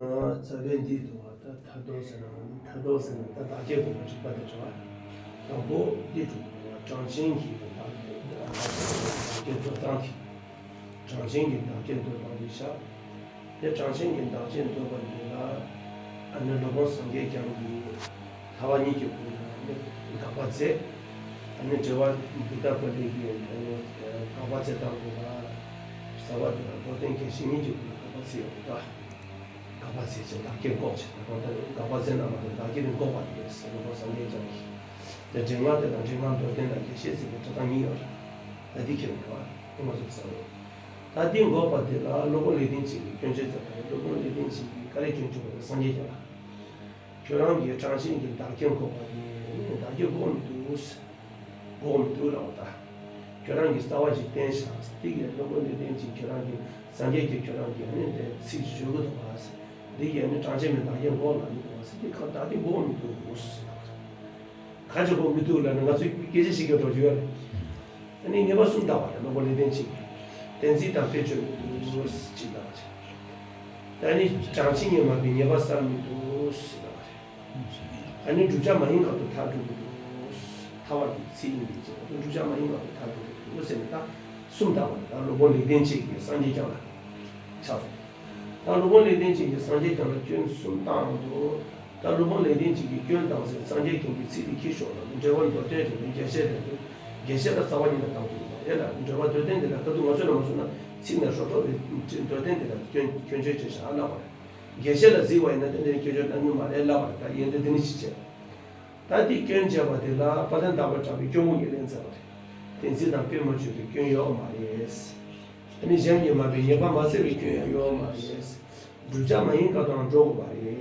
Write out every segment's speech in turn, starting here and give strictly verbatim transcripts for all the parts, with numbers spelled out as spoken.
རྩ་བའི་འདི་འདུག་བ། ད་མཐར་ཐུག་ཟེར་ན་མཐར་ཐུག་ཟེར་ན་ད་བདག་བསྐྱེད་དགོས་པའི་རིགས་པ་དེ་རེད་བ། དང་པོ་འདི་འགྲུབ་དགོས་བ། གྲངས་ཅན་གྱི་བདག་བསྐྱེད་འདོད་སྟངས་དེ། གྲངས་ཅན་གྱི་བདག་བསྐྱེད་འདོད་སྟངས་དེ་བཞག་དེ་གྲངས་ཅན་གྱི་བདག་བསྐྱེད་འདོད་པ་འདི་ལ་ཨ་ནི་སློབ་དཔོན་སངས་རྒྱས་བསྐྱངས་ཀྱིས་ཐལ་བ་གཉིས་ཀྱི་སྒོ་ནས་ཨ་ནི་དགག་པ་མཛད། ཨ་ནི་འགྲེལ་པ་བུདྡྷ་པཎྜི་ཏ་གིས་ཨ་ནི་དགག་པ་མཛད་སྟངས་དེ་ལ་རྩ་བ་དེ་ལ་མདོར་བསྟན་རྒྱས་བཤད་གཉིས་ཀྱི་སྒོ་ནས་དགག་པ་མཛད་ཡོད་པ། དགག་པ་མཛད་ཅིང་བདག་བསྐྱེད་འགོག་ཅིང་། དགག་པ་མཛད་རྣམ་པ་དང་བདག་བསྐྱེད་འགོག་པ་ཡིན་ཟེར་ནས་སློབ་དཔོན་སངས་རྒྱས་བསྐྱངས་ཀྱིས། དེ་འགྲེལ་ངག་དེ་དང་འགྲེལ་ངག་མདོར་བསྟན་དང་རྒྱས་བཤད་ཟེར་བའི་འགྲེལ་སྟངས་གཉིས་ཡོད་རེད། ད་འདི་ཁྱེད་རང་ལ་ང་ཚོ་བསམ་རེད། ད་འདི་འགོག་པ་དེ་ལ་སློབ་དཔོན་ལེགས་ལྡན་འབྱེད་ཀྱིས་སྐྱོན་བརྗོད་མཛད་པ་རེད། སློབ་དཔོན་ལེགས་ལྡན་འབྱེད་ཀྱིས་ག་རེ་སྐྱོན་བརྗོད་པ་རེད། སངས་རྒྱས་བསྐྱངས་ལ། ཁྱོད་རང་གིས་གྲངས་ཅན་གྱི་བདག་བསྐྱེད་འགོག་པ་དེ་ནི་བདག་བསྐྱེད་འགོག་མི་འདུག་འགོག་མི་འདུག་ལབ་པ་ད། ཁྱོད་རང་གིས་རྩ་བ་ཞིག་བསྟན་བཞག་དེ་གའི་སློབ་དཔོན་ལེགས་ལྡན་འབྱེད་ཁྱོད་རང་གིས་སངས་རྒྱས་ཀྱིས་ཁྱོད་རང་གིས་ཨ་ནི་དེ་ཚིག་ཞུ་གི་འདུག་བ། འདི་གའི་ཨ་ནི་གྲངས་ཅན་མའི་བདག་བསྐྱེད་འགོག་ལབ་ཀྱི་འདུག་བ། དེ་ག་བདག་བསྐྱེད་འགོག་མི་འདུག་ཟེར་ལབ་པ་རེད། ག་ཅི་འགོག་མི་འདུག་ལབ་ན་ང་ཚོས་སྐད་ཆ་བཤད་ཀྱི་འགྲོ་རྒྱུ་ཡོད་རེད། ཨ་ནི་ངེས་པ་གསུམ་བཏགས་པ་རེད། སློབ་དཔོན་ལེགས་ལྡན་འབྱེད་ཀྱིས། གཏན་ཚིགས་དང་དཔེ་བརྗོད་མི་འདུག་ཅེས་བཏགས་པ་རེད། ཨ་ནི་གྲངས་ཅན་ཉིད་མ་པའི་ཉེས་པ་བསལ་མི་འདུག་ཟེར་བ་རེད། ཨ་ནི་བསྒྲུབ་བྱ་མ་ཡིན་ཁ་ཐུག་མཐར་སྐྲོད་མི་འདུག་ཐལ་བ་གི་ཚིག་ཡིན་པའི་ཕྱིར་ཁ་ཐུག་བསྒྲུབ་བྱ་མ་ཡིན་ཁ་ཐུག་མཐར་སྐྲོད་མི་འདུག་ཟེར་ནས་ད་གསུམ་བཏགས་པ་རེད། ད་སློབ་དཔོན་ལེགས་ལྡན་འབྱེད་ཀྱིས་སངས་རྒྱས་བསྐྱངས་ལ་ཆགས་སོང་། ད་སློབ་དཔོན་ལེགས་ལྡན་འབྱེད་ཀྱིས་སངས་རྒྱས་བསྐྱངས་ལ་སྐྱོན་གསུམ་བཏགས་འདུག་ད་སློབ་དཔོན་ལེགས་ལྡན་འབྱེད་ཀྱིས་སྐྱོན་བཏགས་ཟིན། སངས་རྒྱས་བསྐྱངས་ཀྱིས་ཚིག་འདི་ཁྱེར་ཤོག་ལ། འགྲེལ་པ་མདོར་བསྟན་རེད་པས། རྒྱས་བཤད་རེད་པས། རྒྱས་བཤད་ལ་རྩ་བ་ཉིད་ནས་བཏང་ཐུབ་ཀྱི་མ་རེད་ལ། འགྲེལ་པ་མདོར་བསྟན་འདི་ལ་ཁ་ཐུག་ང་ཚོས་ལ་མ་སོང་ན་ཚིག་ནས་ཧྲོ་ཧྲོ་རེད། མདོར་བསྟན་འདི་ལ་སྐྱོན་སྐྱོན་བརྗོད་བྱས་བཞག་ལབ་པ་རེད། རྒྱས་བཤད་ལ་གཟིགས་པ་ཡིན་ན་ཏན་ཏན་སྐྱོན་བརྗོད་གཏང་གི་མ་རེད་ལབ་པ་རེད། ད་ཡིན་དུས་འདི་ནི་ཅི་བྱེད། ད་འདི་སྐྱོན་བྱས་པ་དེ་ལ་དཔལ་ལྡན་ཟླ་བ་གྲགས་པས་སྐྱོན་དངོས་ཉིད་ལན་མཛད་པ་རེད། གཏན་ཚིགས་དང་དཔེ་མ་བརྗོད་པའི་སྐྱོན་ཡོད་མ་རེད། ཨ་ནི་གཞན་གྱིས་སྨྲ་བའི་ཉེས་པ་མ་བསལ་བའི་སྐྱོན་ཡང་ཡོད་མ་རེད། བསྒྲུབ་བྱ་མ་ཡིན་ཁ་ཐུག་འགྲོ་དགོས་པ་རེད།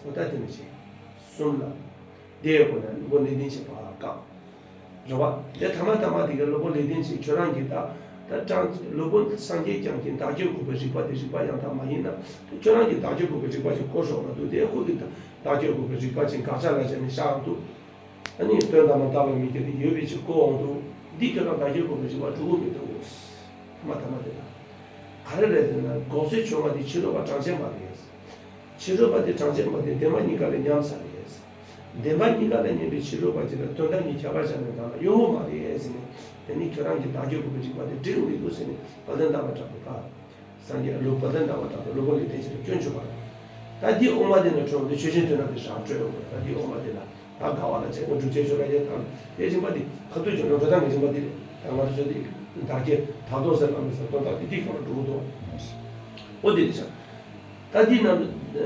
འོ་ད་དེ་ནི་བྱེད། གསུམ་ལ། དེའི་སྒོ་ནས་སློབ་དཔོན་ལེགས་ལྡན་འབྱེད་པ་བཀག་རེད་བ། དེ་ཐ་མ་ཐ་མ་དེ་གའི་སློབ་དཔོན་ལེགས་ལྡན་འབྱེད་ཁྱོད་རང་གིས་ད་ད་གྲངས་སློབ་དཔོན་སངས་རྒྱས་བསྐྱངས་ཀྱིས་བདག་བསྐྱེད་འགོག་པའི་རིགས་པ་དེ་རིགས་པ་ཡང་དག་མ་ཡིན་ན། ད་ཁྱོད་རང་གིས་བདག་བསྐྱེད་འགོག་པའི་རིགས་པ་ཞིག་བཀོད་ཤོག་ལབ་འདུག་དེ་ཁོ་གིས་ད་བདག་བསྐྱེད་འགོག་པའི་རིགས་པ་ཅིག་དགག་བྱ་ལ་བྱས་ནས་བཞག་འདུག་ཨ་ནི་དོན་དམ་པར་བདག་ལ་མི་སྐྱེ་བ་ཡོད་པའི་ཕྱིར་བཀོད་འོང་འདུག་འདི་ཁྱོད་རང་བདག་བསྐྱེད་འགོག་པའི་རིགས་པ་འགྲུབ་ཀྱི་མི་འདུག་ཐ་མ་ཐ་མ་དེ་ལ། ག་རེ་རེད་ཟེར་ན་འགོག་ཚུལ་བྱུང་བ་དེ་ཕྱི་རོལ་པ་གྲངས་ཅན་པ་རེད། ཕྱི་རོལ་པ་དེ་གྲངས་ཅན་པ་དེ་བདེན་པ་གཉིས་ཀ་ལ་མཉམ་ས་རེད། བདེན་པ་གཉིས་ཀ་ལ་མཉམ་པའི་ཕྱི་རོལ་པ་ཅིག་ལ་དོན་དག་གཉིས་ཁྱད་པར་བྱས་ནས་བཏང་ན་གཡོ་འོང་མ་རེད་ཟེར་ནས། དེ་ནི་ཁྱོད་རང་གིས་བདག་བསྐྱེད་འགོག་པའི་རིགས་པ་དེ་འགྲིག་མི་འདུག་ཟེར་ནས་དཔལ་ལྡན་ཟླ་བ་གྲགས་པས་ད། སངས་རྒྱས་ལུགས་དཔལ་ལྡན་ཟླ་བ་གྲགས་པས་སློབ་དཔོན་ལེགས་ལྡན་འབྱེད་ལ་སྐྱོན་བརྗོད་པ་རེད། ད་འདི་དབུ་མ་འདི་ནས་འཕྲོས་འདི་ཆོས་ཅན་དོན་དམ་གྱི་རང་སྤྲོད་ཡོང་དགོས། ད་འདི་དབུ་མ་འདི་ལ་ད་དགའ་བ་ལ་བྱས་ན་སྒྲུབ་བྱེད་ཆོས་ལ་ཡོད་དམ། དེ་རིམ་པ་འདི་ཁ་ཐུག་བྱུང་ན་འགྲོ་སྟངས་ཀྱི་རིམ་པ་འདི་རེད། ད་ང་ཚོ་འདི་བདག་བསྐྱེད་དག་ཐོག་ཟེར་ལ་མི་ཟེར་དོན་དག་འདི་འདི་གང་ལ་འགྲོ་གི་འདུག་འོ་འདི་རེད་ཤག་ད་འདི་ནང་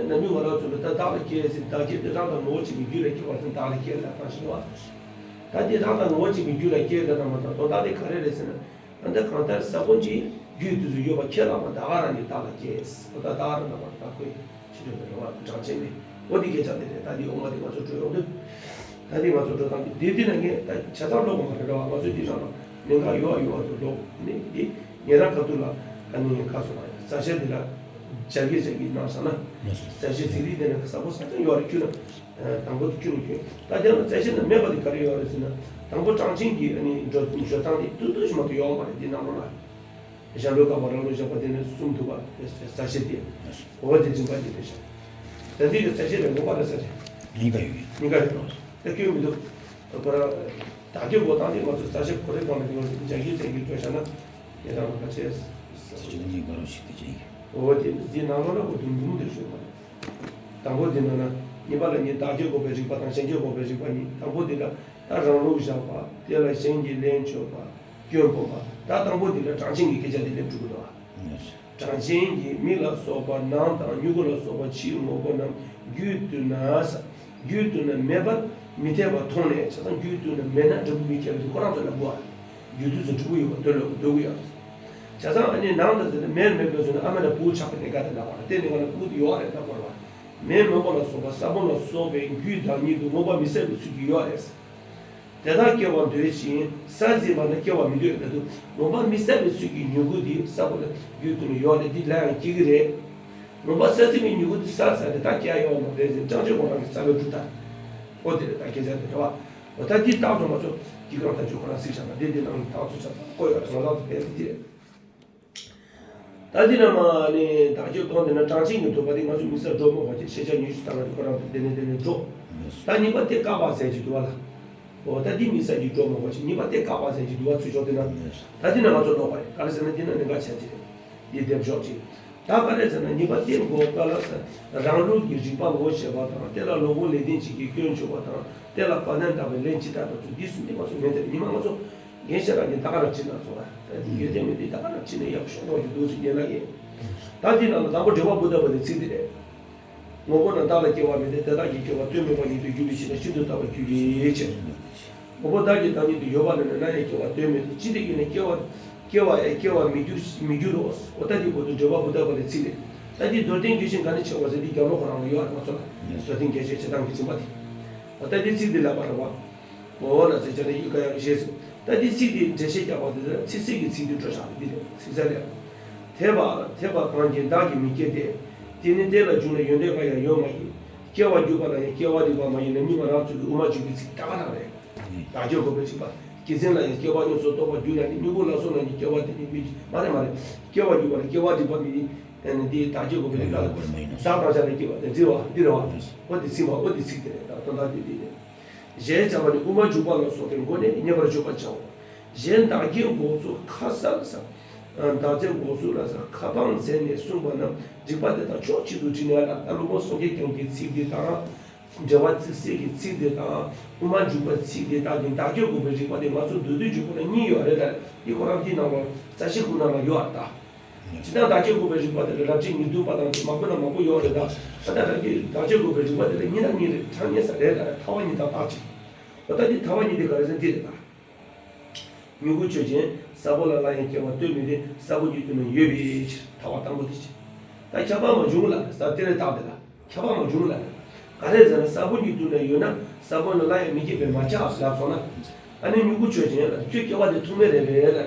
ནང་མི་ང་རང་ཚོ་ལ་ད་བདག་ལ་སྐྱེས་ཟེར་བདག་བསྐྱེད་དེ་རང་དང་ངོ་བོ་གཅིག་གི་རྒྱུད་ལ་སྐྱེ་བ་ཟེར་བདག་ལ་སྐྱེས་ལ་བཏང་ཞིག་བ། ད་འདི་རང་དང་ངོ་བོ་གཅིག་གི་རྒྱུད་ལ་སྐྱེས་ལ་བཏང་མ་ཐག་དོན་དག་འདི་ག་རེ་རེད་ཟེར་ན། ད་ལྟ་གང་ལྟར་ས་བོན་གྱི་རྒྱུད་དུས་སུ་ཡོད་པ་ཁས་བླངས་པ་ད་ག་རང་གི་བདག་ལ་སྐྱེས། འོ་ད་ད་ག་རང་ལ་བར་ད་ཁོའི་ཕྱི་དྲོད་པའི་རེ་བ་གྲངས་ཅན་མེད། འོ་འདི་སྐད་ཆ་འདི་རེད། ད་འདི་འོ་མ་འདི་ང་ཚོ་འགྲོ་ཡོང་དུས། ད་འདི་ང་ཚོ་འགྲོ་སྟངས་འདི་འདི་ན་ངས་ད་ཆ་ཚང་ཀློག་དགོས་མ་རེད་བ། ང་ཚོ་འདི་ནང་ལ་གནད་འགག་ཡོད་ཡོད་པ་ཚོ་ཀློག་ནི་འདི་ངས་རང་ཁ་ཐུག་ལ་ཨ་ནི་ཁ་སོང་བ་རྩ་ཤེ་འདི་ལ་སྦྱར་གྱི་སྦྱར་གྱི་གནང་བཞག་ན། རྩ་ཤེ་ཚིག་རིས་འདི་ན་གསལ་པོ་ས་ཆ་ཡོད་རེད་ཁྱོད་ལ། དང་པོ་དེ་ཁྱོད་ནས་ཁྱོད། ད་དེ་ལ་རྩ་ཤེ་ན་མེད་པ་དེ་ག་རེ་ཡོད་རེད་ཟེར་ན། དང་པོ་གྲངས་ཅན་གྱི་ཨ་ནི་འགྲོ་འགྲོ་སྟངས་དེ་ཏུ་ཏུ་ཞིག་མ་གཏོགས་ཡོད་མ་རེད་འདི་ནང་ལོགས་ལ། གཞན་ལུགས་བཀག་པ་རང་ལུགས་བཞག་པ་དེ་ནི་གསུམ་འདུག་པ་རྩ་ཤེ་དེ། འོ་དེ་སྦྱིན་པ་དེ་རེད་ཤག་ད་འདི་གི་རྩ་ཤེ་ལ་ངོ་མ་རེད་ས་རེད། གཉིས་ཀ་ཡོད། གཉིས་ཀ་རེད་དོ། ད་སྐྱོན་མི་འདུག་ཁོ་རང་བདག་གི་འགོག་སྟངས་དེ་ང་ཚོ་རྩ་ཤེ་ཁོ་རེ་གང་ལ་ཡོད་རེད། འཇའ་གི་འཇའ་གི་འགྲོ་བཞག་ན་ཡི་རང་ལ་ཁ་ཆེ། ཅི་ནི་ག་རུ་ཞིག་དེ་ཅན་ཡིན། འོ་དེ་འདི་ནང་ལོགས་ལ་ཁོ་དུང་དུང་དེ་ཞུ་མ་རེད། དང་པོ་འདི་ནང་ན་གཉིས་པ་ལ་གཉིས་བདག་བསྐྱེད་འགོག་པའི་རིགས་པ་དང་གཞན་བསྐྱེད་འགོག་པའི་རིགས་པ་གཉིས། དང་པོ་འདི་ལ་ད་རང་ལུགས་བཞག་པ་དེ་ལ་གཞན་གྱིས་ལན་འཇོག་པ་སྐྱོན་སྤོང་བ། ད་དང་པོ་འདི་ལ་གྲངས་ཅན་གྱི་སྐད་ཆ་འདི་སླེབས་འགྲོ་གི་འདུག་ཨ། གྲངས་ཅན་གྱི་མིག་ལ་སོགས་པ་ནང་དང་མྱུ་གུ་ལ་སོགས་པ་ཕྱིའི་དངོས་པོ་རྣམས་རྒྱུད་དུ་ན་ས། རྒྱུད་དུ་ན་མེད་པར་མི་འཐད་པར་མཐོང་ནས། བྱས་ཙང་རྒྱུད་དུ་ན་མེད་ན་འབྲས་བུ་མི་སྐྱེ་བ་དེ་ཁོ་རང་ཚོ་ལབ་དགོས་པ། རྒྱུད་དུ་ཚོ་འབྲས་བུ་ཡོད་པ་འདོད་ལ་འདོད་དགོས་ཡ། བྱས་ཙང་ཨ་ནི་ནང་དུ་ཟེར་ན་མེར་མེར་འབད་ཟེར་ན་ཨ་མ་ལ་བུ་ཆགས་པའི་གནས་སྐབས་དེ་ལབ་པ་རེད། དེ་ནི་ང་ལ་བུ་དེ་ཡོད་རེད་ལབ་པ་རེད་བ། མེ་རྨོན་པ་ལ་སོགས་པ་ས་བོན་ལ་སོགས་པའི་རྒྱུའི་བདག་ཉིད་དུ་མངོན་པ་མི་གསལ་བའི་ཚུལ་གྱིས་ཡོད་རེད། དེ་དག་སྐྱེ་བར་འདོད་ཅིང་ས་འཛིན་པ་ན་སྐྱེ་བར་མི་འདོད་ལབ་དུས་མངོན་པ་མི་གསལ་བའི་ཚུལ་གྱིས་མྱུ་གུ་དེ་ས་བོན་ལ་རྒྱུད་དུ་ཡོད་རེད། དེ་ལ་ཡང་སྐྱེ་གི་རེད། མངོན་པ་གསལ་ཟིན་པའི་མྱུ་གུ་དེ་ས་ས་དེ་དག་སྐྱེ་ཡོད་མ་རེད་ཟེར་ཅང་ཅེ་གོ་རང་གི་རྩ་བའི་གྲུབ་མཐའ། ཨོ་དེ་རེད་ད་སྐད་ཆ་དེ་རེད་བ། འོ་ད་འདི་རྟགས་ཚོ་ང་ཚོ་སྐྱེ་ཁམས་ཐག་གཅོད་ཁོ་རང་གཟིགས་བཞག་ན་འདི་འདི་ནང་གི་རྟགས་ཚོ་ཆ་ཚང་བཀོད་ཡོད་རེད། ང་རང་ཚོ་དཔེ་དེ་འདི་རེད། ད་འདི་ན་མ་ནི་བདག་གཅོད་སྟོང་དེ་ན་གྲངས་ཅན་གྱི་འདོད་པ་དེ་ང་ཚོ་དམིགས་བསལ་སྒྲོ་མ་ཕོག་ཅིག་ཤེས་བྱ་ཉི་ཤུ་རྩ་ལྔ་དེ་ཁོ་རང་དེ་ནས་དེ་ནས་འགྲོ། ད་གཉིས་པ་དེ་བཀག་པ་ཟེར་གྱི་འདུག་བ་ལ། འོ་ད་འདི་དམིགས་བསལ་གྱི་སྒྲོ་མ་ཕོག་ཅིག་གཉིས་པ་དེ་བཀག་པ་ཟེར་གྱི་འདུག་བ། ཚུལ་ཕྱོགས་དེ་ན། ད་འདི་ན་ང་ཚོ་ལོག་པ་རེད། ག་རེ་ཟེར་ན་འདི་ན་ནི་འགའ་བྱས་ཅིག་རེད། འདི་སྡེབ་ཤོག་ཅིག་ད་ག་རེ་ཟེར་ན་གཉིས་པ་དེ་འགོག་པ་ལ་ཟེར། རང་ལུགས་ཀྱི་རིགས་པ་ངོ་ཤེས་པ་དང་དེ་ལ་སློབ་དཔོན་ལེགས་ལྡན་འབྱེད་ཀྱི་སྐྱོན་བརྗོད་པ་དང་དེ་ལ་དཔལ་ལྡན་དག་པའི་ལན་ཅི་ལྟར་དང་ཚུལ་འདི་གསུམ་འདི་ང་ཚོ་མེད་དེ་ཉི་མ་ང་ཚོ། རྒན་ཤེས་རང་གིས་ད་ག་རང་བྲིས་ན་ཚོ་བ། ད་འདི་ཡོད་དེ་མེད་དེ་ད་ག་རང་བྲིས་ན་ཡག་ཤོག་རོགས་ཀྱི་འདུག་ཟེར་རྒྱལ་ལགས་ཀྱིས། ད་འདི་ནང་ལ་དང་པོ་འགྲེལ་པ་བུ་ད་པ་ལས་ཚིག་འདི་རེད། ངོ་བོ་ན་བདག་ལ་སྐྱེ་བ་མེད་དེ་དེ་དག་གི་སྐྱེ་བ་དོན་མེད་པ་ཉིད་དུ་གྱུར་པའི་ཕྱིར་ན་ཤིན་ཏུ་རྟག་པར་གྱུར་པའི་ཕྱིར། ངོ་བོ་བདག་གི་བདག་ཉིད་དུ་ཡོད་པ་ན་ནི་སླར་ཡང་སྐྱེ་བ་དོན་མེད་དེ་ཅི་འདྲ་ཡིན་ན་སྐྱེ་བ་སྐྱེ་བ་ཡང་སྐྱེ་བར་མི་འགྱུར་མི་འགྱུར་རོ། འོ་ད་འདི་བོ་དུ་འགྲེལ་པ་བུ་ད་པ་ལས་ཚིག་རེད། ད་འདི་མདོར་བསྟན་རྒྱས་ཤིང་ག་ནས་ཆེ་བ་ཟེར་འདི་རྒྱབ་ལོགས་ཁོ་རང་ལ་ཡོད་རེད་མ་ཚོ་ལ། མདོར་བསྟན་རྒྱས་བཤད་བྱེད་སྟངས་ཀྱི་སྦྱིན་པ་དེ། འོ་ད་འདི་ཚིག་འདི་ལབ་པ་རེད་བ། འོ་ན་ཚེ་ཅན་ནི་ཡུལ་ག་ཡང་ཞེས་སོ། ད་འདི་ཚིག་འདི་འགྲེལ་བཤད་རྒྱག་པ་འདི་ལ་ཚིག་གསལ་གྱི་ཚིག་འདི་སྤྲོད་བཞག་འདི་རེད། ཚིག་གསལ་ལས། དེ་བ་དེ་བ་གང་གིས་བདག་གིས་མི་སྐྱེ་སྟེ། དེ་ནི་དེ་ལ་འཇུག་ན་ཡོན་ཏན་གང་ཡང་ཡོད་མ་ཡིན། སྐྱེ་བར་འགྱུར་བ་ལ་ཡང་སྐྱེ་བ་རིགས་པ་མ་ཡིན་ན་སྙིང་པོ་རང་ཚུགས་ཀྱི་དབུ་མ་འཇུག་པའི་ཚིག་ད་ག་རང་རེད། བདག་གི་གོ་བའི་རིགས་པ་སྐྱེ་མཚན་ལ་ཡང་སྐྱེ་བ་ཡོངས་སུ་རྟོགས་པར་འགྱུར་ན་ནི་སྙིང་པོ་ལ་སོགས་ལ་ནི་སྐྱེ་བ་དེ་ནི་མི་འཇུག་མ་རེད་མ་རེད། སྐྱེ་བར་འགྱུར་བ་ལ་སྐྱེ་བ་རིགས་པ་མི་ཡིན། ཨ་ནི་འདི་བདག་གི་གོ་བའི་རིགས་པ་ལ་བདག་དང་བྱ་ལ་སྐྱེ་བ་དེ་འཛིན་པ་འདི་རེད་བ། འོ་དེ་ཚིག་པ་འོ་དེ་ཚིག་དེ་རེད། ད་དོན་དག་དེ་འདི་རེད། གཞན་བྱ་བ་ནི་དབུ་མ་འཇུག་པ་ལ་སོགས་པའི་སྒོ་ནས་རྙེད་པར་འཇུག་པར་བྱའོ། གཞན་བདག་བསྐྱེད་འགོག་ཚུལ་ཁ་གསལ་ས། བདག་བསྐྱེད་འགོག་ཚུལ་ལ་ས་ཁ་འཕངས་མཛད་ནས་གསུངས་པ་རྣམས་རིགས་པ་དེ་དག་ཕྱོགས་གཅིག་ཏུ་དྲིལ་ནས་ལ་ད་སློབ་དཔོན་སངས་རྒྱས་བསྐྱངས་ཀྱི་ཚིག་འདི་དང་། འགྲེལ་པ་ཚིག་གསལ་གྱི་ཚིག་འདི་དང་དབུ་མ་འཇུག་པའི་ཚིག་འདི་དག་གི་བདག་བསྐྱེད་འགོག་པའི་རིགས་པ་དེ་ང་ཚོ་མདོ་སྡེ་འཇུག་པ་ན་གཉིས་ཡོད་རེད་ད། འདི་ཁོ་རང་འདི་ནང་ལ་རྩ་ཤེ་ཁུ་ནང་ལ་ཡོད་རེད་ད། ཇི་ལྟར་བདག་བསྐྱེད་འགོག་པའི་རིགས་པ་དེ་ལ་རབ་བྱེད་ཉེར་བདུན་པ་དང་དེ་མང་པོ་ན་མང་པོ་ཡོད་རེད་ད། ད་ལྟ་རང་གི་བདག་བསྐྱེད་འགོག་པའི་རིགས་པ་དེ་ལ་གཉིས་དང་གཉིས་རེད། གྲངས་ངེས་ས་རེད་ད། ཐ་བ་གཉིས་དང་རྟགས་གཅིག་འོ་ད་འདི་ཐ་བ་གཉིས་དེ་ག་རེ་ཟེར་འདི་རེད་ད། མྱུ་གུ་ཆོས་ཅན། ས་བོན་ལ་སླར་ཡང་སྐྱེ་བ་སྟོན་མི་དེ་ས་བོན་གྱི་དུས་ན་ཡོད་པའི་ཕྱིར་ཐ་བ་དང་པོ་དེ་བྱེད། ད་ཁྱབ་པ་མ་བྱུང་ལ་ས་དེ་རེད་རྟགས་དེ་ལ། ཁྱབ་པ་མ་བྱུང་ལ། ག་རེ་ཟེར་ན་ས་བོན་གྱི་དུས་ན་ཡོད་ན་ས་བོན་ལ་སླར་ཡང་མི་སྐྱེ་བས་མ་ཁྱབ་ལབ་སོང་ན། ཨ་ནི་མྱུ་གུ་ཆོས་ཅན་ལ་ཁྱོད་སྐྱེ་བ་དེ་ཐུག་མེད་རེད་པས་ལ།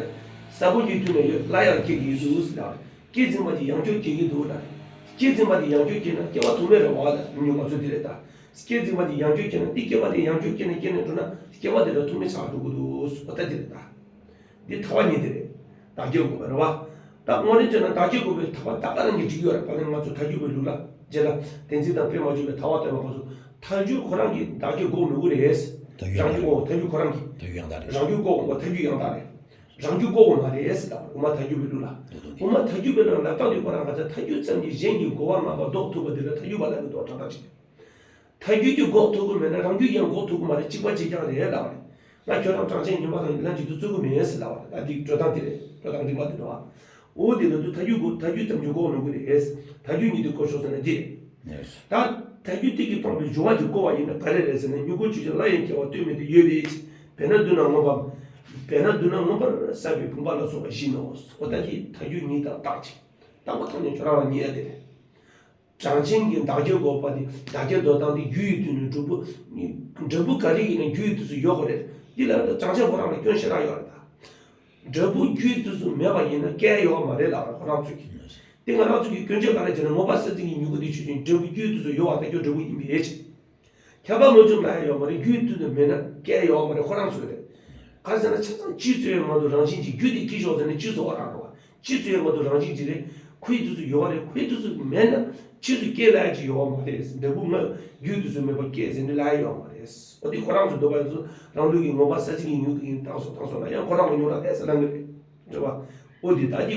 ས་བོན་གྱི་དུས་ན་ཡོད་སླར་ཡང་སྐྱེ་གི་ཡོད་དུས་ལ། སྐྱེ་འཛིན་པ་དེ་ཡང་བསྐྱར་སྐྱེ་གི་འདུག་ལ། སྐྱེ་འཛིན་པ་དེ་ཡང་བསྐྱར་སྐྱེ་ན་སྐྱེ་བ་ཐུག་མེད་རེད་བ་ལ་མྱུ་གུ་ང་ཚོ་དེ་རེད་ད། སྐྱེ་འཛིན་པ་དེ་ཡང་བསྐྱར་སྐྱེ་ན་དེ་སྐྱེ་བ་དེ་ཡང་བསྐྱར་སྐྱེ་ན་སྐྱེ་ནས་འགྲོ་ན་སྐྱེ་བ་དེ་ལ་ཐུག་མེད་ཆགས་འགྲོ་གི་འདུག་ཟེར་བ་ད་དེ་རེད་ད། འདི་ཐ་བ་གཉིས་དེ་རེད། བདག་བསྐྱེད་འགོག་པ་རེད་བ། ད་དངོས་གནས་བྱས་ན་བདག་བསྐྱེད་འགོག་པའི་ཐ་བ་ད་ག་རང་གིས་འགྲིག་ཡོད་རེད། དཔེར་ན་ང་ཚོ་ཐལ་འགྱུར་བའི་ལུགས་ལ་རྗེས་ལ་གཏན་ཚིགས་དང་དཔེ་མ་འཇོག་པའི་ཐ་བ་སྟོན་པ་ཁོ་ཚོ་ཐལ་འགྱུར་ཁོ་རང་གིས་བདག་བསྐྱེད་འགོག་མི་དགོས་རེད། ཐལ་འགྱུར་རང་རྒྱུད་འགོག་ཐལ་འགྱུར་ཁོ་རང་གིས། ཐལ་འགྱུར་ཡང་དག་རེད། རང་རྒྱུད་འགོག་འོང་བ་ཐལ་འགྱུར་ཡང་དག་རེད། རང་རྒྱུད་འགོག་འོང་མ་རེད་ཟེར་ད། དབུ་མ་ཐལ་འགྱུར་བའི་ལུགས་ལ། དོ་དོ་དོ། དབུ་མ་ཐལ་འགྱུར་བའི་ལུགས་ལ་ལབ་སྟངས་དེ་ཁོ་རང་ག་ཚད་ཐལ་འགྱུར་ཙམ་གྱིས་གཞན་གྱི་རྒོལ་བ་མ་པ་ལྡོག་ཐུབ་པ་དེ་ལ་ཐལ་འགྱུར་བ་ལབ་ཀྱི་འདུག་གྲངས་ཐག་ཅིག་ཐལ་འགྱུར་གྱིས་འགོག་ཐུབ་ཀྱི་མེད་ན་རང་རྒྱུད་ཀྱང་འགོག་ཐུབ་ཀྱི་མ་རེད། གཅིག་པ་གཅིག་རྐྱང་རེད་ལབ་པ་རེད། ང་ཁྱོད་རང་གྲངས་ཅན་ཉི་མ་དང་ཡིན་ན་གཅིག་ཏུ་བརྩི་གི་མེད་ཟེར་ལབ་པ་རེད། ད་འདི་འགྲོ་སྟངས་དེ་རེད། འགྲོ་སྟངས་རིམ་པ་དེ་འགྲོ་བ། འོ་དེ་ལ་དུ་ཐལ་འགྱུར་གོ་ཐལ་འགྱུར་ཙམ་གྱིས་འགོག་མི་དགོས་རེད། ཐལ་འགྱུར་ཉིད་དུ་གོ་ཆོག་ཟེར་ན་འདི་རེད། ད་ཐལ་འགྱུར་གཏིང་གིས་སྤངས་པའི་སྦྱོར་བ་གྱིས་བསྐོར་བ་ཡིན་ན་ག་རེ་རེད་ཟེར་ན་མྱུ་གུ་ཆོས་ཅན་སླར་ཡང་སྐྱེ་བ་སྟོན་མི་དེ་ཡོད་པའི་ཕྱིར། དཔེར་ན་མདོར་ན་མངོན་པ། དཔེར་ན་མདོར་ན་མངོན་པར་གསལ་བའི་བུམ་པ་ལ་སོགས་པ་བཞིན་ནོ། འོ་ད་འདི་ཐལ་འགྱུར་ཉིད་དང་རྟགས་ཅན། དང་པོ་ཐོག་ནས་ཁྱོད་རང་ལ་ཉེ་ཡ་དེ་རེད། གྲངས་ཅན་གྱི་བདག་བསྐྱེད་འགོག་པ་དེ་བདག་བསྐྱེད་འདོད་སྟངས་དེ་རྒྱུ་ཡི་དུས་ནས་འབྲས་བུ། འབྲས་བུ་ག་རེ་ཡིན་ན་རྒྱུ་ཡི་དུས་སུ་ཡོད་དགོས་རེད། འདི་ལ་གྲངས་ཅན་ཁོ་རང་ལ་སྐྱོན་ཞེ་དྲག་ཡོད་རེད་ད། འབྲས་བུ་རྒྱུ་ཡི་དུས་སུ་མེད་པ་ཡིན་ན་སྐྱེ་ཡོད་མ་རེད་ལབ་རེད་ཁོ་རང་ཚོས་ཀྱི། དེ་ང་རང་ཚོས་ཀྱི་སྐྱོན་བརྗོད་ག་རེ་བྱས་ན་མངོན་པ་གསལ་ཚིག་གི་མྱུ་གུ་དེ་ཆོས་ཅན་འབྲས་བུ་རྒྱུ་ཡི་དུས་སུ་ཡོད་པ་དང་ཁྱོད་འབྲས་བུ་ཡིན་པའི་ཕྱིར། ཁྱབ་པ་མངོན་སུམ་ལ་ཡང་ཡོད་མ་རེད། རྒྱུ་ཡི་དུས་སུ་མེད་ན་སྐྱེ་ཡོད་མ་རེད་ཁོ་རང་ཚོས་རེད། ག་རེ་ཟེར་ན་ཆ་ཚང་སྤྱི་ཚོའི་ངང་དུ་རང་བཞིན་གྱིས་རྒྱུ་དེ་སྐྱེ་ཤོག་ཟེར་ན་སྤྱི་ཚོ་བ་རང་རེད་བ། སྤྱི་ཚོའི་ངང་དུ་རང་བཞིན་གྱིས་རེད། ཁོའི་དུས་སུ་ཡོད་རེད། ཁོའི་དུས་སུ་མེད་ན་ཕྱིས་སུ་སྐྱེ་ལ་ཡ་ཅིག་ཡོད་མ་རེད། འབྲས་བུ་ལྔ་རྒྱུའི་དུས་སུ་མེད་པ་སྐྱེ་ཟེར་ནི་ལ་ཡ་ཡོད་མ་རེད། འོ་དེ་ཁོ་རང་ཚོ་འདོད་པ་ཡིན་ཚུལ་རང་ལུགས་ཀྱི་མངོན་པ་གསལ་ཚིག་གི་མྱུ་གུ་ཡིན་བཏང་སོང་བཏང་སོང་ན་ཡང་ཁོ་རང་གི་མྱོང་ར་དེ་ཟེར་ལ་ངེས་རེད། རེད་བ། འོ་དེ་ད་ཀྱི་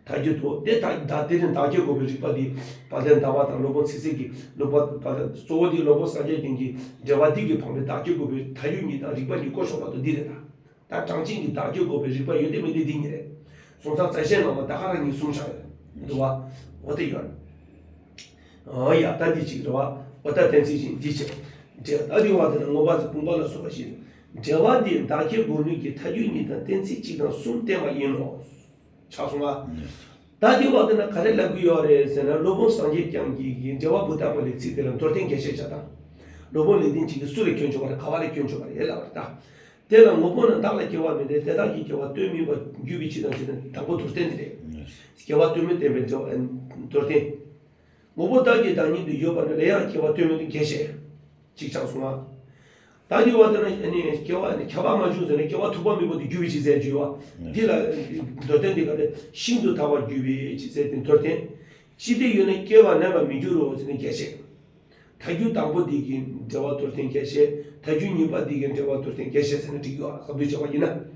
ཐ་རྒྱུ་ཐོག་དེ་ད་ད་དེ་ནི་བདག་བསྐྱེད་འགོག་པའི་རིགས་པ་འདི་དཔལ་ལྡན་ཟླ་བ་དང་སློབ་དཔོན་ཚེ་ཟད་ཀྱི་ལུགས་པ་དཔལ་ལྡན་གཙོ་བོ་འདི་སློབ་དཔོན་སངས་རྒྱས་བསྟན་གྱི་འགྲེལ་པ་འདི་གིས་འཕངས་པའི་བདག་བསྐྱེད་འགོག་པའི་ཐ་རྒྱུ་གཉིས་དང་རིགས་པ་གཉིས་བཀོད་ཤོག་ལ་དོ་འདི་རེད་ད། ད་གྲངས་ཅན་གྱི་བདག་བསྐྱེད་འགོག་པའི་རིགས་པ་ཡོད་དེ་མེད་དེ་འདི་གཉིས་རེད། སོང་ཙང་རྩ་ཤེ་ནང་ལ་ད་ག་རང་གཉིས་གསུངས་བཞག་ཡོད་འདུག་བ། འོ་དེ་ཡོད། ཨོ་ཡ་ད་འདི་གཅིག་རེད་བ། འོ་ད་གཏན་ཚིགས་གཅིག་འདི་བྱས། འབྲེལ་ད་འདི་བ་དེ་ན་མངོན་པ་ཚོ་དཔུང་པ་ལ་སོགས་པ་བཞིན། འབྲེལ་བ་འདི་བདག་བསྐྱེད་འགོག་ནུས་ཀྱི་ཐ་རྒྱུ་གཉིས་དང་གཏན་ཚིགས་གཅིག་དང་གསུམ་བསྟན་པ་ཡིན་ནོ། ཆགས་སོང་ང་། ད་འདི་བ་དེ་ན་ག་རེ་ལབ་ཀྱི་ཡོད་རེད་ཟེར་ན་སློབ་དཔོན་སངས་རྒྱས་བསྐྱངས་ཀྱིས་འགྲེལ་པ་བུ་ཏ་པ་ལའི་ཚིག་དེ་ལ་མདོར་བསྟན་རྒྱས་བཤད་བྱ་དང་། སློབ་དཔོན་ལེགས་ལྡན་འབྱེད་ཀྱིས་སུ་ལ་སྐྱོན་བརྗོད་པ་རེད་ག་བ་ལ་སྐྱོན་བརྗོད་པ་རེད་ལབ་པ་རེད་ད། དེ་ལ་ངོ་བོ་ན་བདག་ལ་སྐྱེ་བ་མེད་དེ་དེ་དག་གི་སྐྱེ་བ་དོན་མིན་པར་འགྱུར་བའི་ཕྱིར་དང་ཕྱིར་དང་དང་པོ་མདོར་བསྟན་འདི་རེད། སྐྱེ་བ་དོན་མིན་བསྟན་པའི་འགྲེལ་པ་མདོར་བསྟན། ངོ་བོ་བདག་གི་བདག་ཉིད་དུ་ཡོད་པ་ནི་ལས་ཡང་སྐྱེ་བ་དོན་མིན་དུ་རྒྱས་ཤེས། གཅིག་ཆགས་སོང་ང་། ད་འདི་བ་དེ་ནི་ནི་སྐྱེ་བ་ནི་ཁྱབ་པ་མ་བྱུང་ཟེར་ན་སྐྱེ་བ་ཐུབ་པ་མེད་པ་དེ་རྒྱུ་བའི་ཕྱིར་ཟེར་རྒྱུ་བ། འདི་ལ་མདོར་བསྟན་འདི་ག་ནི་ཤིན་ཏུ་ཐལ་བར་རྒྱུ་བའི་ཕྱིར་ཟེར་ཏེ་མདོར་བསྟན། ཅི་སྟེ་ཡོད་ན་སྐྱེ་བ་ནས་པ་མི་འགྱུར་རོ་ཟེར་ནས་རྒྱས་བཤད། ཐལ་འགྱུར་དང་པོ་འདི་གི་འགྲེལ་བ་མདོར་བསྟན་རྒྱས་བཤད། ཐལ་འགྱུར་གཉིས་པ་འདི་གི་འགྲེལ་བ་མདོར་བསྟན་རྒྱས་བཤད་ཟེར་ན་འགྲིག་གི་བ། ཁ་བསྡུ་བྱས་པ་ཡིན་ན།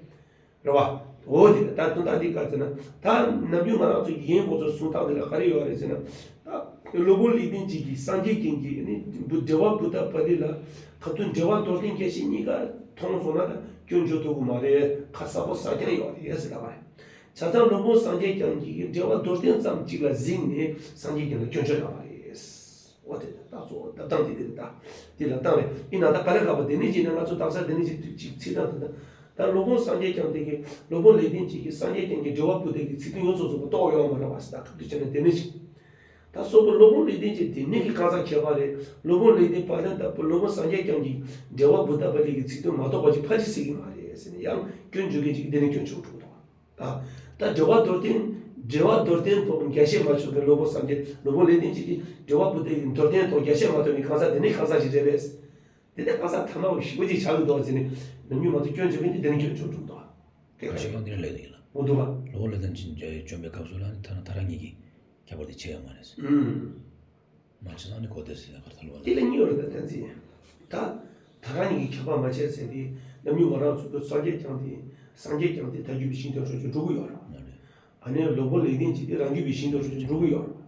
རེད་བ། འོ་དེ་ད་དོན་དག་འདི་ག་ཚོད་ན་ད་ནམ་རྒྱུན་ང་རང་ཚོ་ཡིན་གོ་ཚོར་གསུང་སྟངས་འདི་ལ་ག་རེ་ཡོད་རེད་ཟེར་ན། ད་སློབ་དཔོན་ལེགས་ལྡན་འབྱེད་ཀྱི་སངས་རྒྱས་རྒྱན་གྱི་ནི་འགྲེལ་བ་བུ་ད་པ་འདི་ལ་ད་དུང་འགྲེལ་བ་མདོར་བསྟན་རྒྱས་བཤད་གཉིས་ཀ་མཐོང་སོང་ན་ད་སྐྱོན་བརྗོད་ཐུབ་ཀྱི་མ་རེད། ཁ་གསལ་པོ་གསལ་རྐྱང་ཡོད་རེད་ཟེར་ལབ་པ་རེད། བྱས་ཙང་སློབ་དཔོན་སངས་རྒྱས་རྒྱན་གྱི་འགྲེལ་བ་མདོར་བསྟན་ཙམ་གཅིག་ལ་གཟིགས་ནས་སངས་རྒྱས་རྒྱན་ལ་སྐྱོན་བརྗོད་གནང་བ་རེད། འོ་དེ་ད་གཙོ་བོ་ད་སྟངས་དེ་དེ་རེད་ད། དེ་ལ་སྟངས་རེད། ཡིན་ན་ད་ག་ལེ་ག་པ་དེ་ནས་ཅིག་ནས་ང་ཚོ་དག་ས་དེ་ནས་ཅིག་ཅིག་ཚིག་དང་དེ་ད་ད་སློབ་དཔོན་སངས་རྒྱས་རྒྱན་དེ་གི་སློབ་དཔོན་ལེགས་ལྡན་འབྱེད་ཀྱི་སངས་རྒྱས་རྒྱན་གྱི་འགྲེལ་བ་བུ་དེ་གི་ཚིག་དོན་ཡོངས་སུ་རྫོགས་པ་རྟོགས་ཡོང་བ་རེད་བ་ཟེར་ད་སྐབས་དུ་བྱས་ན་དེ་ནས་ཅིག་ད་སོགས་པ་སློབ་དཔོན་ལེགས་ལྡན་འབྱེད་དེ་ནས་གི་གང་ཟག་ཁྱད་པར་རེད། སློབ་དཔོན་ལེགས་ལྡན་དཔལ་ལྡན་ལྟ་བུ་སློབ་དཔོན་སངས་རྒྱས་རྒྱན་གྱི་འགྲེལ་བ་བུ་ད་པ་དེ་གི་ཚིག་དོན་མ་རྟོགས་པ་ཅིག་ཕལ་ཆེར་སྲིད་ཀྱི་མ་རེད་ཟེར་ནས་ཡང་སྐྱོན་བརྗོད་མཁན་ཅིག་དེ་ནས་སྐྱོན་བརྗོད་འགྲོ་གི་འདུག་ད་འགྲེལ་བ་མདོར་བསྟན། འགྲེལ་བ་མདོར་བསྟན་ཐོག་རྒྱས་བཤད་མ་བྱུང་བའི་སློབ་དཔོན་སངས་རྒྱས་སློབ་དཔོན་ལེགས་ལྡན་འབྱེད་ཀྱི་འགྲེལ་བ་བུ་དེ་ཡི་མདོར་བསྟན་ཐོག་རྒྱས་བཤད་མ་ཐུབ་པའི་གང་ཟག་དེ་ནི་གང་ཟག་ཞིག་རེད་པས། དེ་ནི་གང་ཟག་ཐ་མ་བ་ཞིག་པོ་ཅིག་ཆགས་ཀྱི་འདུག་ཟེར་ནས་ནམ་རྒྱུན་ང་ཚོ་སྐྱོན་བརྗོད་མཁན་དེ་དེ་ནི་སྐྱོན་བརྗོད་འགྲོ་འདུག་དེ་ག་ཞིག་ཡང་དེ་ནི་ལས་དེ་ཡིན་ལ། འོ་འདུག་བ། སློབ་དཔོན་ལེགས་ལྡན་འབྱེད་བྱོན་པའི་སྐབས་སུ་ལ་ནི་ཐ་ན་ཐ་ར་གཉིས་ཀྱི་ཁྱད་པར་དེ་ཆེ་ཡང་མ་རེད། ཨུམ། མ་ཕྱི་ནང་ནི་གོ་བདེ་ཟེར་ཡང་གར་ཐལ་བ་དེ་ལ་གཉིས་ཡོད་རེད་ད་བསྟན་འཛིན། ད་ད་རང་ཉིད་ཀྱི་ཁྱབ་པ་མ་བྱས་ཟེར་ཏེ་ནམ་རྒྱུན་ང་རང་ཚོ་གི་སངས་རྒྱས་བསྐྱངས་ཏེ་སངས་རྒྱས་བསྐྱངས་ཏེ་ཐལ་འགྱུར་བའི་ཤིང་རྟ་ཧྲོ་ཅིག་འགྲོ་གི་ཡོད་རེད། ཨ་ནི་སློབ་དཔོན་ལེགས་ལྡན་འབྱེད་དེ་རང་རྒྱུད་པའི་ཤིང་རྟ་ཧྲོ་ཅིག་འགྲོ་གི་ཡོད་རེད།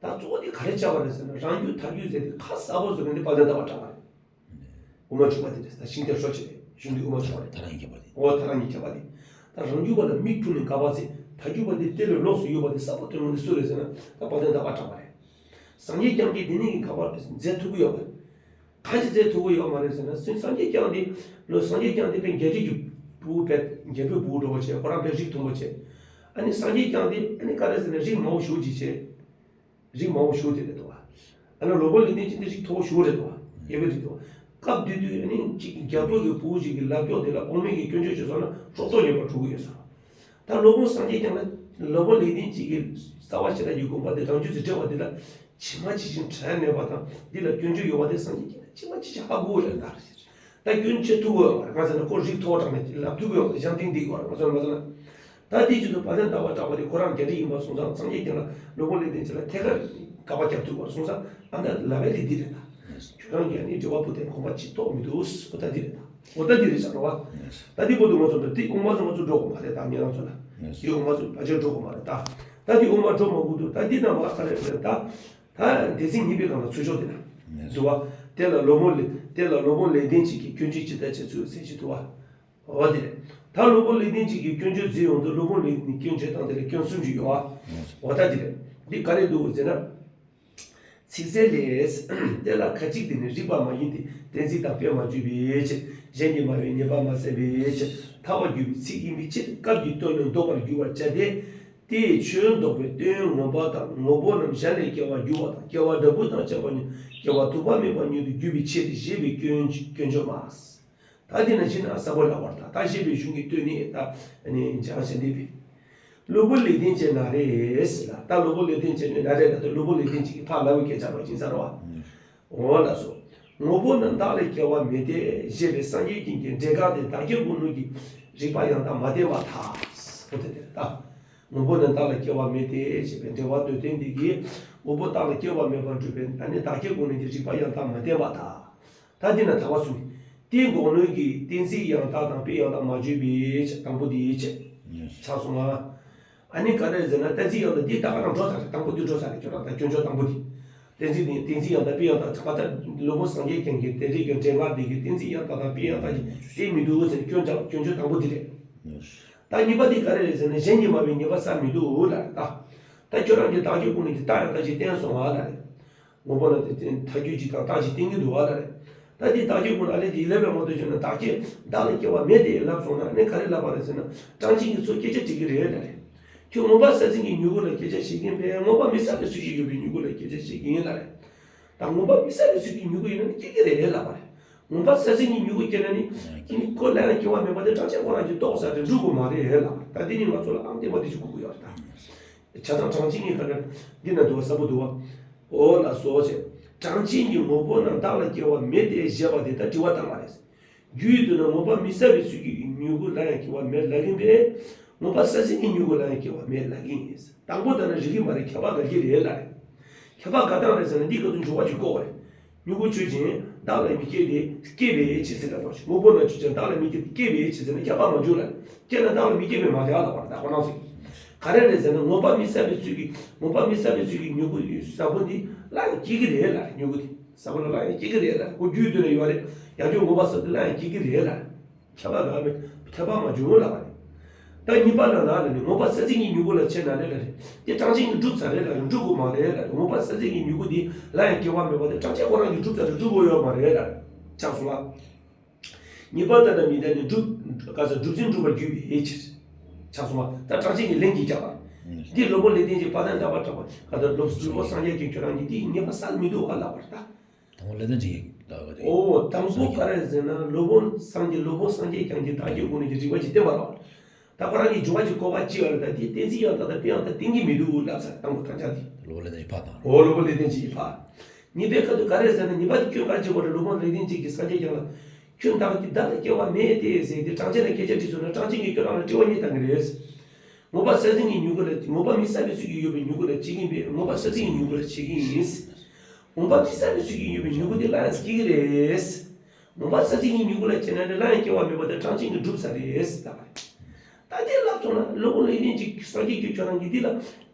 ད་གཙོ་བོ་དེ་ག་རེ་བྱ་བ་རེད་ཟེར་ན་རང་རྒྱུད་ཐལ་འགྱུར་ཟེར་ཏེ་ཁ་གསལ་པོ་བཟོ་མཁན་དེ་དཔལ་ལྡན་ཟླ་བ་གྲགས་པ་རེད། དབུ་མ་འཇུག་པ་དེ་རེད། ད་ཤིང་རྟ་ཧྲོ་ཅིག་རེད། གཞུང་འདི་དབུ་མ་འཇུག་པ་རེད། ད་རང་ཉིད་ཁྱབ་པ་དེ། འོ་ད་རང་ཉིད་ཁྱབ་པ་དེ། ད་རང་རྒྱུད་པ་ལ་མིག་ཕུལ་ནས་དགག་པ་ཚེ་ཐལ་འགྱུར་བ་འདི་དེ་ལས་ལོགས་སུ་ཡོད་པ་དེ་གསལ་པོ་སྟོན་མཁན་དེ་སུ་རེད་ཟེར་ན་ད་དཔལ་ལྡན་ཟླ་བ་གྲགས་པ་རེད། སངས་རྒྱས་བསྐྱངས་ཀྱིས་འདི་ནས་ཀྱི་ཁ་པར་མཛད་ཐུབ་ཀྱི་ཡོད་པ། གང་ཞིག་མཛད་ཐུབ་ཀྱི་ཡོད་མ་རེད་ཟེར་ན་སུས་སངས་རྒྱས་བསྐྱངས་ཏེ་ལོ་སངས་རྒྱས་བསྐྱངས་ཏེ་དཔེ་རྒྱལ་རིགས་ཀྱི་བུ་བས་རྒྱལ་པོའི་བུ་འགྲོ་བ་བྱས་ཁོ་རང་དཔེ་རིགས་མཐོན་པོ་བྱས། ཨ་ནི་སངས་རྒྱས་བསྐྱངས་ཏེ་ཨ་ནི་ག་རེ་ཟེར་ན་རིགས་མང་པོ་ཞུགས་ཀྱི་བྱས། རིགས་མང་པོ་ཞུགས་དེ་རེད་དོ། ཨ་ནི་སློབ་དཔོན་ལེགས་ལྡན་འབྱེད་དེ་རིགས་མཐོ་པོ་ཞུགས་རེད་དོ། རྒྱལ་པོའི་རིགས་དོ། སྐབས་དེ་དུས་ཨ་ནི་གཅིག་རྒྱལ་པོ་གི་བུ་ཞིག་གི་ལབ་ཀྱོག་དེ་ལ་དབང་མེད་ཀྱི་སྐྱོན་བརྗོད་བྱས་སོང་ན་སྲོག་ཐོག་ཉེས་པར་གྲུབ་ཀྱི་ཡོད་ཟེར། ད་སློབ་དཔོན་སངས་རྒྱས་བསྐྱངས་ལ་སློབ་དཔོན་ལེགས་ལྡན་འབྱེད་ཀྱི་རྩ་བ་ཞེ་དྲག་གི་དགོངས་པ་དེ་རང་རྒྱུད་ཀྱི་འགྲེལ་བ་འདི་ལ་ཇི་མ་ཇི་བཞིན་བྲལ་མེད་པ་དང་འདི་ལ་སྐྱོན་བརྗོད་ཡོད་པ་དེ་སངས་རྒྱས་བསྐྱངས་ལ་ཇི་མ་ཇི་བཞིན་ཧ་གོ་ཡོད་ལ། ད་སྐྱོན་བརྗོད་ཐུབ་ཀྱི་ཡོད་མ་རེད། གང་ཟེར་ན་ཁོ་རིགས་མཐོ་དྲགས་ནས་ལབ་ཐུབ་ཀྱི་ཡོད་མ་རེད། གཞན་དེང་འདི་ཡོད་རེད། ང་ཚོ་ང་ཚོ་ན། ད་དེའི་རྗེས་སུ་དཔལ་ལྡན་ཟླ་བ་གྲགས་པ་དེ་ཁོ་རང་རྒྱལ་རིགས་ཡིན་པ་སོང་ཙང་སངས་རྒྱས་བསྐྱངས་ལ་སློབ་དཔོན་ལེགས་ལྡན་འབྱེད་ལ་ཐད་ཀར་དགག་པ་རྒྱབ་ཐུབ་པར་སོང་ཙང་ཨ་ད་ལབ་པའི་ལས་འདི་རེད་ད། ཁྱོད་རང་གིས་ཨ་ནི་འགྲེལ་བ་པོ་དེ་དགོངས་པ་ཅིག་རྟོགས་མི་འདུག་འོ་ད་འདི་རེད་ད། འོ་ད་འདི་རེད་ཤག་རོ་བ། ད་འདི་པོ་དུ་ང་ཚོ་འདི་དབུ་མ་ཚོ་ང་ཚོ་འགྲོ་དགོས་མ་རེད་ད་ངེད་རང་ཚོ་ལ། འདི་དབུ་མ་ཚོ་ཕལ་ཆེར་འགྲོ་དགོས་མ་རེད་ད། ད་འདི་དབུ་མ་འགྲོ་མ་དགོས་འདུག་ད་འདི་ནང་མ་ག་རེ་རེད་ད། ད་སྡེ་ཚན་གཉིས་པའི་སྒང་ལ་ཚུར་ཕྱོགས་དེ་ན། འདུག་བ། དེ་ལ་སློབ་དཔོན་ལེགས་དེ་ལ་སློབ་དཔོན་ལེགས་ལྡན་འབྱེད་ཀྱི་སྐྱོན་བརྗོད་ཇི་ལྟར་བྱེད་ཚུལ་ཟེར་གྱི་འདུག་བ། འོ་དེ་རེད། ད་སློབ་དཔོན་ལེགས་ལྡན་འབྱེད་ཀྱི་སྐྱོན་བརྗོད་འཛིན་ཡོང་དུས་སློབ་དཔོན་ལེགས་ལྡན་སྐྱོན་བརྗོད་སྟངས་དེ་ལ་སྐྱོན་གསུམ་ཅིག་ཡོད་བ། འོ་ད་དེ་རེད། འདི་ག་རེ་འདུག་ཟེར་ན། ཚིག་གསལ་ལས། དེ་ལ་ཁ་ཅིག་དེ་ནི་རིགས་པ་མ་ཡིན་ཏེ་གཏན་ཚིགས་དང་དཔེ་མ་འཇུག་པའི་ཕྱིར། གཞན་གྱིས་སྨྲ་བའི་ཉེས་པ་མ་བསལ་བའི་ཕྱིར། ཐལ་བར་འགྱུར་བའི་ཚིག་ཡིན་པའི་ཕྱིར། སྐབས་ཀྱི་དོན་ནི་འདོགས་པར་འགྱུར་བར་བྱ་སྟེ། དེའི་ཆོས་འདོགས་པའི་དོན་ངོ་མ་དང་ངོ་བོ་རྣམས་གཞན་ལས་སྐྱེ་བར་འགྱུར་བ་དང་སྐྱེ་བ་འབྲས་བུ་དང་བཅས་པ་ཉིད་སྐྱེ་བ་ཐུབ་པ་མེད་པར་ཉིད་དུ་འགྱུར་བའི་ཕྱིར་ཞེས་པའི་སྐྱོན་སྐྱོན་བརྗོད་མ། ད་འདི་ན་ཕྱི་ནང་གསལ་པོ་ལབ་པར་ད་ད་ཞེས་པའི་གཞུང་གི་དོན་ནི་ད་ནི་སྦྱང་བྱ་འདི་པས། སློབ་དཔོན་ལེགས་ལྡན་འབྱེད་ན་རེ་ཟེར་ལ་ད་སློབ་དཔོན་ལེགས་ལྡན་འབྱེད་ནི་ན་རེ་ལ་ད་སློབ་དཔོན་ལེགས་ལྡན་འབྱེད་ཀྱི་ཕར་ལབ་པའི་སྐད་ཆ་རོ་ཅིང་ས་རོ་བ། འོ་ལགས་སོ། ངོ་བོ་ནི་བདག་ལས་སྐྱེ་བ་མེད་དེ་ཞེས་པའི་སངས་རྒྱས་རྒྱན་གྱི་འགྲེལ་བཀའ་དེ་བདག་སྐྱེ་སྒོ་ནས་ཀྱི་རིགས་པ་ཡང་དག་མ་བསྟན་པར་ཐལ། འོ་དེ་དེ་ལྟ། ངོ་བོ་ནི་བདག་ལ་སྐྱེ་བ་མེད་དེ་ཞེས་པའི་འགྲེལ་བ་མདོར་བསྟན་འདི་གིས་ངོ་བོ་བདག་ལ་སྐྱེ་བ་མེད་པར་སྒྲུབ་པའི་ཨ་ནི་བདག་སྐྱེ་སྒོ་ནས་ཀྱི་རིགས་པ་ཡང་དག་མ་བསྟན་པར་ཐལ། ད་འདི་ན་ཐལ་བ་གསུམ། དེའི་འགོག་ནོན་གྱི་གཏན་ཚིགས་ཡང་དག་དང་དཔེ་ཡང་དག་མ་བརྗོད་པའི་ཕྱིར། དང་པོ་འདིའི་ཕྱིར། ཆགས་སོང་ང་། ཨ་ནི་ག་རེ་ཟེར་ན་གཏན་ཚིགས་ཡང་དག་འདི་ད་ག་རང་འགྲོ་ཚར་རེད། དང་པོ་འདི་འགྲོ་ཚར་རེད། ཁྱོད་རང་ད་སྐྱོན་བརྗོད་དང་པོ་འདི། གཏན་ཚིགས་འདི་གཏན་ཚིགས་ཡང་དག་དཔེ་ཡང་དག་ད་ལྟ་སློབ་དཔོན་སངས་རྒྱས་རྒྱན་གྱི་གཏན་རིགས་ཀྱི་འགྲེལ་ངག་འདི་གི་གཏན་ཚིགས་ཡང་དག་དང་དཔེ་ཡང་དག་གི་གཏན་མི་འདུག་ཟེར་སྐྱོན་བརྗོད་སྐྱོན་བརྗོད་དང་པོ་འདི་རེད། ད་གཉིས་པ་འདི་ག་རེ་རེད་ཟེར་ན་གཞན་གྱིས་སྨྲ་བའི་ཉེས་པ་བསལ་མི་འདུག་ལ་རེད་ད། ད་ཁྱོད་རང་གིས་བདག་སྐྱེ་སྒོ་ནས་ཀྱི་རྟགས་ཡང་དག་ཅིག་བསྟན་སོང་བ་ལ་རེད། ངོ་བོ་ལ་དེ་བརྟེན་ཐལ་འགྱུར་གྱི་དང་རྟགས་ཅིག་བསྟན་གྱི་འདུག་བ་ལ་རེད། ད་འདི་བདག་སྐྱེ་སྒོ་ནས་ཨ་ལས་ཀྱི་ལས་པའི་ངོ་དེ་བརྗོད་ན་བདག་སྐྱེ་བདག་ལ་སྐྱེ་བ་མེད་དེ་ལབ་སོང་ན་ཨ་ནི་ག་རེ་ལབ་པ་རེད་ཟེར་ན་གྲངས་ཅན་གྱིས་ཚུར་སྐད་ཆ་དྲིས་ཀྱི་རེད་ལ་རེད། ཁྱོད་མངོན་པ་གསལ་ཟིན་གྱི་མྱུ་གུ་ལ་སྐད་ཆ་བཤད་ཀྱིན་པས་མངོན་པ་མི་གསལ་བའི་ཚུལ་གྱིས་ཡོད་པའི་མྱུ་གུ་ལ་སྐད་ཆ་བཤད་ཀྱི་ཡིན་ལ་རེད། ད་མངོན་པ་མི་གསལ་བའི་ཚུལ་གྱི་མྱུ་གུ་ཡིན་ན་ནི་སྐྱེ་གི་རེད་ལབ་པ་རེད། མངོན་པ་གསལ་ཟིན་གྱི་མྱུ་གུ་སྐྱེ་ན་ནི་ཨ་ནི་ཁོ་ལས་ལ་སྐྱེ་བ་མེད་པ་དེ་གྲངས་ཅན་ཁོ་རང་གིས་རྟོགས་ས་རེད་འགྲུབ་དགོས་མ་རེད་ལབ་པ་རེད། ད་འདི་ནི་ང་ཚོ་ལ་ཨང་བསྟན་པ་འདི་ཅིག་དགོས་ཀྱི་ཡོད་རེད་ད། བྱས་ཙང་གྲངས་ཅན་གྱི་ཁ་ན་འདི་ན་འདུག་བ་གསལ་པོ་འདུག་བ། འོ་ལགས་སོ་ཞེས། གྲངས་ཅན་གྱི་ངོ་བོ་རྣམས་བདག་ལ་སྐྱེ་བ་མེད་དེ་ཞེས་པ་དེ་ལྟར་དྲི་བ་བཏང་བ་རེད། རྒྱུའི་དོན་ན་མངོན་པ་མི་གསལ་བའི་ཚུལ་གྱི་མྱུ་གུ་ལ་ཡང་སྐྱེ་བ་མེད་ལབ་ཀྱིན་པས། མངོན་པ་གསལ་ཟིན་གྱི་མྱུ་གུ་ལ་ཡང་སྐྱེ་བ་མེད་ལབ་ཀྱིན་ཡིན། དང་པོ་ལྟར་ན་རིགས་ཀྱི་མ་རེད། ཁྱབ་པ་ག་གི་རེད་ལབ་རེད། ཁྱབ་པ་ག་དང་རེད་ཟེར་ན་འདི་ག་ཚོད་འཇུག་པ་ཅིག་བཀོད་པ་རེད། མྱུ་གུ་ཆོས་ཅན། བདག་ལ་མི་སྐྱེ་སྟེ། སྐྱེ་བའི་ཕྱིར་ཟེར་ལ་དོར་ཞིང་། དངོས་པོ་ན་ཆོས་ཅན། བདག་ལ་མི་སྐྱེ་སྟེ། སྐྱེ་བའི་ཕྱིར་ཟེར་ན་ཁྱབ་པ་མ་འཇུག་ལ། སྐྱེ་ན་བདག་ལ་མི་སྐྱེ་བས་མ་ཁྱབ་ལ་བར་ད་ཁོ་ན་ཚོ་ག་རེ་རེད་ཟེར་ན་མངོན་པ་མི་གསལ་བའི་ཚུལ་གྱི་མངོན་པ་མི་གསལ་བའི་ཚུལ་གྱི་མྱུ་གུ་ཟབ་པོ་འདི་ལ་ཡང་སྐྱེ་གི་རེད་ལ་མྱུ་གུ་དེ་ཟབ་པོ་ལ་ལ་ཡང་སྐྱེ་གི་རེད་ལ་ཁོ་རྒྱུའི་དོན་ན་ཡོད་རེད། ཡང་ཁྱོད་མངོན་པ་གསལ་དེ་ལ་ཡང་སྐྱེ་གི་རེད་ལ། ཁྱབ་པ་ག་མེད། ཁྱབ་པ་མ་བྱུང་ལབ་པ་རེད། ད་གཉིས་པ་ལ་ན་ལ་ནི་མངོན་པ་གསལ་ཟིན་གྱི་མྱུ་གུ་ལ་ཕྱེ་ན་ལས་ལ་རེད། དེ་གྲངས་ཅན་གྱིས་གྲུབ་ཚར་རེད་ལ་རེད། གྲུབ་དགོས་མ་རེད་ལ་རེད། མངོན་པ་གསལ་ཟིན་གྱི་མྱུ་གུ་འདི་ལ་ཡང་སྐྱེ་བ་མེད་པ་དེ་གྲངས་ཅན་ཁོ་རང་གིས་གྲུབ་ཚར་རེད། གྲུབ་དགོས་ཡོད་མ་རེད་ལ་རེད། ཆགས་སོང་ལ། གཉིས་པ་ལྟར་ན་མི་ལྡན་ནི་སྒྲུབ་ག་ས་སྒྲུབ་ཟིན་སྒྲུབ་པར་གྱུར་པའི་ཕྱིར། ཆགས་སོང་བ། ད་གྲངས་ཅན་གྱིས་ལན་གྱིས་བརྒྱབ་པ། འདི་སློབ་དཔོན་ལེགས་ལྡན་གྱིས་བ་དན་ལྡན་པ་གྲགས་པ་ག་ད་སློབ་སློབ་དཔོན་སངས་རྒྱས་ཀྱིས་ཁྱོད་རང་གིས་འདི་ངེས་པ་གསལ་མི་འདུག་ག་ལབ་པར་ད། དང་པོ་ལེགས་ལྡན་འབྱེད་ཀྱི་ལབ་པ་རེད། ཨོ་དང་པོ་ག་རེ་ཟེར་ན་སློབ་དཔོན་སངས་རྒྱས་སློབ་དཔོན་སངས་རྒྱས་བསྐྱངས་ཀྱིས་བདག་བསྐྱེད་སྒོ་ནས་ཀྱི་རིགས་པ་ཅིག་བསྟན་པ་རེད། ད་ཁོ་རང་གིས་འཇུག་པ་ཅིག་བཀོད་པ་ཅི་ཡོད་རེད། ད་དེ་གཏན་ཚིགས་ཡང་དག་དང་དཔེ་ཡང་དག་བསྟན་གྱི་མི་འདུག་ལབ་ཚར། དང་པོ་དང་ཆ་དེ། སློབ་དཔོན་ལེགས་ལྡན་གྱིས་ཕར་དང་། ཨོ་སློབ་དཔོན་ལེགས་ལྡན་འབྱེད་ཀྱིས་ཕར། གཉིས་པའི་ཁ་ཐུག་ག་རེ་ཟེར་ན་གཉིས་པ་དེ་སྐྱོན་ག་རེ་བྱེད་དགོས་རེད། སློབ་དཔོན་ལེགས་ལྡན་འབྱེད་ཀྱིས་སངས་རྒྱས་བསྐྱངས་ལ། ཁྱོད་བདག་གིས་བདག་ལ་སྐྱེ་བ་མེད་དེ་ཟེར་ཏེ་གྲངས་ཅན་ལ་སྐད་ཆ་དྲིས་སོང་ན་གྲངས་ཅན་གྱིས་ཁྱོད་རང་ལ་དྲི་བ་གཉིས་བཏང་གི་རེད། མངོན་པ་གསལ་ཟིན་གྱི་མྱུ་གུ་ལ་མངོན་པ་མི་གསལ་བའི་ཚུལ་གྱིས་ཡོད་པའི་མྱུ་གུ་ལ་བྱེད་ཀྱིན་པས་མངོན་པ་གསལ་ཟིན་གྱི་མྱུ་གུ་ལ་བྱེད་ཀྱིན་ཡིན། མངོན་པ་མི་གསལ་བའི་ཚུལ་གྱིས་ཡོད་པའི་མྱུ་གུ་དེ་ལ་ཡང་སྐྱེ་གི་རེད། མངོན་པ་གསལ་ཟིན་གྱི་མྱུ་གུ་ལ་བྱེད་ན་ནི་ལ་ཡང་སྐྱེ་བ་མེད་པ་དེ་གྲངས་ཅན་གྱིས་གྲུབ་ཚར་རེད་ལབ་པ་རེད། ད་དེ་ལབ་སོང་ན་སློབ་དཔོན་ལེགས་ལྡན་གྱིས་སངས་རྒྱས་ཀྱིས་ཁྱོད་རང་གིས་འདི་ལ་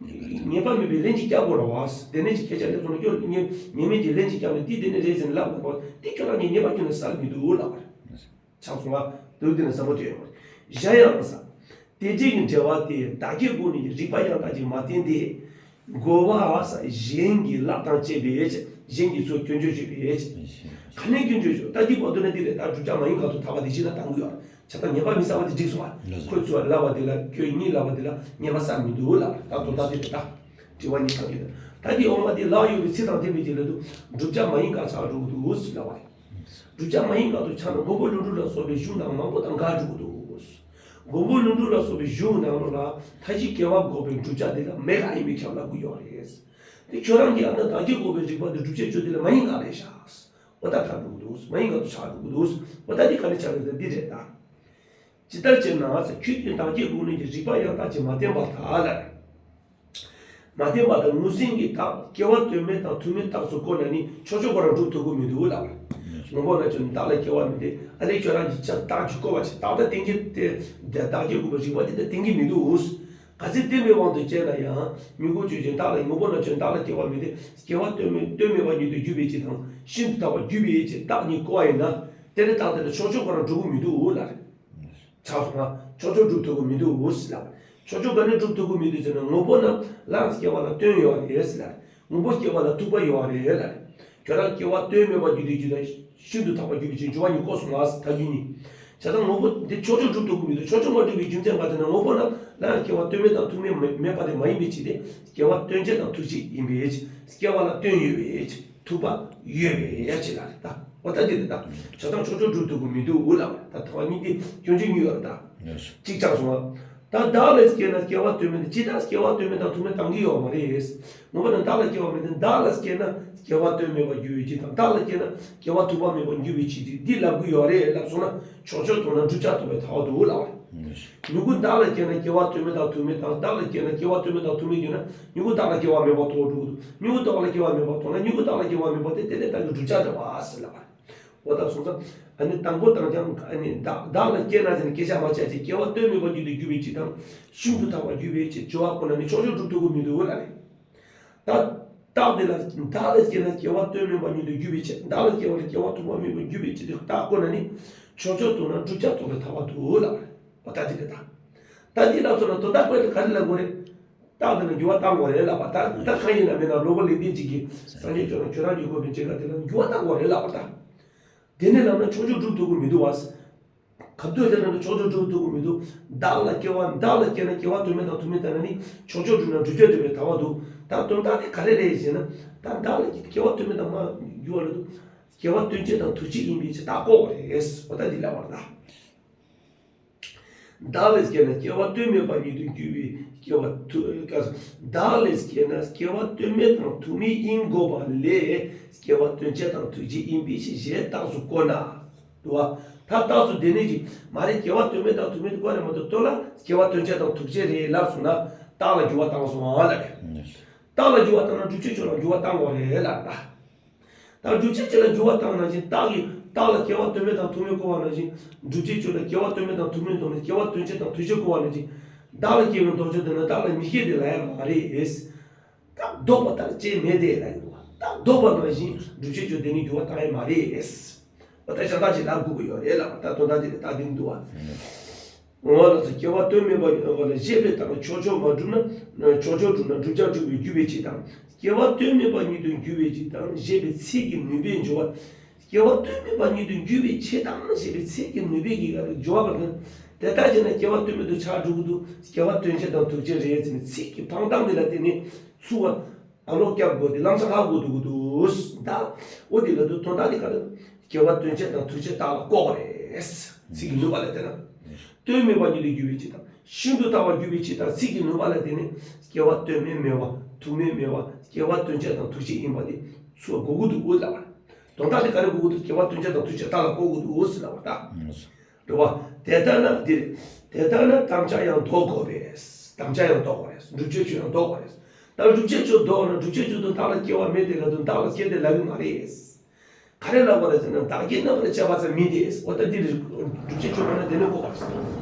ངེས་པ་མེད་པའི་ལན་ཅིག་བརྒྱབ་དགོས་རེད་བ། དེ་ནས་ཅིག་སྐད་ཆ་སླེབས་སོང་ན་ཁྱོད་ངེས་ངེས་མེད་ཀྱི་ལན་ཅིག་བརྒྱབ་ནས་འདི་དེ་ནས་རེད་ཟེར་ནས་ལབ་དགོས་རེད་བ། འདི་ཁྱོད་རང་གིས་ངེས་པ་ཁྱོན་ནས་གསལ་མི་འདུག་ལབ་པ་རེད། ཆགས་སོང་ང་། དུས་འདི་ནས་བསམ་བློ་བཏོན་ཡོང་བ་རེད། གཞན་ཡང་ས། དེ་རྗེས་ཀྱི་འགྲེལ་པ་དེ་བདག་བསྐྱེད་སྒོ་ནས་རིགས་པ་ཡང་དག་ཅིག་མ་བསྟན་ཏེ། རྒོལ་བ་ས་གཞན་གྱི་ལག་དང་བཅས་པའི་ཕྱིར་གཞན་གྱིས་ཚུར་སྐྱོན་བརྗོད་བྱས་པའི་ཕྱིར། ག་ནས་སྐྱོན་བརྗོད་བྱས། ད་འདི་བར་དུ་ན་འདི་རེད། ད་བསྒྲུབ་བྱ་མ་ཡིན་ག་དུ་ཐར་པ་དེ་ཕྱིར་ན་གཏང་གི་ཡོད། བྱ་དང་ངེས་པ་མི་གསལ་བ་དེ་འགྲིག་སོང་བ། ཁོས་ཚུར་ལབ་པ་དེ་ལ་སྐྱོན་གཉིས་ལབ་པ་དེ་ལ་ངེས་པ་གསལ་མི་འདུག་ལབ་པ་ད་དོན་དག་དེ་རེད་ད། དྲི་བ་གཉིས་བཏང་གི་འདུག་ད་འདི་འོག་མ་དེ་ལག་གཡོག་པའི་ཚིག་དང་ལྡན་པའི་རྗེས་ལ་དུ་བསྒྲུབ་བྱ་མ་ཡིན་ག་ཆགས་འགྲོ་གི་འདུག་ལབ་པ་རེད། བསྒྲུབ་བྱ་མ་ཡིན་ག་དུ་ཆགས་ན་མགོན་པོ་ཀླུ་སྒྲུབ་ལ་སོགས་པའི་གཞུང་དང་མང་པོ་དང་འགལ་འགྲོ་གི་འདུག་མགོན་པོ་ཀླུ་སྒྲུབ་ལ་སོགས་པའི་གཞུང་ནང་ལོགས་ལ་མཐའ་བཞི་སྐྱེ་བ་འགོག་པའི་བསྒྲུབ་བྱ་དེ་ལ་མེད་ག་ཡིན་པས་ཁྱབ་ལབ་ཀྱི་ཡོད་རེད། དེ་ཁྱོད་རང་གིས་ཨ་ན་བདག་བསྐྱེད་འགོག་པའི་རིགས་པ་འདི་བསྒྲུབ་བྱའི་ཆོས་དེ་ལ་མ་ཡིན་ག་རེད་ཤག་འོ་ད་ཐར་འགྲོ་གི་འདུག་མ་ཡིན་ག་དུ་ཆགས་འགྲོ་གི་འདུག་འོ་ད་འདི་ག་ནས་ཆགས་རེད་ད་འདི་རེད་ད། ཇི་ལྟར་བྱས་ན་ཁྱོད་ཀྱིས་བདག་བསྐྱེད་སྒོ་ནས་ཀྱི་རིགས་པ་ཡང་དག་ཅིག་མ་བསྟན་པར་ཐལ། མ་བསྟན་པ་དང་ངོས་ཟིན་གྱི་རྟགས་སྐྱེ་བ་དོན་མེད་དང་ཐུག་མེད་རྟགས་སུ་བཀོད་ན་ནི་ཕྱོགས་ཆོས་ཁོ་རང་སྒྲུབ་ཐུབ་ཀྱི་མི་འདུག་ལབ། མང་པོ་ན་ཁྱོད་བདག་ལ་སྐྱེ་བ་མེད་དེ་ཨ་ནི་ཁྱོད་རང་གིས་ཆ་རྟགས་ཀྱིས་བཀོད་པ་ཅིག་རྟགས་དང་བསྟན་གྱི་དེ་བདག་བསྐྱེད་དགོས་པའི་རིགས་པ་དེ་ལྟར་བསྟན་གྱི་མི་འདུག་ག་ཚད་བསྟན་པའི་དབང་དུ་བྱས་ན་ཡང་མྱུ་གུ་ཆོས་ཅན་བདག་ལ་མང་པོ་ན་ཁྱོད་བདག་ལ་སྐྱེ་བ་མེད་དེ་སྐྱེ་བ་དོན་མེད་དོན་མེད་པ་ཉིད་དུ་གྱུར་པའི་ཕྱིར་དང་ཤིན་ཏུ་ཐར་པར་གྱུར་པའི་ཕྱིར་རྟགས་གཉིས་བཀོད་པ་ཡིན་ན་དེ་ནི་རྟགས་དེ་ལ་ཕྱོགས་ཆོས་ཁོ་རང་སྒྲུབ་ཀྱི་མི་འདུག་ལབ། ཆགས་སོང་ང་། ཕྱོགས་ཆོས་སྒྲུབ་ཐུབ་ཀྱི་མི་འདུག་ཟེར་ལ། ཕྱོགས་ཆོས་ག་ནས་སྒྲུབ་ཐུབ་ཀྱི་མི་འདུག་ཟེར་ན་དངོས་པོ་རྣམས་ལའང་སྐྱེ་བ་ལ་སྐྱོན་ཡོད་རེད་ཟེར་ལ། དངོས་པོ་སྐྱེ་བ་ལ་ཐུག་པ་ཡོད་རེད་ལ། ཁྱོད་རང་སྐྱེ་བ་དོན་མེད་པར་གྱུར་ཏེ་རྒྱུ་དང་ཤིན་ཏུ་ཐར་པར་གྱུར་པའི་ཕྱིར་འགྱུར་བ་གཉིས་བཀོད་སོང་ང་ཟེར་ཐལ་རྒྱུ་གཉིས། བྱས་ཙང་དངོས་པོ་འདི་ཕྱོགས་ཆོས་སྒྲུབ་ཐུབ་ཀྱི་མི་འདུག་ཕྱོགས་ཆོས་མ་སྒྲུབ་པའི་རྒྱུ་མཚན་ག་ཟེར་ན་དངོས་པོ་རྣམས་ལའང་སྐྱེ་བ་དོན་མེད་དང་ཐུག་མེད་མེད་པ་དེ་མ་ཡིན་པའི་ཕྱིར་ཏེ་སྐྱེ་བ་དོན་བྱེད་དང་ཐུག་བྱེད་ཡིན་པའི་ཕྱིར་སྐྱེ་བ་ལ་སྐྱོན་ཡོད་པའི་ཕྱིར། ཐུག་པ་ཡོད་པའི་ཡ་ཆེ་ལ་རེད་ད། འོ་ད་འདི་རེད་ད། བྱས་ཙང་ཕྱོགས་ཆོས་སྒྲུབ་ཐུབ་ཀྱི་མི་འདུག་ལབ་ད་ཐོག་གཉིས་དེ་སྐྱོན་བརྗོད་གཉིས་ཡོད་རེད་ད། གཅིག་ཆགས་སོང་ང་། ད་བདག་ལ་སྐྱེས་ན་སྐྱེ་བ་དོན་མེད་དེ་ཇི་ལྟར་སྐྱེ་བ་དོན་མེད་དང་ཐུག་མེད་བཏང་གི་ཡོད་མ་རེད། ངོ་མ་ནི་བདག་ལ་སྐྱེ་བ་མེད་དེ་བདག་ལ་སྐྱེས་ན་སྐྱེ་བ་དོན་མེད་པར་འགྱུར་བའི་ཕྱིར་དང་བདག་ལ་སྐྱེས་ན་སྐྱེ་བ་ཐུག་པ་མེད་པར་འགྱུར་བའི་ཕྱིར་ཏེ་འདི་ལབ་ཀྱི་ཡོད་རེད་ལབ་སོང་ན་ཕྱོགས་ཆོས་མཐོང་ན་བསྒྲུབ་བྱ་ཐོབ་པའི་ཐལ་བ་འདུག་ལབ། མྱུ་གུ་བདག་ལ་སྐྱེས་ན་སྐྱེ་བ་དོན་མེད་དང་ཐུག་མེད་དང་བདག་ལ་སྐྱེས་ན་སྐྱེ་བ་དོན་མེད་དང་ཐུག་མེད་གྱུར་ན་མྱུ་གུ་བདག་ལ་སྐྱེ་བ་མེད་པར་ཐལ་བ་འགྲོ་གི་འདུག་མྱུ་གུ་བདག་ལ་སྐྱེ་བ་མེད་པར་ཐལ་ན་མྱུ་གུ་བདག་ལ་སྐྱེ་བ་མེད་པ་དེ་དེ་ལས་བདག་གི་བསྒྲུབ་བྱ་རེད་བ་ཟེར་ལབ། འོ་ད་སོང་ཙང་ཨ་ནི་དང་པོ་དང་ཀྱང་ཨ་ནི་བདག་བདག་ལ་སྐྱེས་ན་ཟེར་ནས་སྐད་ཆ་མ་བྱས་ཅིག་སྐྱེ་བ་དོན་མེད་པར་འགྱུར་ཏེ་འགྱུར་བའི་ཕྱིར་དང་ཤིན་ཏུ་ཐར་པར་འགྱུར་བའི་ཕྱིར་སྦྱོར་བ་ཁོ་ན་ནི་ཕྱོགས་ཆོས་སྒྲུབ་ཐུབ་ཀྱི་མི་འདུག་ལབ་རེད། ད་རྟགས་དེ་ལ་བདག་ལ་སྐྱེས་ན་སྐྱེ་བ་དོན་མེད་པར་འགྱུར་ཏེ་འགྱུར་བའི་ཕྱིར་བདག་ལ་སྐྱེ་བ་ལ་སྐྱེ་བ་ཐུག་པ་མེད་པར་འགྱུར་བའི་ཕྱིར་དེ་རྟགས་ཁོ་ན་ནི་ཕྱོགས་ཆོས་མཐོང་ན་བསྒྲུབ་བྱ་ཐོབ་པའི་ཐལ་བ་འདུག་ལབ་རེད། འོ་ད་དེ་རེད་ད། ད་འདི་ལ་མཚོན་ན་དོན་དག་དཔེ་དེ་ག་རེ་ལབ་དགོས་རེད། རྟགས་དེ་ལ་འགྱུར་བ་བཏང་དགོས་རེད་ལབ་པ་ད་ད་གང་ཡིན་ན་མིན་ན་སློབ་དཔོན་ལེགས་ལྡན་འབྱེད་ཀྱིས་སངས་རྒྱས་ཁྱོད་རང་ཁྱོད་རང་གིས་བཀོད་པའི་འབྱེད་ཀ་དེ་ལ་འགྱུར་བ་བཏང་དགོས་རེད་ལབ་པ་ད། དེ་ནས་ལབ་ན་ཕྱོགས་ཆོས་སྒྲུབ་ཐུབ་ཀྱི་མི་འདུག་བ། ག་དུས་དེ་ལབ་ན་ཕྱོགས་ཆོས་སྒྲུབ་ཐུབ་ཀྱི་མི་འདུག་བདག་ལ་སྐྱེ་བ་བདག་ལ་སྐྱེས་ན་སྐྱེ་བ་དོན་མེད་དང་ཐུག་མེད་བཏང་ན་ནི་ཕྱོགས་ཆོས་སྒྲུབ་ན་བསྒྲུབ་བྱ་སྒྲུབ་པའི་ཐལ་བ་འདུག་ད་དོན་དག་དེ་ག་རེ་རེད་ཞེ་ན། ད་བདག་ལ་སྐྱེ་བ་དོན་མེད་དང་མ་འགྱུར་བ་ལ་འདུག་སྐྱེ་བ་དོན་བྱེད་དང་ཐུག་བྱེད་ཡིན་པའི་ཕྱིར་ད་ལྐོག་པ་རེད། འོ་ད་འདི་ལབ་པ་རེད་ད། བདག་ལ་སྐྱེས་ན་སྐྱེ་བ་དོན་མེད་པ་ཉིད་དུ་འགྱུར་བའི་སྐྱེ་བ་ཐུ་བདག་ལ་སྐྱེས་ན་སྐྱེ་བ་དོན་མེད་དང་ཐུག་མེད་ཡིན་དགོས་པ་ལས་སྐྱེ་བ་དོན་བྱེད་དང་ཐུག་བྱེད་ཡིན་པའི་ཕྱིར་ཞེས་རྟགས་སུ་བཀོད་ན། འདུག་བ། ད་རྟགས་སུ་བདེན་ནི་ཅིག་མ་རེད། སྐྱེ་བ་དོན་མེད་དང་ཐུག་མེད་དུ་བཀོད་ནས་མ་གཏོགས་དོན་ལ་སྐྱེ་བ་དོན་བྱེད་དང་ཐུག་བྱེད་རེད་ལབ་སོང་ན་རྟགས་ལ་འགྱུར་བ་བཏང་སོང་ཨ་ལ་རེད། རྟགས་ལ་འགྱུར་བ་བཏང་ན་སྒྲུབ་བྱེད་ཆོས་ལ་འགྱུར་བ་བཏང་བ་རེད་ལ་ད། ད་སྒྲུབ་བྱེད་ཆོས་ལ་འགྱུར་བ་བཏང་ན་ཅིག་རྟགས་ཀྱི་རྟགས་ལ་སྐྱེ་བ་དོན་མེད་དང་ཐུག་མེད་བཀོད་པ་ན་ཅིག་སྒྲུབ་བྱེད་ཆོས་ལ་སྐྱེ་བ་དོན་མེད་དང་ཐུག་མེད་བཀོད་ནས་སྐྱེ་བ་དོན་བྱེད་དང་ཐུག་བྱེད་བཀོད་པ་ན་ཅིག་བདག་ལ་སྐྱེ་བའི་ལྡོག་ཕྱོགས་དེ་ནི་བདག་ལ་མི་སྐྱེ་དེ་ལ་ཡང་མ་རེད། རྟགས་ལྡོག་པ་ལྟར་བྱས་མེད་དེ་ལ་ཡིན་པ། རྟགས་ལྡོག་པ་ནང་བཞིན་སྒྲུབ་བྱེད་ཆོས་དེ་ནི་འགྱུར་བ་བཏང་ཡས་མ་རེད། འོ་ད་ཞག་ཐག་ཅིག་ལ་སྒུག་གི་ཡོད་རེད་ལ། ད་དོན་དག་དེ་རེད། ད་དེ་འདུག་བ། འོ་ལ་སོ་སྐྱེ་བ་དོན་མེད་པ་ཞེས་པའི་རྟགས་ཕྱོགས་ཆོས་མ་གྲུབ་ན་ཕྱོགས་ཆོས་གྲུབ་ན་བསྒྲུབ་བྱ་གྲུབ་པའི་རྒྱུ་བའི་ཕྱིར་དང་། སྐྱེ་བ་དོན་མེད་པ་ཉིད་དུ་འགྱུར་བའི་ཕྱིར་དང་ཞེས་པའི་ཚིག་གི་ནུས་པས་འཇོག་པ། སྐྱེ་བ་དོན་མེད་པ་ཉིད་དུ་འགྱུར་བའི་ཕྱིར་དང་ཞེས་པའི་ཚིག་གི་ནུས་པས་ཀྱི་ག་རེ་འཇོག་པ་དང་། དེ་ལྟར་བྱས་ན་སྐྱེ་བ་དོན་མེད་དུ་ཆགས་འགྲོ་གི་འདུག་སྐྱེ་བ་དོན་བྱེད་དང་ཐུག་བྱེད་རེད་ཟེར་ནས་ཚིག་གི་འཕངས་སྟངས་འདི་ལ་བརྟེན་ནས་ཚུར་བ། ཨ་ལོ་སྐྱབས་དགོས་ཏེ་ལམ་སང་ཧ་གོ་འདུག་གི་འདུག་ད་འོ་དེ་ལ་འདུག་དོན་དག་དེ་ག་རེ། སྐྱེ་བ་དོན་བྱེད་དང་ཐུག་བྱེད་རྟགས་ལ་བཀོད་པ་རེད། ཚིག་གི་ནུས་པ་ལ་བརྟེན་ན། དོན་མེད་པ་ཉིད་དུ་འགྱུར་བའི་ཕྱིར་དང་ཤིན་ཏུ་དག་པར་འགྱུར་བའི་ཕྱིར་དང་ཚིག་གི་ནུས་པ་ལ་བརྟེན་ནས་སྐྱེ་བ་དོན་མེད་མེད་པ་ཐུག་མེད་མེད་པ་སྐྱེ་བ་དོན་བྱེད་དང་ཐུག་བྱེད་ཡིན་པ་དེ་ཚུར་གོ་དགོས་འདུག་འོ་ལབ་པ། དོན་དག་དེ་ག་རེ་གོ་དགོས་འདུག་སྐྱེ་བ་དོན་བྱེད་དང་ཐུག་བྱེད་རྟགས་ལ་བཀོད་དགོས་འདུག་འོ་ཟེར་ལབ་པ་ད། རེད་བ། དེ་ལྟར་ན་འདིར། དེ་ལྟར་ན་དམ་བཅའ་ཡང་ལྡོག་དགོས་པས། དམ་བཅའ་ཡང་ལྡོག་དགོས་རེད། སྒྲུབ་བྱེད་ཆོས་ཡང་ལྡོག་དགོས་རེད། ད་སྒྲུབ་བྱེད་ཆོས་ལྡོག་ན་སྒྲུབ་བྱེད་ཆོས་དང་བདག་ལ་སྐྱེ་བ་མེད་དེ་ལ་དུ་བདག་ལ་སྐྱེ་དེ་ལབ་ཀྱི་མ་རེད། ག་རེ་ལབ་པ་རེད་ཟེར་ན་བདག་གི་རྣམ་པར་དཔྱད་པ་ཙམ་མིན་ཏེ། འོ་ད་འདི་རེད། སྒྲུབ་བྱེད་ཆོས་ལྡོག་ན་དེ་ནི་བཀོད་པ་རེད།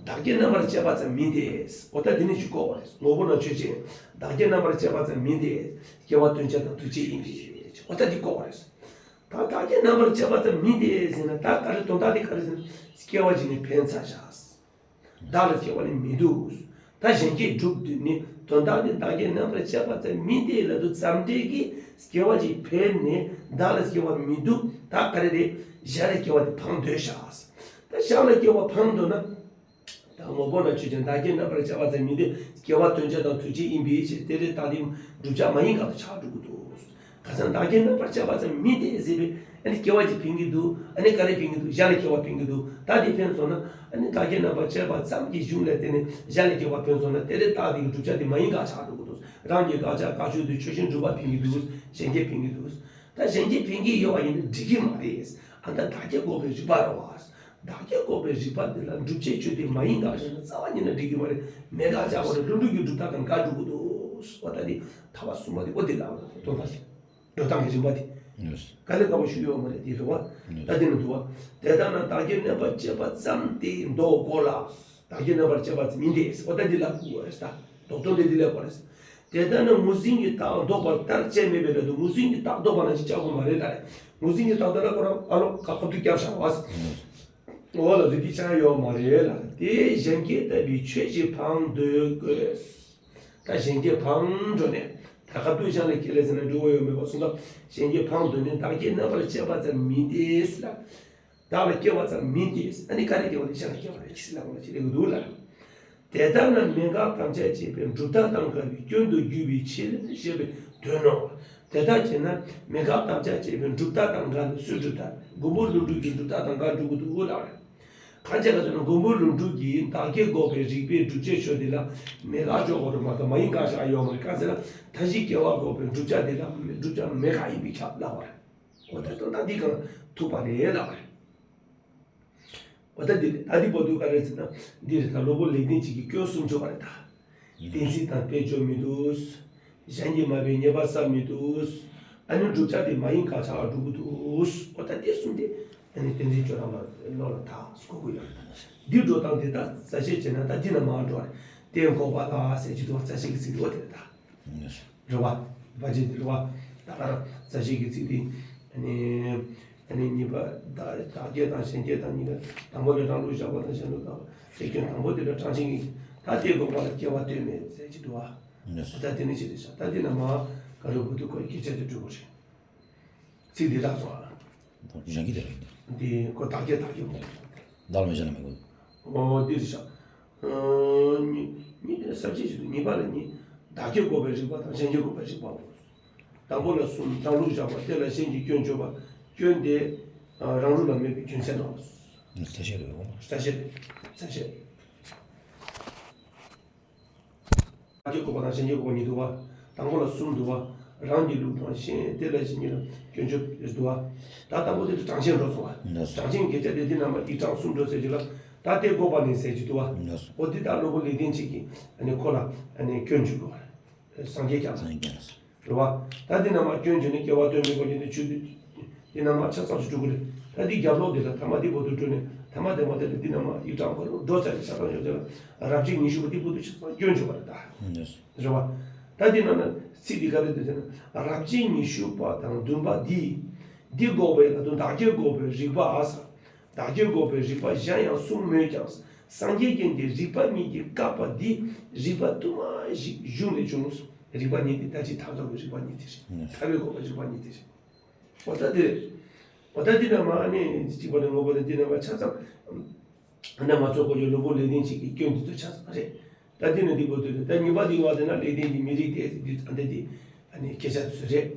བདག་གི་རྣམ་པར་དཔྱད་པ་ཙམ་མིན་ཏེ། འོ་ད་འདི་ནི་ཅིག་བཀོད་པ་རེད། ངོ་བོ་ན་ཆོས་ཅན། བདག་གི་རྣམ་པར་དཔྱད་པ་ཙམ་མིན་ཏེ། སྐྱེ་བ་དོན་བྱེད་དང་ཐུག་བྱེད་ཡིན་ཏེ། འོ་ད་འདི་བཀོད་པ་རེད། ད་བདག་གི་རྣམ་པར་དཔྱད་པ་ཙམ་མིན་ཏེ་ཟེར་ན་ད་ག་རེ་དོན་དག་དེ་ག་རེ་ཟེར་ན་སྐྱེ་བ་ཅིག་ནི་འཕེན་ཚར་བཞག་བདག་ལ་སྐྱེ་བ་ནི་མི་འདུག་ད་གཞན་སྐྱེ་སྒྲུབ་དུས་ནི་དོན་དག་ནི་བདག་གི་རྣམ་པར་དཔྱད་པ་ཙམ་མིན་ཏེ་ལབ་དུས་ཙམ་འབྲས་ཀྱི་སྐྱེ་བ་ཅིག་འཕེན་ནས་བདག་ལ་སྐྱེ་བ་མི་འདུག་ད་ག་རེ་རེད། གཞན་ལ་སྐྱེ་བ་དེ་འཕང་འདོད་བཞག་ད་གཞན་ལ་སྐྱེ་བ་འཕང་འདོད་ན། ད་ངོ་བོ་ན་ཆོས་ཅན། བདག་གི་རྣམ་པར་དཔྱད་པ་ཙམ་མིན་ཏེ། སྐྱེ་བ་དོན་བྱེད་དང་ཐུག་བྱེད་ཡིན་པའི་ཕྱིར། དེ་ལས་བདག་དེ་བསྒྲུབ་བྱ་མ་ཡིན་གང་དུ་ཆགས་འགྲོ་གི་འདུག་ཁ་སང་བདག་གི་རྣམ་པར་དཔྱད་པ་ཙམ་མིན་ཏེ་ཟེར་བས། ཨ་ནི་སྐྱེ་བ་ཅིག་འཕེན་གྱི་འདུག་ཨ་ནི་ག་རེ་འཕེན་གྱི་འདུག་གཞན་ལ་སྐྱེ་བ་འཕེན་གྱི་འདུག་ད་དེ་འཕེན་སོང་ན་ཨ་ནི་བདག་གི་རྣམ་པར་དཔྱད་པ་ཙམ་གྱི་གཞུང་ལ་བརྟེན་ནས་གཞན་ལ་སྐྱེ་བ་འཕེན་སོང་ན་དེ་ལས་བདག་དེ་གི་བསྒྲུབ་བྱ་དེ་མ་ཡིན་གང་ཆགས་འགྲོ་གི་འདུག་རང་གི་དགག་བྱ་དགག་ཆོས་དེ་ཆོས་ཅན་སྒྲུབ་པ་འཕེན་གྱི་འདུག་གཞན་སྐྱེ་འཕེན་གྱི་འདུག་ད་གཞན་སྐྱེ་འཕེན་གྱི་ཡོད་པ་ཡིན་ན་འགྲིག་གི་མ་རེད། ཨ་ད་བདག་སྐྱེ་འགོག་པའི་རིགས་པ་རེད་བ། བདག་སྐྱེ་འགོག་པའི་རིགས་པ་འདི་ལ་སྒྲུབ་བྱེད་ཆོས་དེ་མ་ཡིན་གང་ཞེ་ན་རྩ་བ་ཉིད་ནས་འགྲིག་གི་མ་རེད། མེད་དགག་བྱ་བ་རེད། ཀླུ་སྒྲུབ་ཀྱི་སྒྲུབ་རྟགས་དང་འགལ་འགྲོ་གི་འདུག་འོ་ད་འདི་ཐར་པ་གསུམ་པ་དེ་འོ་དེ་ལ་འོ་ད་དོན་དག་འགྲོ་སྟངས་ཀྱི་རིམ་པ་དེ། ཡོས། དཀའ་ལས་ཁག་པོ་ཞུ་ཡོད་མ་རེད་དེ་རེད་བ། ཡོས། ད་དེ་ནི་འདུག་བ། དེ་ལྟར་ན་བདག་གི་རྣམ་པར་དཔྱད་པ་ཙམ་དེ་ལྡོག་དགོས་ལ། བདག་གི་རྣམ་པར་དཔྱད་པ་ཙམ་མིན་ཏེ། འོ་ད་འདི་ལ་དགོས་རེད་ད། ལྡོག་དོན་དེ་འདི་ལ་དགོས་རེད། དེ་ལྟར་ན་ངོས་འཛིན་གྱི་རྟགས་ལྡོག་པ་ལྟར་དཔྱད་མེད་པའི་ལ་དུ་ངོས་འཛིན་གྱི་རྟགས་ལྡོག་པ་ནང་བཞིན་དཔྱད་དགོས་མ་རེད་ད། ངོས་འཛིན་གྱི་རྟགས་ལྡོག་ན་ཁོ་རང་ཨ་ལོ་ཁ་ཁ་ཐུག་སྐྱབས་བཞག་བ། འོ་ལ་རིགས་ཀྱི་ཆ་ཡོད་མ་རེད་ལ། དེ་གཞན་སྐྱེ་ལྟ་བུའི་ཆོས་ཅིག་འཕང་འདོད་དགོས། ད་གཞན་སྐྱེ་འཕང་འགྲོ་ནས་ད་ཁ་ཐུག་གཞན་ལ་སྐྱེ་ལས་ཟེར་ན་འགྲོ་བ་ཡོད་མེད་པ་གསུངས་སྐབས་གཞན་སྐྱེ་འཕང་འདོད་ནས་བདག་སྐྱེ་རྣམ་པར་དཔྱད་པ་ཙམ་མིན་ཏེ་ཟེར་ལ། བདག་ལ་སྐྱེ་བ་ཙམ་མིན་ཏེ། ཨ་ནི་ག་རེ་སྐྱེ་བ་ནི་གཞན་ལ་སྐྱེ་བ་རེད་ཅེས་ལབ་པ་ཅི་ལེགས་འདུག་ལ། དེ་ལྟར་ན་མེད་དགག་དམ་བཅའ་བྱས་པའི་སྒྲུབ་རྟགས་དང་འགལ་བའི་སྐྱོན་དུ་འགྱུར་བའི་ཕྱིར་ཞེས་པའི་དོན་ནོ། དེ་ལྟར་བྱས་ན་མེད་དགག་དམ་བཅའ་བྱས་པའི་སྒྲུབ་རྟགས་དང་འགལ་བའི་སུའི་སྒྲུབ་རྟགས། མགོན་པོ་ཀླུ་སྒྲུབ་ཀྱི་སྒྲུབ་རྟགས་དང་འགལ་འགྲོ་གི་འདུག་ལ། གང་བྱས་ག་ཚོད་ན་མགོན་པོ་ཀླུ་སྒྲུབ་ཀྱིས་བདག་སྐྱེ་འགོག་པའི་རིགས་པས་སྒྲུབ་བྱའི་ཆོས་འདི་ལ་མེད་དགག་འཇོག་དགོས་རེད་མ་གཏོགས་མ་ཡིན་དགག་བཞག་ཡོད་མ་རེད། གང་ཟེར་ན་མཐའ་བཞིའི་སྐྱེ་བ་འགོག་པའི་བསྒྲུབ་བྱ་འདི་ལ་བསྒྲུབ་བྱ་མེད་དགག་ཡིན་པས་ཁྱབ་ལབ་པ་རེད། འོ་ད་དོན་དག་འདི་གང་ཐུག་པ་རེད་ལབ་པ་རེད། འོ་ད་འདི་རེད། ད་འདི་བར་དུ་ག་རེ་ཟེར་ན་འདི་རེད། ད་སློབ་དཔོན་ལེགས་ལྡན་འབྱེད་ཀྱི་སྐྱོན་གསུམ་བརྗོད་པ་རེད་ད། གཏན་ཚིགས་དང་དཔེ་བརྗོད་མི་འདུག་གཞན་གྱིས་སྨྲ་བའི་ཉེས་པ་བསལ་མི་འདུག་ཨ་ནི་བསྒྲུབ་བྱ་དེ་མ་ཡིན་དགག་བྱ་བ་སྒྲུབ་ཀྱི་འདུག་འོ་ད་དེ་གསུམ་དེ་ཨ་ནི་གཏན་ཚིགས་བརྗོད་སྟངས་ལ་བློ་ལ་ཐག་གོ་དགོས་ཡོད་རེད། འདི་འགྲོ་སྟངས་དེ་ད་རྩ་ཤེས་བྱས་ན་ད་འདི་ན་མར་འགྲོ་བ་རེད། དེ་འགོག་པ་ལ་ཟེར་གྱི་འདུག་བ། རྩ་ཤེས་ཀྱི་ཚིག་འདི་འོ་དེ་རེད་ད། རེད་བ། བ་ཅན་དེ་རེད་བ། ད་ག་རང་རྩ་ཤེས་ཀྱི་ཚིག་དེ། ཨ་ནི། ཨ་ནི་གཉིས་པ་བདག་བདག་སྐྱེ་དང་གཞན་སྐྱེ་དང་གཉིས་ཀ་དང་པོ་ལ་རང་ལུགས་བཞག་པ་དང་གཞན་ལུགས་བཞག་པ་དེ་སྐྱོན་དང་པོ་དེ་ལ་གྲངས་ཅན་གྱི་ད་དེ་འགོག་པ་ལ་སྐྱེ་བ་དོན་མེད་ཟེར་གྱི་འདུག་བ། ད་དེ་ནི་ཅི་རེད་ཤག་ད་དེ་ན་མ་ག་རེ་བུ་དུ་ཁོའི་སྐད་ཆ་དེ་འགྲོ་གི་རེད། ཚིག་འདི་དག་སོང་ཨ། གཞན་སྐྱེ་དེ་རེད། འདི་ཁོ་བདག་སྐྱེ་བདག་སྐྱེ་འགོག་པ། བདག་ལ་མེད་གཞན་ལ་མེད་དགོས། འོ་འདི་རེད་ཤག་གཉིས་གཉིས་ས་བཅད་ཅིག་ཏུ་གཉིས་པ་ལ་གཉིས། བདག་སྐྱེ་འགོག་པའི་རིགས་པ་དང་གཞན་སྐྱེ་འགོག་པའི་རིགས་པའོ། དང་པོ་ལ་གསུམ། རང་ལུགས་བཞག་པ་དེ་ལ་གཞན་གྱི་སྐྱོན་བརྗོད་པ། སྐྱོན་དེ་རང་ལུགས་ལ་མེད་པའི་རྒྱུ་མཚན་ནོ། རྩ་ཤེ་རེད་འོ། རྩ་ཤེ་རེད། རྩ་ཤེ། བདག་སྐྱེ་འགོག་པ་དང་གཞན་སྐྱེ་འགོག་པ་གཉིས་འདུག་བ། དང་པོ་ལ་གསུམ་འདུག་བ། རང་གི་ལུགས་དང་གཞན་དེ་ལ་གཞི་ཉིད་ལ་སྐྱོན་བརྗོད་འདུག་བ། ད་དང་པོ་དེ་དུ་གྲངས་ཅན་འགྲོ་སོང་བ། ལགས་སོ། གྲངས་ཅན་སྐད་ཆ་དེ་འདི་ནང་མ་ཡིག་གྲངས་གསུམ་འགྲོ་ཟེར་གྱི་ལ། ད་དེ་འགོག་པ་ནི་ཟེར་གྱི་འདུག་བ། ལགས་སོ། འོ་འདི་ད་སློབ་དཔོན་ལེགས་ལྡན་འབྱེད་ཀྱིས་ཨ་ནི་ཁོ་ལ་ཨ་ནི་སྐྱོན་བརྗོད་དགོས་བ། སངས་རྒྱས་ཀྱང་། སངས་རྒྱས་ཀྱང་། རེད་བ། ད་འདི་ནང་མ་སྐྱོན་བརྗོད་ནི་སྐྱེ་བ་སྟོན་མི་དགོས་ཀྱི་འདི་ཆུ་འདི། འདི་ནང་མ་ཆ་ཚང་ཞིག་འགྲོ་གི་རེད། ད་འདི་རྒྱབ་ལོག་འདི་ལ་ཐ་མ་འདི་བོ་དུ་འགྲོ་ནས་ཐ་མ་དེ་མ་དེ་ལ་འདི་ནང་མ་ཡིག་གྲངས་ཁོ་རང་འགྲོ་ཚར་ནས་ཆ་ཚང་ཡོད་ཚད་ལ་རབ་བྱེད་ཉི་ཤུ་པ་འདི་བོ་དུ་ཆ་ཚང་སྐྱོན་བརྗོད་པ་རེད་ད། རེད་བ། ད་འདི་ནང་ན་ཚིག་འདི་ག་རེ་འདུག་ཟེར་ན། རབ་བྱེད་ཉི་ཤུ་པ་དང་བདུན་པ་འདི། འདི་འགོག་པའི་ལ་དོན་བདག་སྐྱེ་འགོག་པའི་རིགས་པ་ཨ་ས། བདག་སྐྱེ་འགོག་པའི་རིགས་པ་གཞན་ཡང་གསུངས་མོད་ཀྱང་། སངས་རྒྱས་བསྐྱངས་ཀྱི་རིགས་པ་གཉིས་ཀྱི་བཀག་པ་འདི་རིགས་པ་དུ་མ་ཞིག་གཞུང་ནས་བྱུང་། རིགས་པ་གཉིས་འདི་ད་ཅི་ཐབས་རྡོག་གི་རིགས་པ་གཉིས་དེ་རེད། ཐར་པའི་འགོག་པའི་རིགས་པ་གཉིས་དེ་རེད། འོ་ད་དེ་རེད། འོ་ད་འདི་ནང་མ་ནི་གཅིག་པ་ནས་ངོ་བོ་ནས་འདི་ནང་མ་ཆ་ཚང་། ཨ་ནི་མ་ཚོགས་གོ་ཆོད་སློབ་དཔོན་ལེགས་ལྡན་འབྱེད་ཀྱི་སྐྱོན་འདི་ཚོ་ཆ་ཚང་རེད། ད་འདི་ནི་འདི་པོ་འདི་རེད། ད་གཉིས་པ་འདི་བ་དེ་ན་ལེགས་ལྡན་གྱི་མི་རིགས་དེ་འདི་ད་འདི་འདི་ཨ་ནི་སྐད་ཆ་དེ་ཚོ་རེད།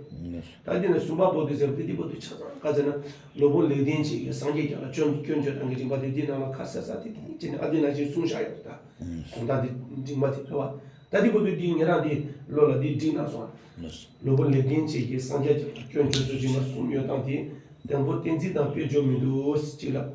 ད་འདི་ནི་གསུམ་པ་པོ་འདི་ཟེར་བ་དེ་འདི་པོ་འདི་ཆ་ཚང་ག་ཟེར་ན་སློབ་དཔོན་ལེགས་ལྡན་འབྱེད་ཀྱི་སངས་རྒྱས་ཀྱང་ལ་སྐྱོན་སྐྱོན་བརྗོད་སྟངས་ཀྱི་རིམ་པ་དེ་འདི་ནང་ལ་ཁ་གསལ་གསལ་དེ་དེ་ནི་ཨ་འདི་ནང་བཞིན་གསུངས་བཞག་ཡོད་ད། གསུང་སྟངས་དེ་འགྲིག་མ་དེ་རེད་བ། ད་འདི་པོ་འདི་འདི་ཉེ་རང་འདི་བློ་ལ་འདི་འགྲིག་ན་སོང་། སློབ་དཔོན་ལེགས་ལྡན་འབྱེད་ཀྱི་སངས་རྒྱས་ཀྱང་ལ་སྐྱོན་བརྗོད་ཚུལ་རིམ་པ་གསུམ་ཡོད་སྟངས་དེ། དང་པོ་གཏན་ཚིགས་དང་དཔེ་བརྗོད་མི་འདུག་ཟེར་གཅིག་ལབ།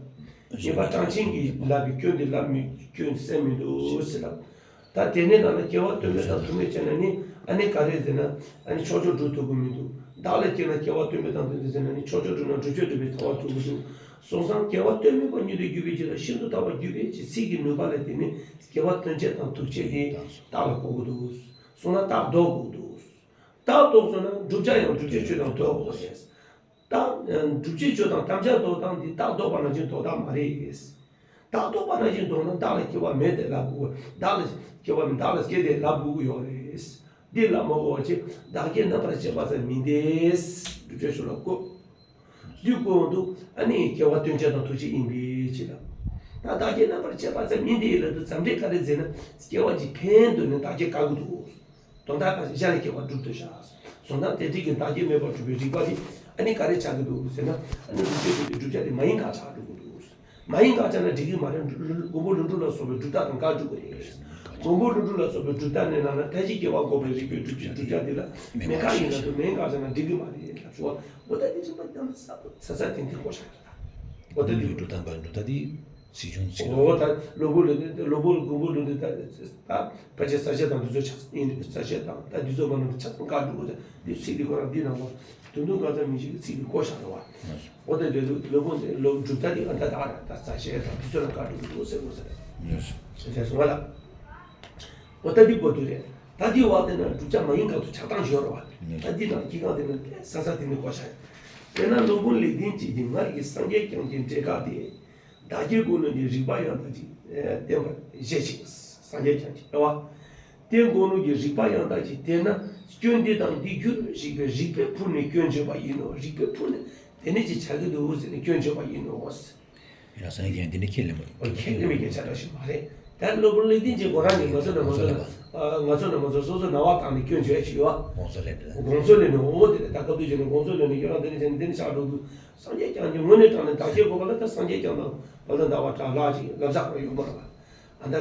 གཉིས་པ་གྲངས་ཅན་གྱིས་ལབ་པའི་སྐྱོན་འདི་ལབ་མི་སྐྱོན་གསལ་མི་འདུག་ཟེར་ལབ། ད་དེ་ནས་ནང་ན་སྐྱེ་བ་སྟོན་པའི་དང་ཐུག་མེད་ཅན་ན་ནི་ཨ་ནི་ག་རེ་ཟེར་ན། ཨ་ནི་ཕྱོགས་ཆོས་སྒྲུབ་ཐུབ་ཀྱི་མི་འདུག་བདག་ལ་སྐྱེས་ན་སྐྱེ་བ་སྟོན་པའི་དང་ཐུག་འདུག་ཟེར་ན་ནི་ཕྱོགས་ཆོས་སྒྲུབ་ན་བསྒྲུབ་བྱ་སྒྲུབ་པའི་ཐལ་བ་ཐུག་གི་འདུག་སོང་ཙང་སྐྱེ་བ་སྟོན་མེད་པ་ཉིད་དུ་གྱུར་པའི་ཕྱིར་ཤིན་ཏུ་དག་པར་གྱུར་པའི་ཕྱིར་ཚིག་གི་ནུས་པ་ལས་དེ་ནི་སྐྱེ་བ་སྟོན་བྱེད་དང་ཐུག་བྱེད་དེ་རྟགས་ལ་གོ་གི་འདུག་སོང་ན་རྟགས་ལྡོག་དགོས་འདུག་རྟགས་ལྡོག་སོང་ན་བསྒྲུབ་བྱ་ཡང་བསྒྲུབ་བྱའི་ཆོས་དང་ལྡོག་དགོས་རེད། རྟགས་བསྒྲུབ་བྱའི་ཆོས་དང་དམ་བཅའ་ལྡོག་སྟངས་འདི་རྟགས་ལྡོག་པ་ནང་བཞིན་ལྡོག་སྟངས་མ་རེད། རྟགས་ལྡོག་པ་ནང་བཞིན་ལྡོག་ན་བདག་ལ་སྐྱེ་བ་མེད་དེ་ལབ་དགོས། བདག་ལ་སྐྱེ་བ་མེད་བདག་ལ་སྐྱེ་དེ་ལབ་དགོས་ཀྱི་ཡོད་རེད། འདི་ལ་མ་གོ་བ་ཅིག་བདག་སྐྱེ་རྣམ་པར་བཅད་པ་ཙམ་མིན་ཏེ། བསྒྲུབ་བྱའི་ཆོས་ལ་གོ། འདི་གོ་འདུག་ཨ་ནི་སྐྱེ་བ་སྟོན་བྱེད་དང་ཐུག་བྱེད་ཡིན་པའི་ཕྱིར་ལ། ད་བདག་སྐྱེ་རྣམ་པར་བཅད་པ་ཙམ་མིན་ཏེ་ལབ་དུས་ཙམ་འདྲེ་ག་རེ་ཟེར་ན་སྐྱེ་བ་གཅིག་ཕན་འདོད་ནས་བདག་སྐྱེ་དཀའ་གི་འདུག་དོན་དག་ག་ཞིག་གཞན་ལ་སྐྱེ་བ་སྒྲུབ་ཏུ་བྱ། སོང་ཙང་དེ་འདྲའི་གི་བདག་སྐྱེ་མེད་པར་སྒྲུབ་པའི་རིགས་པ་དེ་ཨ་ནི་ག་རེ་ཆགས་ཀྱི་འདུག་ཟེར་ན། ཨ་ནི་བསྒྲུབ་བྱ་དེ་བསྒྲུབ་བྱ་དེ་མ་ཡིན་དགག་ཆགས་འགྲོ་གི་འདུག་མ་ཡིན་དགག་ཆགས་ན་འགྲིག་གི་མ་རེད། མགོན་པོ་ཀླུ་སྒྲུབ་ལ་སོགས་པའི་སྒྲུབ་རྟགས་དང་དགག་སྒྲུབ་དགོས་རེད། མགོན་པོ་ཀླུ་སྒྲུབ་ལ་སོགས་པའི་སྒྲུབ་རྟགས་ནས་ནང་ན་མཐའ་བཞི་སྐྱེ་བ་འགོག་པའི་རིགས་པའི་སྒྲུབ་བྱེད་སྒྲུབ་བྱ་དེ་ལ་མེད་དགག་ཡིན་ན་དུ་མ་ཡིན་དགག་ཆགས་ན་འགྲིག་གི་མ་རེད་ལབ་སོང་བ། འོ་ད་དེ་རིགས་པ་རྣམས་ས་ས་ས་ཏན་ཏན་གོ་བཞག་ཡོད་ད། འོ་ད་དེ་སྒྲུབ་རྟགས་དང་སྒྲུབ་རྟགས་དེ། ཚིག་ཆུང་ཚིག་འོ་ད་སློབ་དཔོན་ལ་ནི་སློབ་དཔོན་མགོན་པོ་ཀླུ་སྒྲུབ་ད་ད་ཕལ་ཆེར་ས་བཅད་དང་འདི་ཚོ་ཆ་ཚང་ཡིན། ས་བཅད་དང་ད་འདི་ཚོ་མ་ནང་ཆ་ཚང་བཀའ་སྒྲུབ་དགོས། ད་འདི་ཚིག་འདི་ཁོ་རང་འདི་ནང་ལ་དོན་དུ་འགག་ཙམ་མི་ཤེས་ཀྱི་ཚིག་འདི་བཀོད་བཞག་རེད་བ། འོ་ད་འདི་སློབ་དཔོན་དེ་སློབ་སྒྲུབ་ད་འདི་ཨ་ད་ད་ད་ས་བཅད་དང་འདི་ཚོ་ལ་བཀའ་སྒྲུབ་དགོས་ཟེར་དགོས་ཟེར། ཞེས་གསུངས་པ་ལ། འོ་ད་འདི་བཀོད་དུས་རེད། ད་འདི་བ་དེ་ན་བསྒྲུབ་བྱ་མ་ཡིན་དགག་ཏུ་ཆགས་སྟངས་ཡོད་རེད་བ། ད་འདི་ནང་གི་གང་དེ་ན་ས་ས་དེ་ནི་བཀོད་བཞག་ཡོད། དེས་ན་སློབ་དཔོན་ལེགས་ལྡན་འབྱེད་ཀྱིས་སྔར་གྱི་སངས་རྒྱས་བསྐྱངས་ཀྱི་འགྲེལ་དཀའ་སྟེ། བདག་སྐྱེ་དགོས་ནོ་གི་རིགས་པ་ཡང་དག་ཅིག་བསྟན་པར་བཞེད་ཅིང་། སངས་རྒྱས་བསྐྱངས་ཀྱི་རེད་བ། བསྟན་དགོས་ནོ་གི་རིགས་པ་ཡང་དག་ཅིག་བསྟན་ན་སྐྱོན་འདི་དང་འདི་གྱུར་ཞིག་པའི་རིགས་པས་ཕུར་ནས་སྐྱོན་བརྗོད་པ་ཡིན་ནོ། རིགས་པས་ཕུར་ནས་དེ་ནས་ཅིག་བྱ་གི་འདུག་ཟེར་ནས་སྐྱོན་བརྗོད་པ་ཡིན་ནོ། ཡང་སངས་རྒྱས་འདི་ནི་ཁས་ལེན་པ། ཁས་ལེན་པའི་སྐད་ཆ་འདྲ་ཞིག་མ་རེད། ད་སློབ་དཔོན་ལེགས་ལྡན་འབྱེད་ཁོ་རང་གིས་ང་ཚོ་ནས་ང་ཚོ་ལ་ང་ཚོ་ནས་ང་ཚོ་སོ་སོ་ནང་བ་བཏང་ནས་སྐྱོན་བརྗོད་ཅིག་ཡོད། དགོངས་རྫོགས་ལས་འདྲ། དགོངས་རྫོགས་ལས་ནས་འོ་དེ་རེད། ད་སྐབས་དུས་བྱས་ནས་དགོངས་རྫོགས་ལས་ནས་ཁྱོད་རང་འདི་ནས་བྱས་ནས་འདི་ནས་ཆགས་འགྲོ་དུས། སངས་རྒྱས་བསྐྱངས་ཀྱི་དངོས་གནས་དྲང་གནས་བདག་སྐྱེ་དགོས་པ་ལ་ད་སངས་རྒྱས་བསྐྱངས་དང་བ་ལ་འདའ་བ་དྲག་ལགས་ཅིག་ལབ་ས་ཁོ་ཡོང་པ་རེད་བ། ཨ་ད་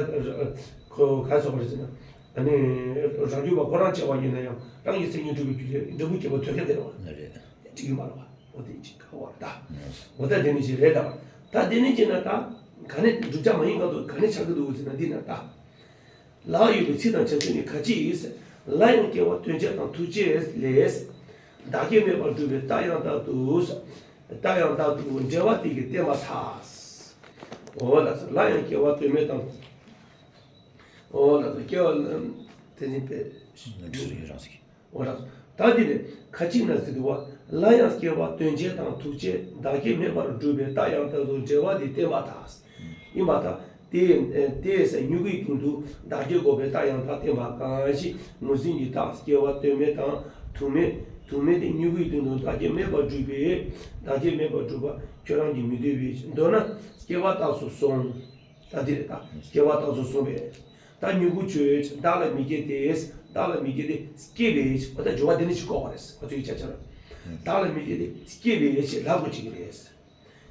ཁོ་ག་སོགས་པ་རེད་ཟེར་ན། ཨ་ནི་རང་རྒྱུད་པ་ཁོ་རང་བྱས་པ་ཡིན་ན་ཡང་རང་གི་སེམས་ཉིད་སྒྲུབ་པའི་རྒྱུ་ལས་འབྲས་བུ་སྐྱེ་བ་ཐོབ་ཀྱི་རེད་བ། ལ་རེད། དེ་འགྲིག་གི་མ་རེད་བ། འོ་དེ་ཅིག་ཁ་བར་ད། འོ་ད་དེ་ནི་ཅིག་རེད་ད། ད་དེ་ནི་ཅིག་ན་ད། ག་ནས་བསྒྲུབ་བྱ་མ་ཡིན་ག་དུ་ག་ནས་ཆགས་ཀྱི་འདུག་ཟེར་ན་འདི་ན་ད། ལ་ཡོད་པའི་ཚིག་དང་བྱ་ཚིག་ནི་ག་ཅི་ཡིས། ལ་ཡང་སྐྱེ་བ་སྟོན་བྱེད་དང་ཐུག་བྱེད་ལས། བདག་སྐྱེ་མེད་པར་སྒྲུབ་པའི་རྟགས་ཡང་དག་ཏུ། རྟགས་ཡང་དག་ཏུ་འབྲེལ་བ་དེ་གིས་བསྟན་པར་ཐལ། འོ་ལགས་སོ། ལ་ཡང་སྐྱེ་བ་སྟོན་མེད་དང་། འོ་ལགས་སོ། སྐྱེ་བ་ལ་དེ་བཞིན་པའི། འོ་ལགས་སོ། ད་འདི་ནས་ཁ་ཅིག་ན་ཟེར་དུས་བ། ལ་ཡང་སྐྱེ་བ་སྟོན་བྱེད་དང་ཐུག་བྱེད་བདག་སྐྱེ་མེད་པར་སྒྲུབ་པའི་རྟགས་ཡང་དག་ཏུ་འབྲེལ་བ་དེ་བསྟན་པར་ཐལ། ཡིན་པར་ཐལ། དེ་དེ་ཟེར་མྱུ་གུའི་སྟེང་དུ་བདག་སྐྱེ་འགོག་པའི་རྟགས་ཡང་དག་བསྟན་པ་གང་ཞིག་ངོས་འཛིན་གྱི་རྟགས་སྐྱེ་བ་སྟོན་མེད་དང་ཐུག་མེད། ཐུག་མེད་དེ་མྱུ་གུའི་སྟེང་དུ་བདག་སྐྱེ་མེད་པར་སྒྲུབ་པའི། བདག་སྐྱེ་མེད་པར་སྒྲུབ་པ་ཁྱོད་རང་གིས་མི་འདོད་པའི་མདོར་ན་སྐྱེ་བ་རྟགས་སུ་སོང་། ད་འདི་རེད་ད། སྐྱེ་བ་རྟགས་སུ་སོང་བས། ད་མྱུ་གུ་ཆོས་བདག་ལ་མི་སྐྱེ་སྟེ། བདག་ལ་མི་སྐྱེ་སྟེ་སྐྱེ་བའི་ཕྱིར། འོ་ད་སྦྱོར་བ་འདི་ནི་ཅིག་གོ་བ་རེད། ང་ཚོ་ཡིག་ཆ་ཆ་ལ། བདག་ལ་མི་སྐྱེ་སྟེ་སྐྱེ་བའི་ཕྱིར་ལབ་དགོས་ཅིག་རེད།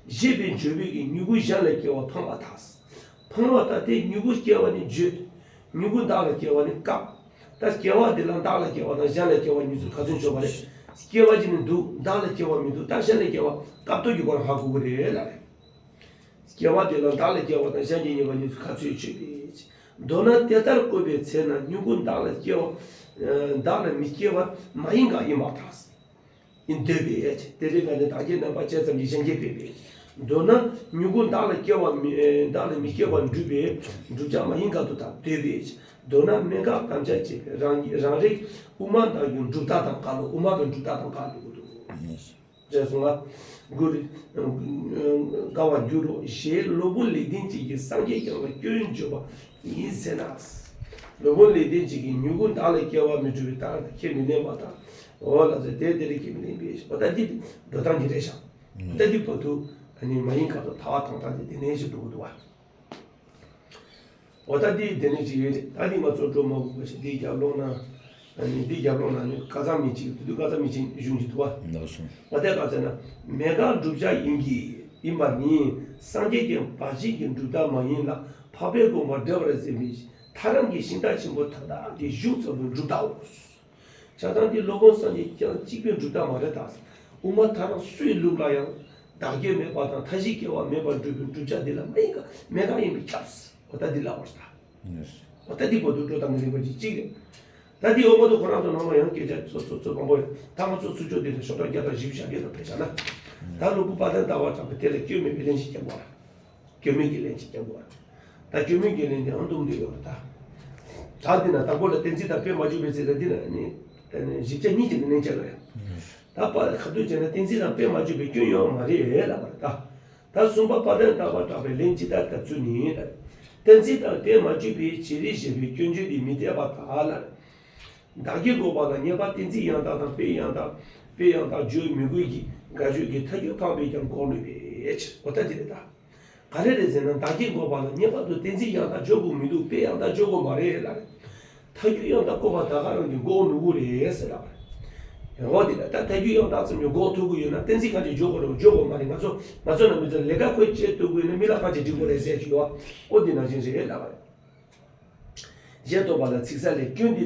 ཞེས་པའི་བརྗོད་པའི་གི་མྱུ་གུ་གཞན་ལ་སྐྱེ་བ་འཕངས་པར་ཐལ། འཕངས་པ་ད་དེ་མྱུ་གུ་སྐྱེ་བ་ནི་བརྗོད། མྱུ་གུ་བདག་ལ་སྐྱེ་བ་ནི་སྐབས། ད་སྐྱེ་བ་དེ་ལ་བདག་ལ་སྐྱེ་བ་དང་གཞན་ལ་སྐྱེ་བ་གཉིས་སུ་ག་ཚོད་འཇོག་པ་རེད། སྐྱེ་བ་ཅིག་ནི་འདུག་བདག་ལ་སྐྱེ་བ་མི་འདུག་ད་གཞན་ལ་སྐྱེ་བ་སྐབས་ཐོག་གི་སྐོར་ཧ་གོ་གི་རེད་ལ་རེད། སྐྱེ་བ་དེ་ལ་བདག་ལ་སྐྱེ་བ་དང་གཞན་གྱིས་ཉེས་པ་གཉིས་སུ་ག་ཚོད་ཆོད་པས། མདོར་ན་དེ་ལྟར་བཀོད་པའི་ཚེ་ན་མྱུ་གུ་བདག་ལ་སྐྱེ་བ། བདག་ལ་མི་སྐྱེ་བ་མ་ཡིན་ག་ཡིན་པར་ཐལ། ཡིན་འདོད་པས། དེ་འདྲའི་སྒང་ནས་བདག་སྐྱེ་རྣམ་པ་བྱས་ཙམ་གྱིས་གཞན་སྐྱེ་འབད་པས། མདོར་ན་མྱུ་གུ་བདག་ལ་སྐྱེ་བ་མི་བདག་ལ་མི་སྐྱེ་བར་འགྲུབ་པས་བསྒྲུབ་བྱ་མ་ཡིན་ག་དུ་ཐལ། འདོད་པས། མདོར་ན་མེད་དགག་དམ་བཅའ་བྱེད་པའི་རང་རང་རིག་དབུ་མ་དག་གི་གྲུབ་མཐའ་དང་འགལ་ལོ། དབུ་མ་གི་གྲུབ་མཐའ་དང་འགལ་འགྲོ་གི་འདུག་རེད་སོང་ང་། དགུ་རེ། དགའ་བར་འགྱུར་རོ་ཞེས་སློབ་དཔོན་ལེགས་ལྡན་འབྱེད་ཀྱིས་སངས་རྒྱས་བསྐྱངས་ལ་སྐྱོན་བརྗོད་པ་ཡིན་ཟེར་ན། སློབ་དཔོན་ལེགས་ལྡན་འབྱེད་ཀྱིས་མྱུ་གུ་བདག་ལ་སྐྱེ་བ་མི་འགྲུབ་པའི་རྟགས་དེ་ཁས་མི་ལེན་པ་དང་། འོ་ལ་ཟེར་དེ་དེ་རིགས་ཁས་མི་ལེན་པའི་འོ་ད་འདི་འགྲོ་སྟངས་ཀྱི་རེད་ཤག་ད་འདི་བར་དུ་ཨ་ནི་མ་ཡིན་ཁ་དོག་ཐ་བ་དང་ཐ་དེ་དེ་ནས་ཞིག་འགྲོ་གི་འདུག་བ། འོ་ད་འདི་དེ་ནས་ཅིག་ཡོད་རེད། ད་འདི་ང་ཚོ་འགྲོ་མ་དགོས་པ་ཞིག་འདི་རྒྱབ་ལོགས་ན། ཨ་ནི་འདི་རྒྱབ་ལོགས་ན་ནི་ཀ་ཚང་མི་གཅིག་དེ་དུས་ཀ་ཚང་མི་གཅིག་གཞུང་གཅིག་འདུག་བ། ལགས་སོ། འོ་དེ་ག་ཚོད་ན། མེད་དགག་བསྒྲུབ་བྱ་ཡིན་གྱི་ཡིན་པ་ནི་སངས་རྒྱས་ཀྱི་བར་ཆད་ཀྱི་སྒྲུབ་རྟགས་མ་ཡིན་ལ་འཕགས་པའི་དགོངས་པ་འགྲེལ་པར་མཛད་པའི་ཐལ་རང་གི་ཤིང་རྟ་ཆེན་པོ་ཐ་དད་ཀྱི་གཞུང་ཚོ་གི་སྒྲུབ་རྟགས་འོ། ཆ་ཚང་འདི་སློབ་དཔོན་སངས་རྒྱས་བསྐྱངས་གཅིག་པའི་སྒྲུབ་རྟགས་མ་རེད་ད། དབུ་མ་ཐལ་རང་སུའི་ལུགས་ལ་ཡང་བདག་སྐྱེ་མེད་པ་དང་མཐའ་བཞིའི་སྐྱེ་བ་མེད་པར་སྒྲུབ་པའི་བསྒྲུབ་བྱ་འདི་ལ་མེད་ཀ་མེད་ཀ་ཡིན་པས་ཁྱབ། འོ་ད་འདི་ལ་འོ་ད། འོ་ད་འདི་བར་དུ་འགྲོ་སྟངས་མི་རིགས་པ་ཅིག་གཅིག་རེད། ད་འདི་འོག་མ་དུ་ཁོ་རང་ཚོ་ནང་ལ་ཡང་སྐད་ཆ་ཚོ་ཚོ་ཚོ་མང་པོ་ཡོད། ད་ང་ཚོ་ཚུར་ཕྱོགས་འདི་ནས་ཤོག་གྲངས་བརྒྱ་དང་བཞི་བཅུ་ཞེ་བརྒྱད་དང་ཕལ་ཆེར་ན། ད་ལུག་པོ་དཔལ་ལྡན་ཟླ་བ་གྲགས་པས་དེ་ལ་སྐྱོན་མེད་པའི་ལན་ཞིག་བསྐྱལ་དགོས་ར། སྐྱོན་མེད་ཀྱི་ལན་ཅིག་བསྐྱལ་དགོས་ར། ད་སྐྱོན་མེད་ཀྱི་ལན་དེའང་འདུག་འདུག་ཡོད་རེད་ད། ད་འདི་ན་དང་པོ་ལ་གཏན་ཚིགས་དང་དཔེ་མ་འཇུག་པའི་ཚེ་ལ་འདི་ན་ནི། ད་ནི་བཞི་བརྒྱ་གཉིས་ཀྱི་ནི་ལན་བྱས་ལ་ཡང་། ད་པ་ཁ་ཐུག་བྱས་ན་གཏན་ཚིགས་དང་དཔེ་མ་འཇུག་པའི་སྐྱོན་ཡོད་མ་རེད་ལབ་པ་རེད་ད། ད་གསུམ་པ་དཔལ་ལྡན་ཟླ་བ་གྲགས་པའི་ལན་ཇི་ལྟར་ལྟར་ཚུལ་ནི། གཏན་ཚིགས་དང་དཔེ་མ་འཇུག་པའི་བྱེད་རིགས་ཞེས་པའི་སྐྱོན་བརྗོད་འདི་མི་འཐད་པ་དག་ལ། བདག་གིས་འགོག་པ་ལ་ངེས་པ་གཏན་ཚིགས་ཡང་དག་དང་དཔེ་ཡང་དག་དཔེ་ཡང་དག་བརྗོད་མི་དགོས་ཀྱི་དགག་བརྗོད་ཀྱི་ཐལ་འགྱུར་འཕངས་པས་ཀྱང་འགོག་ནུས་པའི་ཕྱིར། འོ་ད་དེ་རེད་ད། ག་རེ་རེད་ཟེར་ན་བདག་གིས་འགོག་པ་ལ་ངེས་པར་དུ་གཏན་ཚིགས་ཡང་དག་བརྗོད་དགོས་མི་འདུག་དཔེ་ཡང་དག་བརྗོད་དགོས་མ་རེད་ལབ་རེད། ཐལ་འགྱུར་ཡང་དག་བཀོད་པ་ད་ག་རང་གིས་འགོག་ནུས་ཀྱི་རེད་ཟེར་ལབ་རེད། འོ་དེ་ལ་ད་ཐལ་འགྱུར་ཡང་དག་ཙམ་གྱིས་འགོག་ཐུབ་ཀྱི་ཡོད་ན་གཏན་ཚིགས་གང་ཅིག་བརྗོད་དགོས་རེད་བརྗོད་དགོས་མ་རེད། ང་ཚོ་ང་ཚོ་ནང་མི་ཚོ་ལས་ཀ་ཁོས་བྱེད་ཐུབ་ཀྱི་ཡོད་ན་མི་ལ་གང་ཅིག་འགྲིག་གི་རེད་ཟེར་གྱི་ཡོད་ཨོ་དེ་ནང་བཞིན་རེད་ལབ་རེད། གཞན་སྟོན་པ་ལ་ཚིག་གསལ་ལས་སྐྱོན་འདི།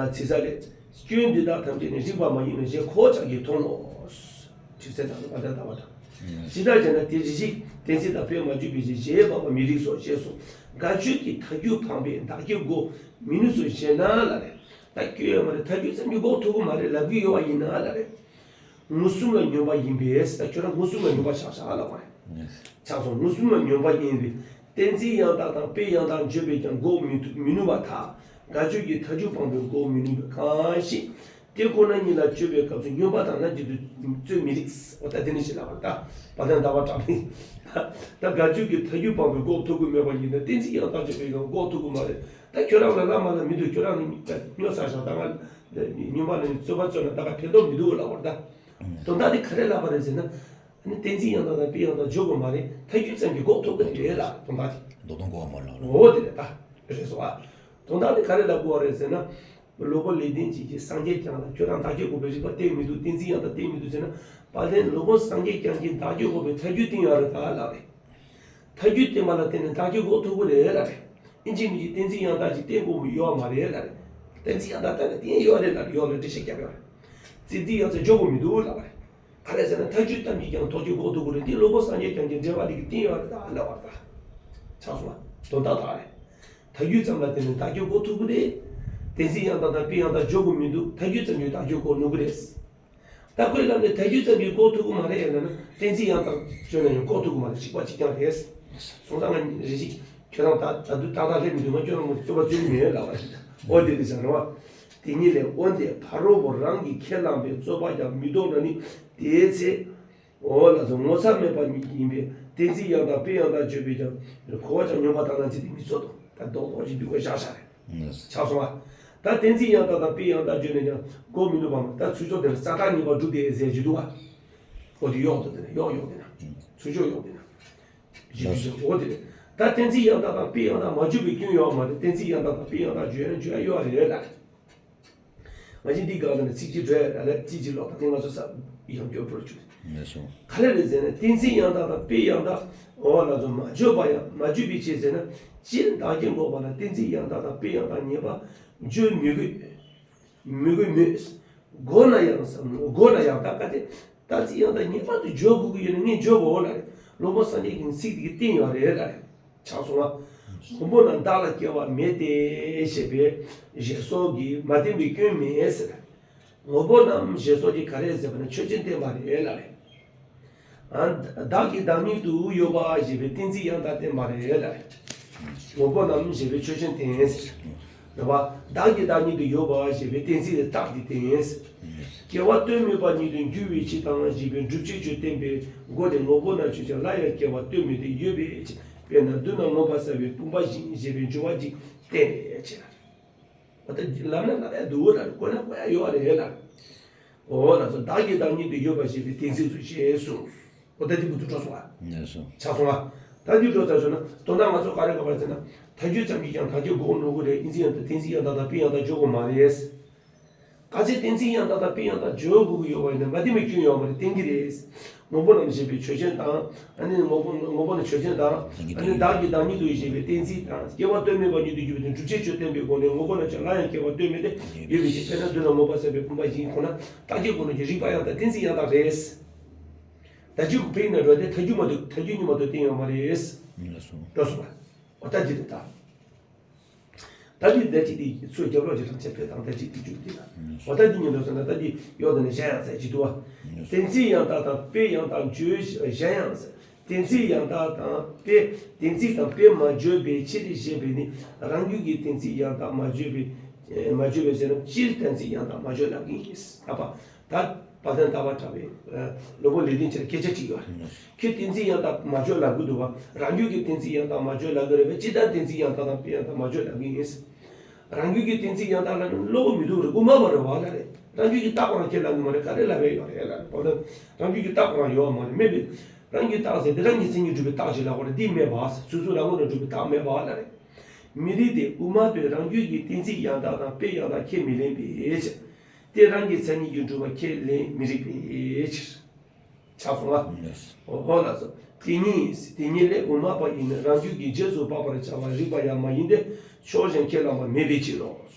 ཚིག་གསལ་ལས། སྐྱོན་འདི་དག་ཐམས་ཅད་ནི་རིགས་པ་མ་ཡིན་ནོ་ཞེས་གོ་ཆགས་ཀྱིས་མཐོང་ངོ་། ཁྲིག་སེ་དང་པ་དང་ལྟ་བ་དང་། ཇི་ལྟར་བྱས་ན་དེ་རེ་ཞིག་གཏན་ཚིགས་དང་དཔེ་མ་འཇུག་པའི་ཕྱིར་ཞེས་དཔག་པ་མི་རིགས་སོ་ཞེས་སོ། དགག་བརྗོད་ཀྱི་ཐལ་འགྱུར་འཕངས་པས་བདག་གིས་འགོག་མི་ནུས་སོ་ཞེ་ན་ལ་རེ། ད་སྐྱོན་ཡོད་མ་རེད་ཐལ་འགྱུར་ཙམ་གྱིས་འགོག་ཐུབ་ཀྱི་མ་རེད་ལབ་ཀྱི་ཡོད་པ་ཡིན་ན་ལ་རེ། མངོན་སུམ་ལ་སྙོམས་པ་ཡིན་པས་ད་ཁྱོད་རང་མངོན་སུམ་ལ་སྙོམས་པ་ཆགས་ཆགས་ལ་མ་རེད། ཆགས་སོང་མངོན་སུམ་ལ་སྙོམས་པ་ཡིན་པས་གཏན་ཚིགས་ཡང་དག་དང་དཔེ་ཡང་དག་བརྗོད་པས་ཀྱང་འགོག་མི་ཐུབ་མི་ནུས་པ་ཐལ། དགག་བརྗོད་ཀྱི་ཐལ་འགྱུར་འཕངས་པས་འགོག་མི་ནུས་པ་གང་ཞིག་དེ་ཁོ་ན་ཉིད་ལ་དཔྱོད་པའི་སྐབས་སུ་སྙོམས་པ་དང་ལྷན་ཅིག་ཏུ་རྩོད་མི་རིགས། འོ་ད་དེ་ནི་ཞེས་ལབ་པར་ད། བ་དན་ཟླ་བ་གྲགས་པས། ད་དགག་བརྗོད་ཀྱི་ཐལ་འགྱུར་འཕངས་པས་འགོག་ཐུབ་ཀྱི་མེད་པ་ཡིན་ན་གཏན་ཚིགས་ཡང་དག་བརྗོད་པས་ཀྱང་འགོག་ཐུབ་ཀྱི་མ་རེད། ད་ཁྱོད་རང་ལ་བླ་མ་ལ་མི་འདུག་ཁྱོད་རང་ནི་སྨྱོ་ཚར་ཤག་ད་ང་སྨྱོན་པ་ནི་རྩོད་པ་རྩོད་ན་ད་ག་ཕན་ཐོགས་མི་འདུག་ལབ་པར་ད། དོན་དག་དེ་ག་རེ་ལབ་པ་རེད་ཟེར་ན། ནི་གཏན་ཚིགས་ཡང་དག་དང་དཔེ་ཡང་དག་བརྗོད་དགོས་མ་རེད་ཐལ་འགྱུར་ཙམ་གྱིས་འགོག་ཐུབ་ཀྱི་རེད་ལ་དོན་དག་དེ། མདོ་དོན་གོ་བ་མ་ལོག་ལ། འོ་དེ་རེད་ད། རེད་སོ་ཨ། དོན་དག་དེ་ག་རེ་ལབ་དགོས་པ་རེད་ཟེར་ན། སློབ་དཔོན་ལེགས་ལྡན་འབྱེད་ཀྱིས་སངས་རྒྱས་བསྐྱངས་ལ་ཁྱོད་རང་བདག་སྐྱེ་འགོག་པའི་རིགས་པ་བསྟན་མི་འདུག་གཏན་ཚིགས་ཡང་དག་བསྟན་མི་འདུག་ཟེར་ན། དཔལ་ལྡན་སློབ་དཔོན་སངས་རྒྱས་བསྐྱངས་ཀྱིས་བདག་སྐྱེ་འགོག་པའི་ཐལ་འགྱུར་བསྟན་ཡོད་རེད་ད་ལབ་རེད། ཐལ་འགྱུར་བསྟན་པ་ལ་བརྟེན་ནས་བདག་སྐྱེ་འགོག་ཐུབ་ཀྱི་རེད་ལབ་རེད། ཨིན་ཇི་མི་གིས་གཏན་ཚིགས་ཡང་དག་ཅིག་བསྟན་དགོས་མི་ཡོད་མ་རེད་ལབ་རེད། གཏན་ཚིགས་ཡང་དག་བསྟན་ན་བསྟན་ཡོད་རེད་ལབ་རེད་ཡོད་ལ་འགྲེལ་བཤད་བརྒྱབ་ཡོད་རེད། གཏན་ཚིགས་ཡང་དག་འཇོག་དགོས་མི་འདུག་ལབ་པ་རེད། ག་རེ་ཟེར་ན་ཐལ་འགྱུར་ཙམ་གྱིས་ཀྱང་ཐལ་འགྱུར་འགོག་ཐུབ་ཀྱི་རེད་འདི་སློབ་དཔོན་སངས་རྒྱས་བསྐྱངས་ཀྱིས་འགྲེལ་པ་འདི་གི་བསྟན་ཡོད་རེད་ད་ལབ་པ་རེད་ད། ཆགས་སོང་བ། དོན་དག་དག་རེད། ཐལ་འགྱུར་ཙམ་ལ་བརྟེན་ནས་བདག་སྐྱེ་འགོག་ཐུབ་ཀྱི་རེད། གཏན་ཚིགས་ཡང་དག་དང་དཔེ་ཡང་དག་འཇོག་དགོས་མི་འདུག་ཐལ་འགྱུར་ཙམ་གྱིས་བདག་སྐྱེ་འགོག་ནུས་ཀྱི་རེད། ད་ཁོའི་ལམ་ནས་ཐལ་འགྱུར་ཙམ་གྱིས་འགོག་ཐུབ་ཀྱི་མ་རེད་ལབ་ན་གཏན་ཚིགས་ཡང་དག་བརྗོད་ན་ཡང་འགོག་ཐུབ་ཀྱི་མ་རེད་གཅིག་པ་གཅིག་རྐྱང་རེད། སོང་ཙང་ང་རེ་ཞིག་ཁྱོད་རང་ད་ད་དུང་ཏག་ཏག་སླེབས་མི་འདུག་ང་ཁྱོད་རང་ངོ་རྩོད་པ་རྩོད་ཀྱི་མེད་ལབ་པ་རེད། འོ་དེ་རེད་ཟེར་རེད་བ། དེ་ཉིད་ལས་འོན་ཏེ་ཕ་རོལ་པོ་རང་གིས་ཁས་བླངས་པའི་རྩོད་པ་ཀྱང་མི་ལྡོག་ན་ནི་དེའི་ཚེ། འོ་ལ་སོགས་ངོ་ཚ་མེད་པ་ཉིད་ཡིན་པས་གཏན་ཚིགས་ཡང་དག་དཔེ་ཡང་དག་བརྗོད་པས་ཀྱང་གོ་བ་ཀྱང་སྙོམས་པ་དང་ལྡན་ཚིག་དེ་མི་རྩོད་དོ། ད་རྡོག་རྡོག་ཅིག་འདུག་ག་བཞག་བཞག་རེད། ཆགས་སོང་བ། ད་གཏན་ཚིགས་ཡང་དག་དང་དཔེ་ཡང་དག་བརྗོད་ནས་ཀྱང་འགོག་མི་ནུས་པ་མ་ད་ཚུར་ཕྱོགས་དེ་ལ་རྩ་བྲག་གཉིས་པ་སྒྲུབ་སྟེ་ཟེར་གྱི་འདུག་བ། འོ་དེ་གཡོག་ཏུ་དེ་ན་གཡོག་གཡོག་དེ་ན། ཚུར་ཕྱོགས་གཡོག་དེ་ན། ཞིག་ཞིག་ཞིག་འོ་དེ་རེད། ད་གཏན་ཚིགས་ཡང་དག་དང་དཔེ་ཡང་དག་མ་བརྗོད་པའི་སྐྱོན་ཡོད་མ་རེད་གཏན་ཚིགས་ཡང་དག་དང་དཔེ་ཡང་དག་བརྗོད་ན་བརྗོད་ཡ་ཡོད་རེད་ལ། ང་ཅིག་འདི་གང་ལྟར་ཚིག་གཅིག་འགྲོ་ཡ་ལ་ལས་ཚིག་གཅིག་ལོག་ད་ནི་ང་ཚོ་ས་ཡང་སྐྱོར་པོར་བཅུག་ངེས་སོང་། ག་རེ་རེད་ཟེར་ན་གཏན་ཚིགས་ཡང་དག་དང་དཔེ་ཡང་དག་འོ་ལ་ཚོ་མ་བརྗོད་པ་ཡང་མ་བརྗོད་པའི་ཕྱིར་ཟེར་ན་སྤྱིར་བདག་སྐྱེ་འགོག་པ་ལ་གཏན་ཚིགས་ཡང་དག་དང་དཔེ་ཡང་དག་ངེས་པ་བརྗོད་མི་དགོས། མོས་གུས་མོས། སྒོ་ན་ཡང་ས་སྒོ་ན་ཡང་དག་ག་དེ་ད་ཚིག་ཡང་དག་ངེས་པར་དུ་བརྗོད་དགོས་ཀྱི་ཡོད་ན་ངས་བརྗོད་དགོས་ལ་རེད། སློབ་དཔོན་སངས་རྒྱས་ཀྱི་ཚིག་དེ་གི་བསྟན་ཡོད་རེད་ལ་རེད། ཆགས་སོང་ང་། དངོས་པོ་རྣམས་བདག་ལ་སྐྱེ་བ་མེད་དེ་ཞེས་པའི་ཞེས་སོགས་ཀྱིས་མ་བསྟན་པའི་སྐྱོན་མེད་ཟེར། དངོས་པོ་རྣམས་ཞེས་སོགས་ཀྱིས་ག་རེ་ཟེར་བ་ན་ཆོས་ཅན་བསྟན་པ་རེད་ལ་རེད། ཨ། བདག་གི་བདག་ཉིད་དུ་ཡོད་པ་ཞེས་པའི་གཏན་ཚིགས་ཡང་དག་བསྟན་པ་རེད་ལ། དངོས་པོ་རྣམས་ཞེས་པའི་ཆོས་ཅན་བསྟན། རེད་བ། བདག་གི་བདག་ཉིད་དུ་ཡོད་པ་ཞེས་པའི་གཏན་ཚིགས་རྟགས་དེ་བསྟན། སྐྱེ་བ་གཏོལ་མེད་པ་ཉིད་དུ་འགྱུར་བའི་ཕྱིར་དང་ཞེས་པའི་སྒྲུབ་བྱེད་ཆོས་བསྟན་པའི་སྒོ་ནས་དངོས་པོ་རྣམས་ཆོས་ཅན་སླར་ཡང་སྐྱེ་བ་གཏོལ་མེད་དུ་ཡོད་པའི་ཕྱིར། དཔེར་ན་མདུན་ན་མངོན་པར་གསལ་བའི་དཔུང་པ་བཞིན་ཞེས་པའི་སྦྱོར་བ་གཅིག་བསྟན་པའི་ཕྱིར། འོ་ད་ལབ་ན་ལབ་ཡ་འདུག་ལ་གོ་ན་གོ་ཡ་ཡོད་རེད་ལ། འོ་ལ་སོ་བདག་གི་བདག་ཉིད་དུ་ཡོད་པ་ཞེས་པའི་གཏན་ཚིགས་སུ་ཞེས་གསུངས། འོ་ད་འདི་བུ་དུ་འགྲོ་སོང་བ། ངེས་སོ། ཆགས་སོང་བ། ད་འདི་འགྲོ་ཚར་ཞོར་ན་དོན་དག་ང་ཚོ་ག་རེ་ག་པར་ཟེར་ན། ཐལ་འགྱུར་ཙམ་གྱིས་ཀྱང་བདག་སྐྱེ་འགོག་ནུས་ཀྱི་རེད། ཨིན་ཚིག་ཡང་དག་གཏན་ཚིགས་ཡང་དག་དང་དཔེ་ཡང་དག་འཇོག་དགོས་མ་རེད། གལ་སྲིད་གཏན་ཚིགས་ཡང་དག་དང་དཔེ་ཡང་དག་འཇོག་དགོས་ཀྱི་ཡོད་པ་ཡིན་ན་མ་བསྟན་པའི་སྐྱོན་ཡོད་མ་རེད། བསྟན་གྱི་རེད། དངོས་པོ་རྣམས་ཞེས་པའི་ཆོས་ཅན་དང་། ཨ་ནི་དངོས་པོ་དངོས་པོ་ནི་ཆོས་ཅན་དང་། ཨ་ནི་བདག་གི་བདག་ཉིད་དུ་ཞེས་པའི་གཏན་ཚིགས་དང་སྐྱེ་བ་གཏོལ་མེད་པ་ཉིད་དུ་གྱུར་པའི་དོན་སྒྲུབ་བྱེད་ཆོས་བསྟན་པའི་སྒོ་ནས་དངོས་པོ་རྣམས་ཀྱང་སླར་ཡང་སྐྱེ་བ་གཏོལ་མེད་དེ་ཡོད་པའི་ཕྱིར། དཔེར་ན་མདུན་ལ་མངོན་པར་གསལ་བའི་དཔུང་པ་བཞིན་ཁོ་ན་རྟགས་ཀྱི་སྒོ་ནས་ཀྱང་རིགས་པ་ཡང་དག་གཏན་ཚིགས་ཡང་དག་རེད། ད་ཅི་ཕིང་ན་འགྲོ་དེ་ཐལ་འགྱུར་མ་གཏོགས་ཐལ་འགྱུར་གཉིས་མ་གཏོགས་བསྟན་ཡོད་མ་རེད། འགྲོ་སོང་བ། འོ་ད་འདི་རེད་ད། ད་འདི་ཟླ་གཅིག་དེ་ཚོ་རྒྱབ་ལོགས་ཀྱི་རང་ཆས་ཕེབས་དང་ཟླ་གཅིག་དེ་མཇུག་དེ་ལ། འོ་ད་འདི་ཉིན་ལོ་ཟེར་ན་ད་འདི་གཡོག་དེ་ནས་གཞན་ཡང་ཟེར་གྱི་འདུག་བ། གཏན་ཚིགས་ཡང་དག་དང་དཔེ་ཡང་དག་བརྗོད་གཞན་ཡང་ཟེར། གཏན་ཚིགས་ཡང་དག་དང་དཔེ་གཏན་ཚིགས་དང་དཔེ་མ་བརྗོད་པའི་ཕྱིར་ཞེས་པས་ནི་རང་རྒྱུད་ཀྱི་གཏན་ཚིགས་ཡང་དག་མ་བརྗོད་པའི་མ་བརྗོད་པའི་ཕྱིར་ན་སྤྱིར་གཏན་ཚིགས་ཡང་དག་མ་བརྗོད་ལབ་ཀྱི་ཡིན། ད་པ། ད་དཔལ་ལྡན་ཟླ་བ་གྲགས་པའི་སློབ་དཔོན་ལེགས་ལྡན་འབྱེད་ལ་སྐད་ཆ་དྲིས་ཡོད། ཁྱོད་གཏན་ཚིགས་ཡང་དག་མ་བརྗོད་ལབ་གི་འདུག་བ། རང་རྒྱུད་ཀྱི་གཏན་ཚིགས་ཡང་དག་མ་བརྗོད་ལབ་གི་རེད་པས། སྤྱིར་བཏང་གཏན་ཚིགས་ཡང་དག་དང་དཔེ་ཡང་དག་མ་བརྗོད་ལབ་གི་ཡིན། རང་རྒྱུད་ཀྱི་གཏན་ཚིགས་ཡང་དག་ལབ་ན་བློ་མི་འདུག་རེད། དབུ་མ་པ་རེད་བ་ལ་རེད། རང་རྒྱུད་ཀྱི་རྟགས་ཁོ་རང་ཁས་ལེན་གི་མ་རེད། ག་རེ་ལབ་པའི་ཡོད་རེད་ལ་རེད། རང་རྒྱུད་ཀྱི་རྟགས་ཁོ་རང་ཡོད་མ་རེད། མེད་པས། རང་རྒྱུད་རྟགས་ཟེར་དེ་རང་གི་མཚན་ཉིད་སྒྲུབ་པའི་རྟགས་ཅིག་ལ་གོ་རེ་འདི་མེད་པ། ཚུལ་གསུམ་རང་ངོས་ནས་སྒྲུབ་པའི་རྟགས་མེད་པ་ལ་རེད། མི་རིགས་ཏེ། དབུ་མ་པས་རང་རྒྱུད་ཀྱི་གཏན་ཚིགས་ཡང་དག་དང་དཔེ་ཡང་དག་ཁས་མི་ལེན་པའི་ཕྱིར། དེ་རང་གི་མཚན་ཉིད་ཀྱིས་སྒྲུབ་པ་ཁས་ལེན་མི་རིགས་པའི་ཕྱིར། ཆགས་སོང་ང་། འོ་ལགས་སོ། དེ་ཉིད་དེ་ཉིད་ལས་དབུ་མ་པ་ཡིན་ན་རང་རྒྱུད་ཀྱི་རྗེས་སུ་དཔག་པར་བྱ་བ་རིགས་པ་ཡང་མ་ཡིན་ཏེ་ཕྱོགས་གཞན་ཁས་བླངས་པ་མེད་པའི་ཕྱིར་རོ།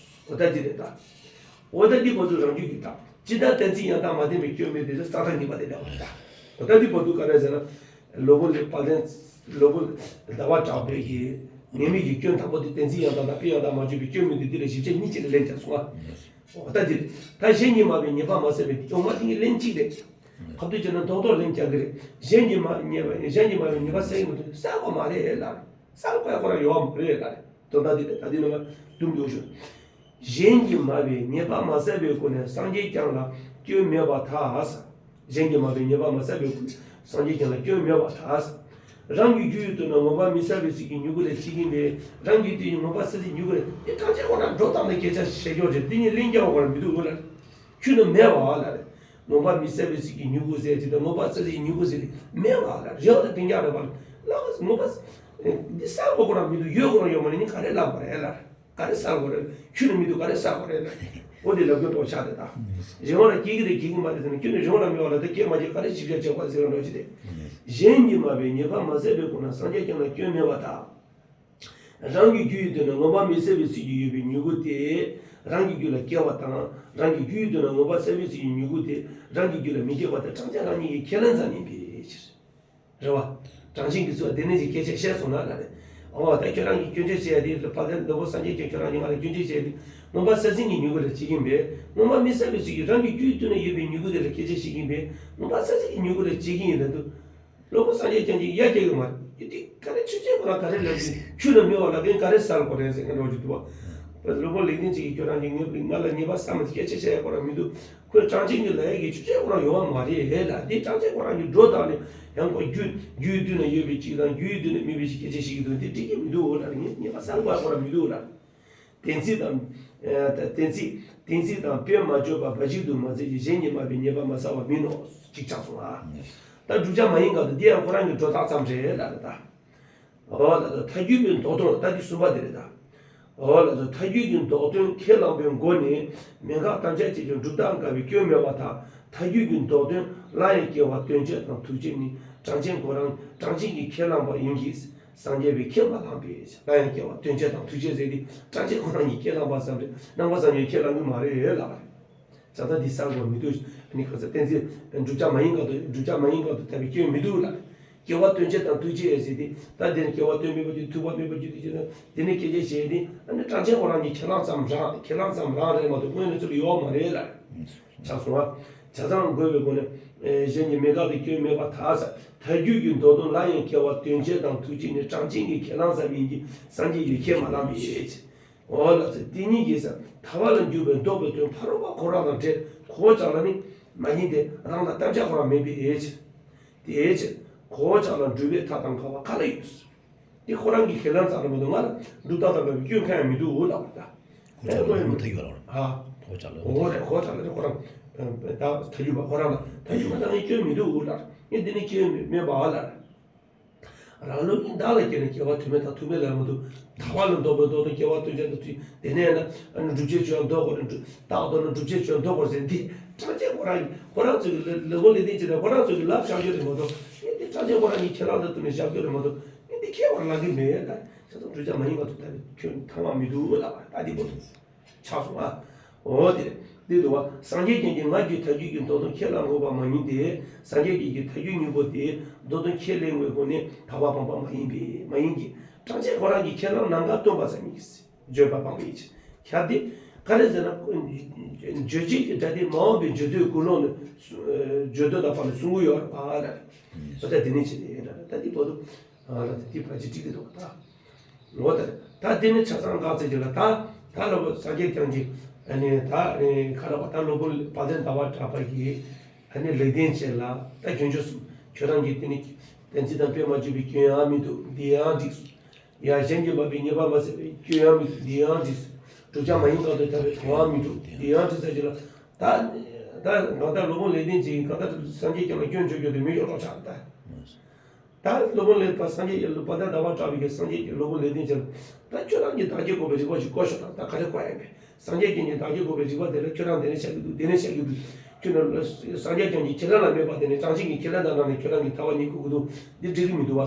འོ་ད་འདི་རེད་ད། འོ་ད་འདི་བར་དུ་རང་རྒྱུད་ཀྱི་རྟགས་སྤྱིར་བཏང་གཏན་ཚིགས་ཡང་དག་མ་བསྟན་པའི་སྐྱོན་མེད་དེ་རྩ་ཐང་གཉིས་པ་དེ་ལས་འོ་ད། འོ་ད་འདི་བར་དུ་ག་རེ་ཟེར་ན། སློབ་དཔོན་ལས་དཔལ་ལྡན། སློབ་དཔོན་ཟླ་བ་གྲགས་པའི་གི། ངེས་མེད་ཀྱི་སྐྱོན་དང་པོ་དེ་གཏན་ཚིགས་ཡང་དག་དང་དཔེ་ཡང་དག་མ་བརྗོད་པའི་སྐྱོན་མེད་དེ་འདི་ལ་ཞིབ་ཆ་གཉིས་གཅིག་ལ་ལན་རྒྱག་སོང་ང་། འོ་ད་འདིར། ད་གཞན་གྱིས་སྨྲ་བའི་ཉེས་པ་མ་བསལ་བའི་དེ་ཡོང་བ་དེ་ཉིད་ལན་གཅིག་རེད། ཁ་ཐུག་བྱས་ན་རྡོག་རྡོག་ལན་རྒྱག་གི་རེད། གཞན་གྱིས་སྨྲ་ཉེས་པ་གཞན་གྱིས་སྨྲ་བའི་ཉེས་པ་བསལ་གྱི་མི་འདུག་བསལ་དགོས་མ་རེད་ལ། བསལ་དགོས་ཡ་ཁོ་རང་ཡོད་མ་རེད་ལ། དོན་དག་འདི་རེད། ད་འདི་ནང་ལ་དུམ་འདུག་ཞུ། གཞན་གྱིས་སྨྲ་བའི་ཉེས་པ་མ་བསལ་བའི་སྒོ་ནས་སངས་རྒྱས་བསྐྱངས་ལ་སྐྱོན་མེད་པར་ཐལ། གཞན་གྱིས་སྨྲ་བའི་ཉེས་པ་མ་བསལ་བའི་སྒོ་ནས་སངས་རྒྱས་བསྐྱངས་ལ་སྐྱོན་མེད་པར་ཐལ། རང་གི་རྒྱུད་ཡོད་དུས་ན་མངོན་པ་མི་གསལ་བའི་ཚུལ་གྱིས་མྱུ་གུ་ལས་སྐྱེ་གིན་པས། རང་གི་དུས་ཀྱི་མངོན་པ་གསལ་ཚིག་མྱུ་གུ་ལས་དེ་གང་ཅི་ཁོ་ན་འགྲོ་སྟངས་ལ་སྐད་ཆ་བཤད་ཀྱོག་རེད། དེ་ཉིད་ལན་རྒྱག་པ་ཁོ་ན་མི་འདུག་ལ། ཁྱོད་ནི་མེད་པ་ལ་རེད། མངོན་པ་མི་གསལ་བའི་ཚུལ་གྱིས་མྱུ་གུ་ཟེར་གྱི་དང་མངོན་པ་གསལ་ཚིག་གིས་མྱུ་གུ་ཟེར་གྱི་མེད་པ་ལ་རེད། དེ་འདྲ་རེད་པ་ལ། མངོན་པ་འདི་གསལ་པོ་ཁོ་ན་མི་འདུག་ཡོད་ཁོ་ན་ཡོད་མ་རེད། ནི་ག་རེ་ལབ་པ་རེད་ལ། ག་རེ་གསལ་དགོས་རེད། ཁྱོད་ནི་མི་འདུག་ག་རེ་གསལ་དགོས་རེད་ལ། འོ་དེ་ལབ་རྒྱུ་ལྟོགས་ཆགས་དེ་དང་། རི་བོང་ལ་སྐྱེ་གི་རེད་སྐྱེ་གི་མ་རེད་ཟེར་ན་ཁྱོད་ནི་རི་བོང་ལ་མེད་པ་ལ་དེ་སྐྱེ་མ་སྐྱེ་ག་རེ་ཞིབ་ཆ་བྱེད་པ་ཟེར་ར་འགྲོ་ཅི་རེད། གཞན་གྱིས་སྨྲ་བའི་ཉེས་པ་མ་བསལ་བའི་སྒོ་ན་སངས་རྒྱས་བསྐྱངས་ན་སྐྱོན་མེད་པར་ཐལ། རང་གི་རྒྱུད་ཡོད་དུས་ན་མངོན་པ་མི་གསལ་བའི་ཚུལ་གྱིས་ཡོད་པའི་མྱུ་གུ་དེ་རང་གི་རྒྱུད་ལ་སྐྱེ་བ་དང་། རང་གི་རྒྱུད་ཡོད་དུས་ན་མངོན་པ་གསལ་བའི་ཚུལ་གྱིས་མྱུ་གུ་དེ་རང་གི་རྒྱུད་ལ་མི་སྐྱེ་བ་དེ་གྲངས་ཅན་རང་ཉིད་ཀྱི་ཁས་ལེན་ཙམ་ཡིན་པའི་ཕྱིར། རེད་བ། གྲངས་ཅན་གྱི་ཚུལ་དེ་ནས་ཀྱི་སྐད་ཆ་བཤད་སོང་ན་ལ་རེད། འོ་ད་ཁྱོད་རང་གིས་སྐྱོན་བརྗོད་བྱས་ཏེ་དཔལ་ལྡན་ནོར་བུ་སངས་རྒྱས་ཀྱིས་ཁྱོད་རང་གིས་ང་ལ་སྐྱོན་བརྗོད་བྱས་ཏེ་མངོན་པ་གསལ་ཚིག་གི་མྱུ་གུ་ལ་བྱེད་ཀྱིན་པས། མངོན་པ་མི་གསལ་བའི་ཚུལ་གྱིས་རང་གི་རྒྱུད་དུ་ན་ཡོད་པའི་མྱུ་གུ་དེ་ལ་སྐད་ཆ་བཤད་ཀྱིན་པས། མངོན་པ་གསལ་ཚིག་གི་མྱུ་གུ་ལ་བྱེད་ཀྱིན་ཡིན་ལ་འདུག་ནོར་བུ་སངས་རྒྱས་ཀྱང་གིས་ཡ་སྐྱེ་གི་མ་རེད། དེ་ག་རེ་ཆོས་ཅན་ཁོ་རང་ག་རེ་ལབ་ཀྱི་ཁྱོད་ལ་མེད་པ་ལ་གན་ག་རེ་གསལ་དགོས་རེད་ཟེར་མཁན་འགྲོ་རྒྱུ་འདུག་བ། ནོར་བུ་ལེགས་ལྡན་ཅིག་གིས་ཁྱོད་རང་གིས་ངས་ང་ལ་ཉེས་པ་བསམ་སྐད་ཆ་བཤད་ཡ་ཁོ་རང་མི་འདུག་ཁོས་གྲངས་ཅན་གྱི་ལ་ཡ་གི་ཆོས་ཅན་ཁོ་རང་ཡོང་བ་མ་རེད་ལ། དེ་གྲངས་ཅན་ཁོ་རང་གི་འགྲོ་སྟངས་ནས་ཡང་ཁོ་རྒྱུད་རྒྱུད་དུ་ན་ཡོད་པའི་གཅིག་དང་རྒྱུད་དུ་ན་མེད་པའི་གཅིག་སྐད་ཆ་བཤད་ཀྱི་འདུག་དེ་འགྲིག་གི་མི་འདུག་ལ། ངས་ཉེས་པ་བསལ་དགོས་ཡ་ཁོ་རང་མི་འདུག་ལ། གཏན་ཚིགས་དང་། ཨ། གཏན་ཚིགས། གཏན་ཚིགས་དང་དཔེ་མ་བརྗོད་པ་འབའ་ཞིག་ཏུ་མ་ཟད་ཀྱི་གཞན་གྱིས་སྨྲ་བའི་ཉེས་པ་མ་བསལ་བ་མིན་ནོ། ཅིག་ཆགས་སོང་ཨ། ད་བསྒྲུབ་བྱ་མ་ཡིན་ག་དུ་འདི་ཡང་ཁོ་རང་གི་སྒྲོ་བཏགས་ཙམ་རེད་ལ་རེད་ད། འོ་ལ་ད་ཐལ་འགྱུར་གྱི་མདོ་དོན་ད་འདི་གསུམ་པ་དེ་རེད་ད། འོ་ལ་ད་ཐལ་འགྱུར་གྱི་མདོ་དོན་ཁས་བླངས་པའི་སྒོ་ནས་མན་ངག་ཐམས་ཅད་ཀྱི་སྒྲུབ་རྟགས་འགལ་བའི་སྐྱོན་མེད་པར་ཐལ། ཐལ་འགྱུར་གྱི་མདོ་དོན་སླར་ཡང་སྐྱེ་བ་སྟོན་བྱེད་དང་ཐུག་བྱེད་ནི་གྲངས་ཅན་ཁོ་རང་གྲངས་ཅན་གྱིས་ཁས་བླངས་པ་ཡིན་གྱི། སངས་རྒྱས་པས་ཁས་མ་བླངས་པས། སླར་ཡང་སྐྱེ་བ་དོན་བྱེད་དང་ཐུགས་རྗེ་ཟེར་དེ་སངས་རྒྱས་ཁོ་རང་གིས་ཁས་བླངས་པ་ཙམ་རེད། བླངས་པ་ཙམ་གྱིས་ཁས་བླང་གི་མ་རེད་ལབ་པ་རེད། བྱས་ཙང་འདི་གསལ་པོ་མི་འདུག་ཨ་ནི་ག་ཚོད་བསྟན་འཛིན་བསྒྲུབ་བྱ་མ་ཡིན་གང་དུ་བསྒྲུབ་བྱ་མ་ཡིན་གང་དུ་ཐལ་བའི་སྐྱོན་མི་འདུག་ལབ། སྐྱེ་བ་དོན་བྱེད་དང་ཐུགས་རྗེ་ཟེར་དེ་ད་དེ་ནི་སྐྱེ་བ་དོན་མེད་པར་གྱུར། ཐུབ་པ་མེད་པར་གྱུར་ཏེ་ཁྱེད་རང་དེ་ནི་སྐད་ཆ་བཤད་དེ་ཨ་ནི་སངས་རྒྱས་ཁོ་རང་གིས་ཁས་བླངས་ཙམ་རང་ཁས་བླངས་ཙམ་རང་རེད་མ་གཏོགས་དངོས་གནས་ཚུལ་ཡོད་མ་རེད་ལབ། ཆགས་སོང་བ། བྱས་ཙང་དགོས་པའི་སྒོ་ནས། ཨེ། གཞན་གྱི་མེད་དགག་གི་སྐྱོན་མེད་པར་ཐལ། ཐལ་འགྱུར་གྱི་མདོ་དོན་སླར་ཡང་སྐྱེ་བ་དོན་བྱེད་དང་ཐུགས་རྗེ་ནི་གྲངས་ཅན་གྱི་ཁས་བླངས་ཙམ་ཡིན་གྱི་སངས་རྒྱས་ཀྱིས་ཁས་མ་བླངས་པའི་ཕྱིར། འོ་ལགས་སོ། དེ་ཉིད་ཀྱིས་ཐལ་བ་ལ་འཇུག་པའི་ལྡོག་པའི་དོན་ཕ་རོལ་པོ་ཁོ་རང་དང་འབྲེལ་གོ་ཆགས་ལ་ནི་མ་ཡིན་ཏེ་རང་ལ་བརྟག་བྱ་ཁོ་རང་མེད་པའི་ཕྱིར། དེའི་ཕྱིར་གོ་ཆགས་ལ་སྒྲུབ་པའི་ཐབས་དང་འགལ་བ་ག་ལ་ཡོད། དེ་ཁོ་རང་གིས་ཁས་བླངས་ཙམ་རེད་མ་གཏོགས་ང་ལ་སྒྲུབ་ཐབས་དང་འགལ་བའི་སྐྱོན་གང་ཡང་མི་འདུག་ལབ་པ་ད། ཁོ་ཚོ་ལ་ཐལ་འགྱུར་ཡོད་རེད། ཨ། གོ་ཆགས་ལ། འོ་རེད། གོ་ཆགས་ལ་རེད། ཁོ་རང་ད་ཐལ་འགྱུར་བ་ཁོ་རང་ལ་ཐལ་འགྱུར་བ་ད་ངས་སྐྱོན་མི་འདུག་ལབ། ངས་འདི་ནི་སྐྱོན་མེད་པ་ལབ། རང་ལུགས་ཀྱི་བདག་ལ་སྐྱེས་ནས་སྐྱེ་བ་དོན་མེད་དང་ཐུག་མེད་ལ་མ་གཏོགས་ཐལ་བ་ལ་ལྡོག་པའི་མདོ་དང་སྐྱེ་བ་དོན་བྱེད་དང་ཐུག་དེ་ནས་ན་ཨ་ནི་སྒྲུབ་བྱེད་ཆོས་ལྡོག་གོ་རེད། རྟགས་ལྡོག་ན་སྒྲུབ་བྱེད་ཆོས་ལྡོག་གོ་ཟེར་འདི་གྲངས་ཅན་ཁོ་རང་ཁོ་རང་ཚོའི་ལ་ལ་ལོ་ལེགས་ལྡན་ཅེས་དང་ཁོ་རང་ཚོའི་ལབ་བཞག་རྒྱུ་རེད་མ་གཏོགས་ཨེ་འདི་གྲངས་ཅན་ཁོ་རང་གི་ཁས་བླངས་དང་བསྟུན་ནས་བཞག་རྒྱུ་རེད་མ་གཏོགས་ཨེ་འདི་ཁས་པར་ལབ་ཀྱི་མེད་ད། བྱས་ཙང་སྒྲུབ་བྱ་མ་ཡིན་པ་དུ་ཐལ་བའི་ཁྱོད་ཐལ་བ་མི་འདུག་ལབ་པ་ད་འདི་པོ་དུ། ཆགས་སོང་ཨ། འོ་དེ་རེད། འདི་འདུག་བ། སངས་རྒྱས་ཀྱང་གིས་ང་རྒྱུད་ཐལ་འགྱུར་གྱི་མདོ་དོན་ཁས་བླང་དགོས་པ་མ་ཡིན་ཏེ། སངས་རྒྱས་ཀྱིས་ཀྱི་ཐལ་འགྱུར་གཉིས་པོ་དེ་མདོ་དོན་ཁས་ལེན་དགོས་སྒོ་ནས་ཐལ་བ་སྤངས་པ་མ་ཡིན་པས་མ་ཡིན་གྱི། གྲངས་ཅན་ཁོ་རང་གིས་ཁས་བླངས་ནམ་མཁའ་སྟོན་པ་ཙམ་ཡིན་གྱི། བརྗོད་པ་སྤངས་པའི་ཕྱིར། ཁྱབ་སྟེ། ག་རེ་ཟེར་ན། རྗོད་བྱེད་ཀྱི་སྒྲ་དེ་མ་འོངས་པའི་བརྗོད་དོན་ཀུན་སློང་ནི། བརྗོད་དོན་དང་བར་ནས་གསུང་གི་ཡོད་རེད་པ་ལ། ད་དེ་ནི་ཅི་རེད་ལ་ད་འདི་བར་དུ། ཨ་ལ་དེ་ཕལ་ཆེར་འགྲིག་གི་འདུག་ད། འོ་ད། ད་དེ་ནི་ཆ་ཚང་འགག་ཚད་ཀྱི་ལ་ད། ད་ལ་བོ་སངས་རྒྱས་བསྐྱངས་ཀྱི། ཨ་ནི་ད་ཨ་ནི་ག་ལ་བ་ད་སློབ་དཔོན་དཔལ་ལྡན་ཟླ་བ་གྲགས་པ་གིས། ཨ་ནི་ལེགས་ལྡན་འབྱེད་ལ་ད་སྐྱོན་བརྗོད་གསུམ་ཁྱོད་རང་གིས་དེ་ནི། བསྟན་འཛིན་དང་དཔེ་མ་བརྗོད་པའི་སྐྱོན་ཡང་མི་འདུག་འདི་ཡང་འགྲིག་སོང་། ཡང་གཞན་གྱིས་སྨྲས་པའི་ཉེས་པ་མ་ཟད་པའི་སྐྱོན་ཡང་མི་འདུག་འདི་ཡང་འགྲིག་སོང་། བསྒྲུབ་བྱ་མ་ཡིན་གང་དུ་ཐལ་བའི་དོན་ཡང་མི་འདུག་འདི་ཡང་འགྲིག་ས་ཅིག་ལ། ད། ད་གང་ལྟར་སློབ་དཔོན་ལེགས་ལྡན་འབྱེད་ཀྱིས་གང་ལྟར་སངས་རྒྱས་བསྐྱངས་ལ་སྐྱོན་བརྗོད་རྒྱུ་དེ་མི་ཡོང་རོགས་ཆགས་ད། ད་སློབ་དཔོན་ལེགས་པ་སངས་རྒྱས་ཀྱི་སློབ་དཔལ་ལྡན་ཟླ་བ་གྲགས་པའི་གི་སངས་རྒྱས་ཀྱི་སློབ་དཔོན་ལེགས་ལྡན་འབྱེད་ལ། ད་ཁྱོད་རང་གིས་བདག་གི་དགོས་པའི་རིགས་པ་ཞིག་བཀོད་ཤོག་དང་ད་ག་རེ་བཀོད་ཡིན་པས། སངས་རྒྱས་བསྐྱངས་ཀྱི་བདག་གི་དགོས་པའི་རིགས་པ་དེ་ལ་ཁྱོད་རང་དེ་ནས་བཤད་ཀྱི་འདུག་དེ་ནས་བཤད་ཀྱི་འདུག་ཁྱོད་རང་ལ་སངས་རྒྱས་བསྐྱངས་ཀྱི་ཁས་ལེན་ལ་མེད་པ་དེ་ནས་གྲངས་ཅན་གྱི་ཁས་ལེན་དང་ནང་ནས་ཁྱོད་རང་གིས་ཐལ་བ་ཉིད་བཀོད་ཀྱི་འདུག་འདི་འགྲིག་གི་མི་འདུག་བ།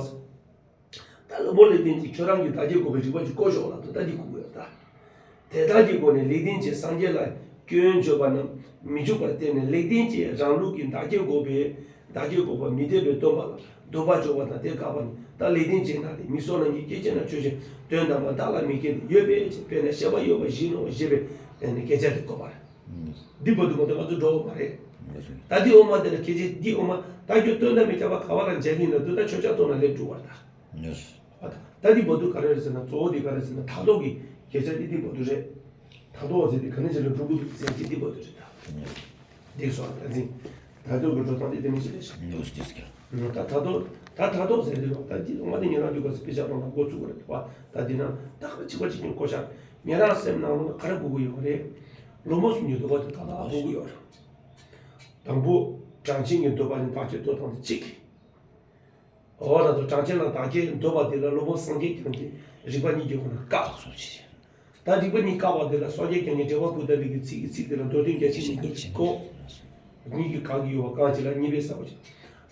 ད་སློབ་དཔོན་ལེགས་ལྡན་གྱིས་ཁྱོད་རང་གིས་བདག་གི་དགོས་པའི་རིགས་པ་ཅིག་བཀོད་ཤོག་ལབ་དུས་ད་འདི་བཀོད་དགོས་ཡོད་ད། དེ་དག་གི་སྒོ་ནས་ལེགས་ལྡན་གྱིས་སངས་རྒྱས་ལ་སྐྱོན་བརྗོད་པ་རྣམས་མི་འཇུག་པར་བསྟན་ནས་ལེགས་ལྡན་གྱིས་རང་ལུགས་ཀྱི་བདག་གི་དགོས་པའི་བདག་གི་དགོས་པ་མི་འཐད་པའི་སྟོན་པ་ལ་འདོད་པ་འཇོག་པ་དང་དེ་དགག་པ་ནི་ད་ལེགས་ལྡན་གྱིས་ན་ལས་མིག་སོགས་རྣམས་ཀྱི་སྐད་ཅིག་ན་ཆོས་ཅན། དོན་དམ་པར་བདག་ལ་མི་སྐྱེ་སྟེ་ཡོད་པའི་ཕྱིར། དཔེར་ན་བཤད་པ་ཡོད་པ་བཞིན་ནོ་ཞེས་པའི་སྐད་ཆ་དེ་བཀོད་པ་རེད། འདི་བར་དུ་མ་གཏོགས་ང་ཚོ་འགྲོ་བ་མ་རེད། ད་འདི་འོ་མ་དེ་ལ་སྐད་ཆ་འདི་འོ་མ་ད་ཁྱོད་དོན་དམ་པའི་ཁྱབ་པ་ག་བ་ལ་འཇལ་གྱིན་ལ་དུས་ད་ཆོས་ཆ་ཐོག་ན་ལས་འགྲོ་བར་ད། ད་འདི་བར་དུ་ག་རེ་རེད་ཟེར་ན་གཙོ་བོ་འདི་ག་རེ་ཟེར་ན་ད་ཐོག་གི་སྐད་ཆ་འདི་འདི་བར་དུ་རེད། ད་ཐོག་ཟེར་འདི་ག་ནས་ཅི་ལ་འགྲོ་གི་འདུག་ཟེར་འདི་འདི་བར་དུ་རེད་ད། འདི་སོང་ད་འཛིན། ད་ཐོག་གི་འགྲོ་སྟངས་འདི་དེ་མི་ཅི་རེད་ཤག་ད་ད་ཐོག་ད་ད་ཐོག་ཟེར་འདི་རོགས་ད་འདི་ང་འདི་ཉེ་རང་འདུག་ག་ཟེར་དཔེ་ཆ་ཐོག་ན་འགོ་ཚུགས་གི་རེད་བ། ད་འདི་ན་ད་ག་ཅི་བ་ཅི་ཀྱང་གོ་ཤག་ཉེ་རང་སེམས་ནང་ལོགས་ག་རེ་དགོས་ཀྱི་ཡོད་རེད། སློབ་དཔོན་གསུམ་གྱི་འདོད་པ་དེ་ད་ལ་དགོས་ཀྱི་ཡོད་རེད། དང་པོ། གྲངས་ཅན་གྱི་འདོད་པ་ནི་བདག་གཅིག་ཏུ་བཏང་སྟེ་གཅིག་འོ་ན་ཚོ་གྲངས་ཅན་ལ་བདག་གཅིག་འདོད་པ་དེ་ལ་སློབ་དཔོན་སངས་རྒྱས་བསྐྱངས་ཀྱིས་རིགས་པ་གཉིས་ཀྱི་སྒོ་ནས་བཀག་སོང་ཞེས། ད་རིགས་པ་གཉིས་བཀག་པ་དེ་ལ་སངས་རྒྱས་བསྐྱངས་ཀྱིས་འགྲེལ་པ་པུ་ཏ་པའི་གི་ཚིག་གི་ཚིག་དེ་ལ་མདོར་བསྟན་རྒྱ་ཆེན་གཉིས་ཀྱི་གོ། གཉིས་ཀྱི་བཀག་གི་ཡོད་པ་བཀག་ཅིག་ལ་གཉིས་པའི་ས་བོ་ཅིག་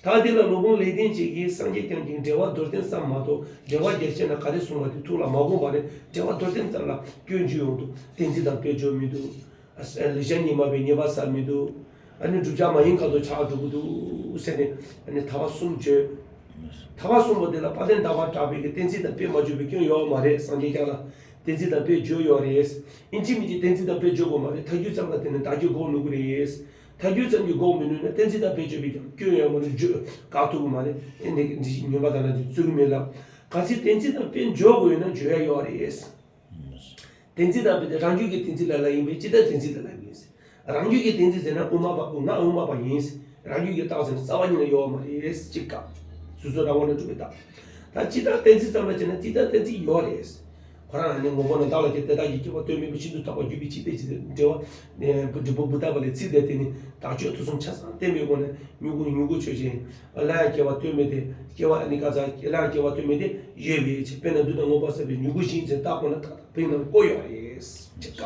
ད་དེ་ལ་སློབ་དཔོན་ལེགས་ལྡན་འབྱེད་ཀྱིས་སངས་རྒྱས་བསྐྱངས་ཀྱིས་འགྲེལ་པ་མདོར་བསྟན་ཙམ་མ་གཏོགས་འགྲེལ་པ་རྒྱ་ཆེན་ལ་ག་རེ་གསུངས་པ་དེ་ཐུགས་ལ་མ་དགོངས་པ་ནས་འགྲེལ་པ་མདོར་བསྟན་ཙམ་ལ་སྐྱོན་བརྗོད་ཡོང་དུས་གཏན་ཚིགས་དང་དཔེ་བརྗོད་མི་འདུག་ལེགས་བྱང་གཉིས་སྨྲ་བའི་ཉེས་པ་བསལ་མི་འདུག་ཨ་ནི་བསྒྲུབ་བྱ་མ་ཡིན་ཁ་དོག་ཆགས་འགྲོ་གི་འདུག་ཟེར་ནས་ཨ་ནི་ཐལ་བ་གསུམ་བརྗོད། ཐལ་བ་གསུམ་པོ་དེ་ལ་དཔལ་ལྡན་ཟླ་བ་གྲགས་པའི་གི་གཏན་ཚིགས་དང་དཔེ་མ་བརྗོད་པའི་སྐྱོན་ཡོད་མ་རེད། སངས་རྒྱས་བསྐྱངས་ལ་གཏན་ཚིགས་དང་དཔེ་བརྗོད་ཡོད་རེད། ཡིན་གཅིག་མིན་གཅིག་གཏན་ཚིགས་དང་དཔེ་བརྗོད་དགོས་མ་རེད། ཐལ་འགྱུར་ཙམ་ལ་བརྟེན་ནས་བདག་གིར་འགོག་ནུས་ཀྱི་རེད། ཐལ་འགྱུར་ཙམ་གྱིས་འགོག་མི་ནུས་ན་གཏན་ཚིགས་དང་དཔེ་བརྗོད་པའི་ཀྱང་སྐྱོན་ཡོད་མ་རེད། བརྗོད་བཀག་ཐུབ་ཀྱི་མ་རེད། ཨེ་འདི་འདི་ཉན་པ་དང་ན་འདི་བརྩི་གི་མེད་ལ། གལ་སྲིད་གཏན་ཚིགས་དང་དཔེ་འཇོག་དགོས་ཡོད་ན་བརྗོད་ཡ་ཡོད་རེད། གཏན་ཚིགས་དང་དཔེ་དེ་རང་རྒྱུད་ཀྱི་གཏན་ཚིགས་ལ་ལ་ཡིན་པས་ཇི་ལྟར་གཏན་ཚིགས་ལ་ལ་ཡིན། རང་རྒྱུད་ཀྱི་གཏན་ཚིགས་ཟེར་ན་དབུ་མ་པ་ང་དབུ་མ་པ་ཡིན། རང་རྒྱུད་ཀྱི་རྟགས་ཟེར་ན་རྩ་བ་ཉིད་ནས་ཡོད་མ་རེད། གཅིག་ག་སོ་སོ་རང་ངོས་ནས་གྲུབ་པའི་རྟགས། ད་ཇི་ལྟར་གཏན་ཚིགས་ཙམ་ལ་བྱས་ན་ཇི་ལྟར་གཏན་ཚིགས་ཡོད་རེད། ཁོ་རང་ནི་ངོ་བོ་ནི་བདག་ལ་སྐྱེ་དེ་དག་གི་སྐྱེ་བ་དོན་མེད་པའི་ཤིན་ཏུ་ཐག་པ་བརྒྱུད་པའི་ཕྱིར་ཏེ་ཇི་ལྟར་འགྲེལ་བ་ནི་འབྲས་བུ་བུ་ཐག་པ་ལས་ཚིག་དེ་དེ་ནི་བདག་ཆོས་ཐོས་བསམ་ཆ་ཚང་བསྟན་པའི་སྒོ་ནས་མྱུ་གུ་མྱུ་གུ་ཆོས་ཅན། སླར་ཡང་སྐྱེ་བ་དོན་མེད་དེ་སྐྱེ་བ་ནི་ག་ས་སླར་ཡང་སྐྱེ་བ་དོན་མེད་དེ་ཡོད་པའི་ཕྱིར། དཔེར་ན་མདུན་དུ་མངོན་པར་གསལ་བའི་མྱུ་གུ་བཞིན་ཟེར་བཏགས་པ་ན་ཐག་ཐག་ཕིང་ནང་བཀོད་ཡོད་རེད། ཅེས་བཀག་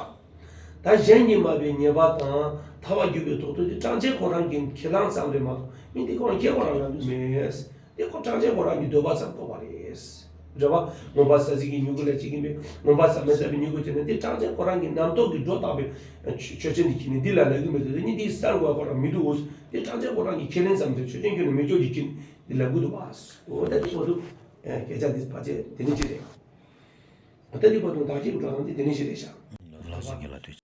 ད་གཞན་གྱིས་སྨྲས་པའི་ཉེས་པ་དང་ཐལ་བ་བརྒྱུད་པའི་ལྡོག་ཐབས་དེ་གྲངས་ཅན་ཁོ་རང་གི་ཁས་བླངས་ཙམ་རེད་མ་གཏོགས་མི་འདི་ཁོ་རང་ཁས་ཁོ་རང་ལབ་ཀྱི་མེད། འདི་ཁོ་གྲངས་ཅན་ཁོ་རང་གི་འདོད་པ་ཙམ་བཀོད་པ་རེད། འདྲ་བ། མངོན་པ་མཛད་ཟིན་གྱི་མྱུ་གུ་ལ་བྱེད་ཀྱིན་པའི་མངོན་པ་མཛད་མི་མཛད་པའི་མྱུ་གུ་བྱས་ནས་འདི་གྲངས་ཅན་ཁོ་རང་གི་རྣམ་རྟོག་གི་སྒྲོ་བཏགས་པའི་ཆོས་ཆོས་ཅན་འདི་ཁྱེད་ནི་འདི་ལ་ལབ་ཀྱི་མེད་དུས་འདི་གསར་བ་ཁོ་རང་མི་འདུག་འོ། འདི་གྲངས་ཅན་ཁོ་རང་གི་ཁས་ལེན་ཙམ་དུ་ཆོས་ཅན་ཁྱོན་ནས་མི་ཆོག་གི་ཁྱེད་འདི་ལབ་ཀྱི་འདུག་བ། འོ་ད་འདི་བར་དུ་སྐད་ཆ་འདི་ཕལ་ཆེར་དེ་ནི་ཅི་རེད། འོ་ད་འདི་བར་དུ་བདག་གཅིག་གི་འགྲོ་སྟངས་འདི་དེ་ནི་ཅི་རེད་ཤག་ལགས་སོ། རྒན་ལགས་ཐུགས་རྗེ་ཆེ།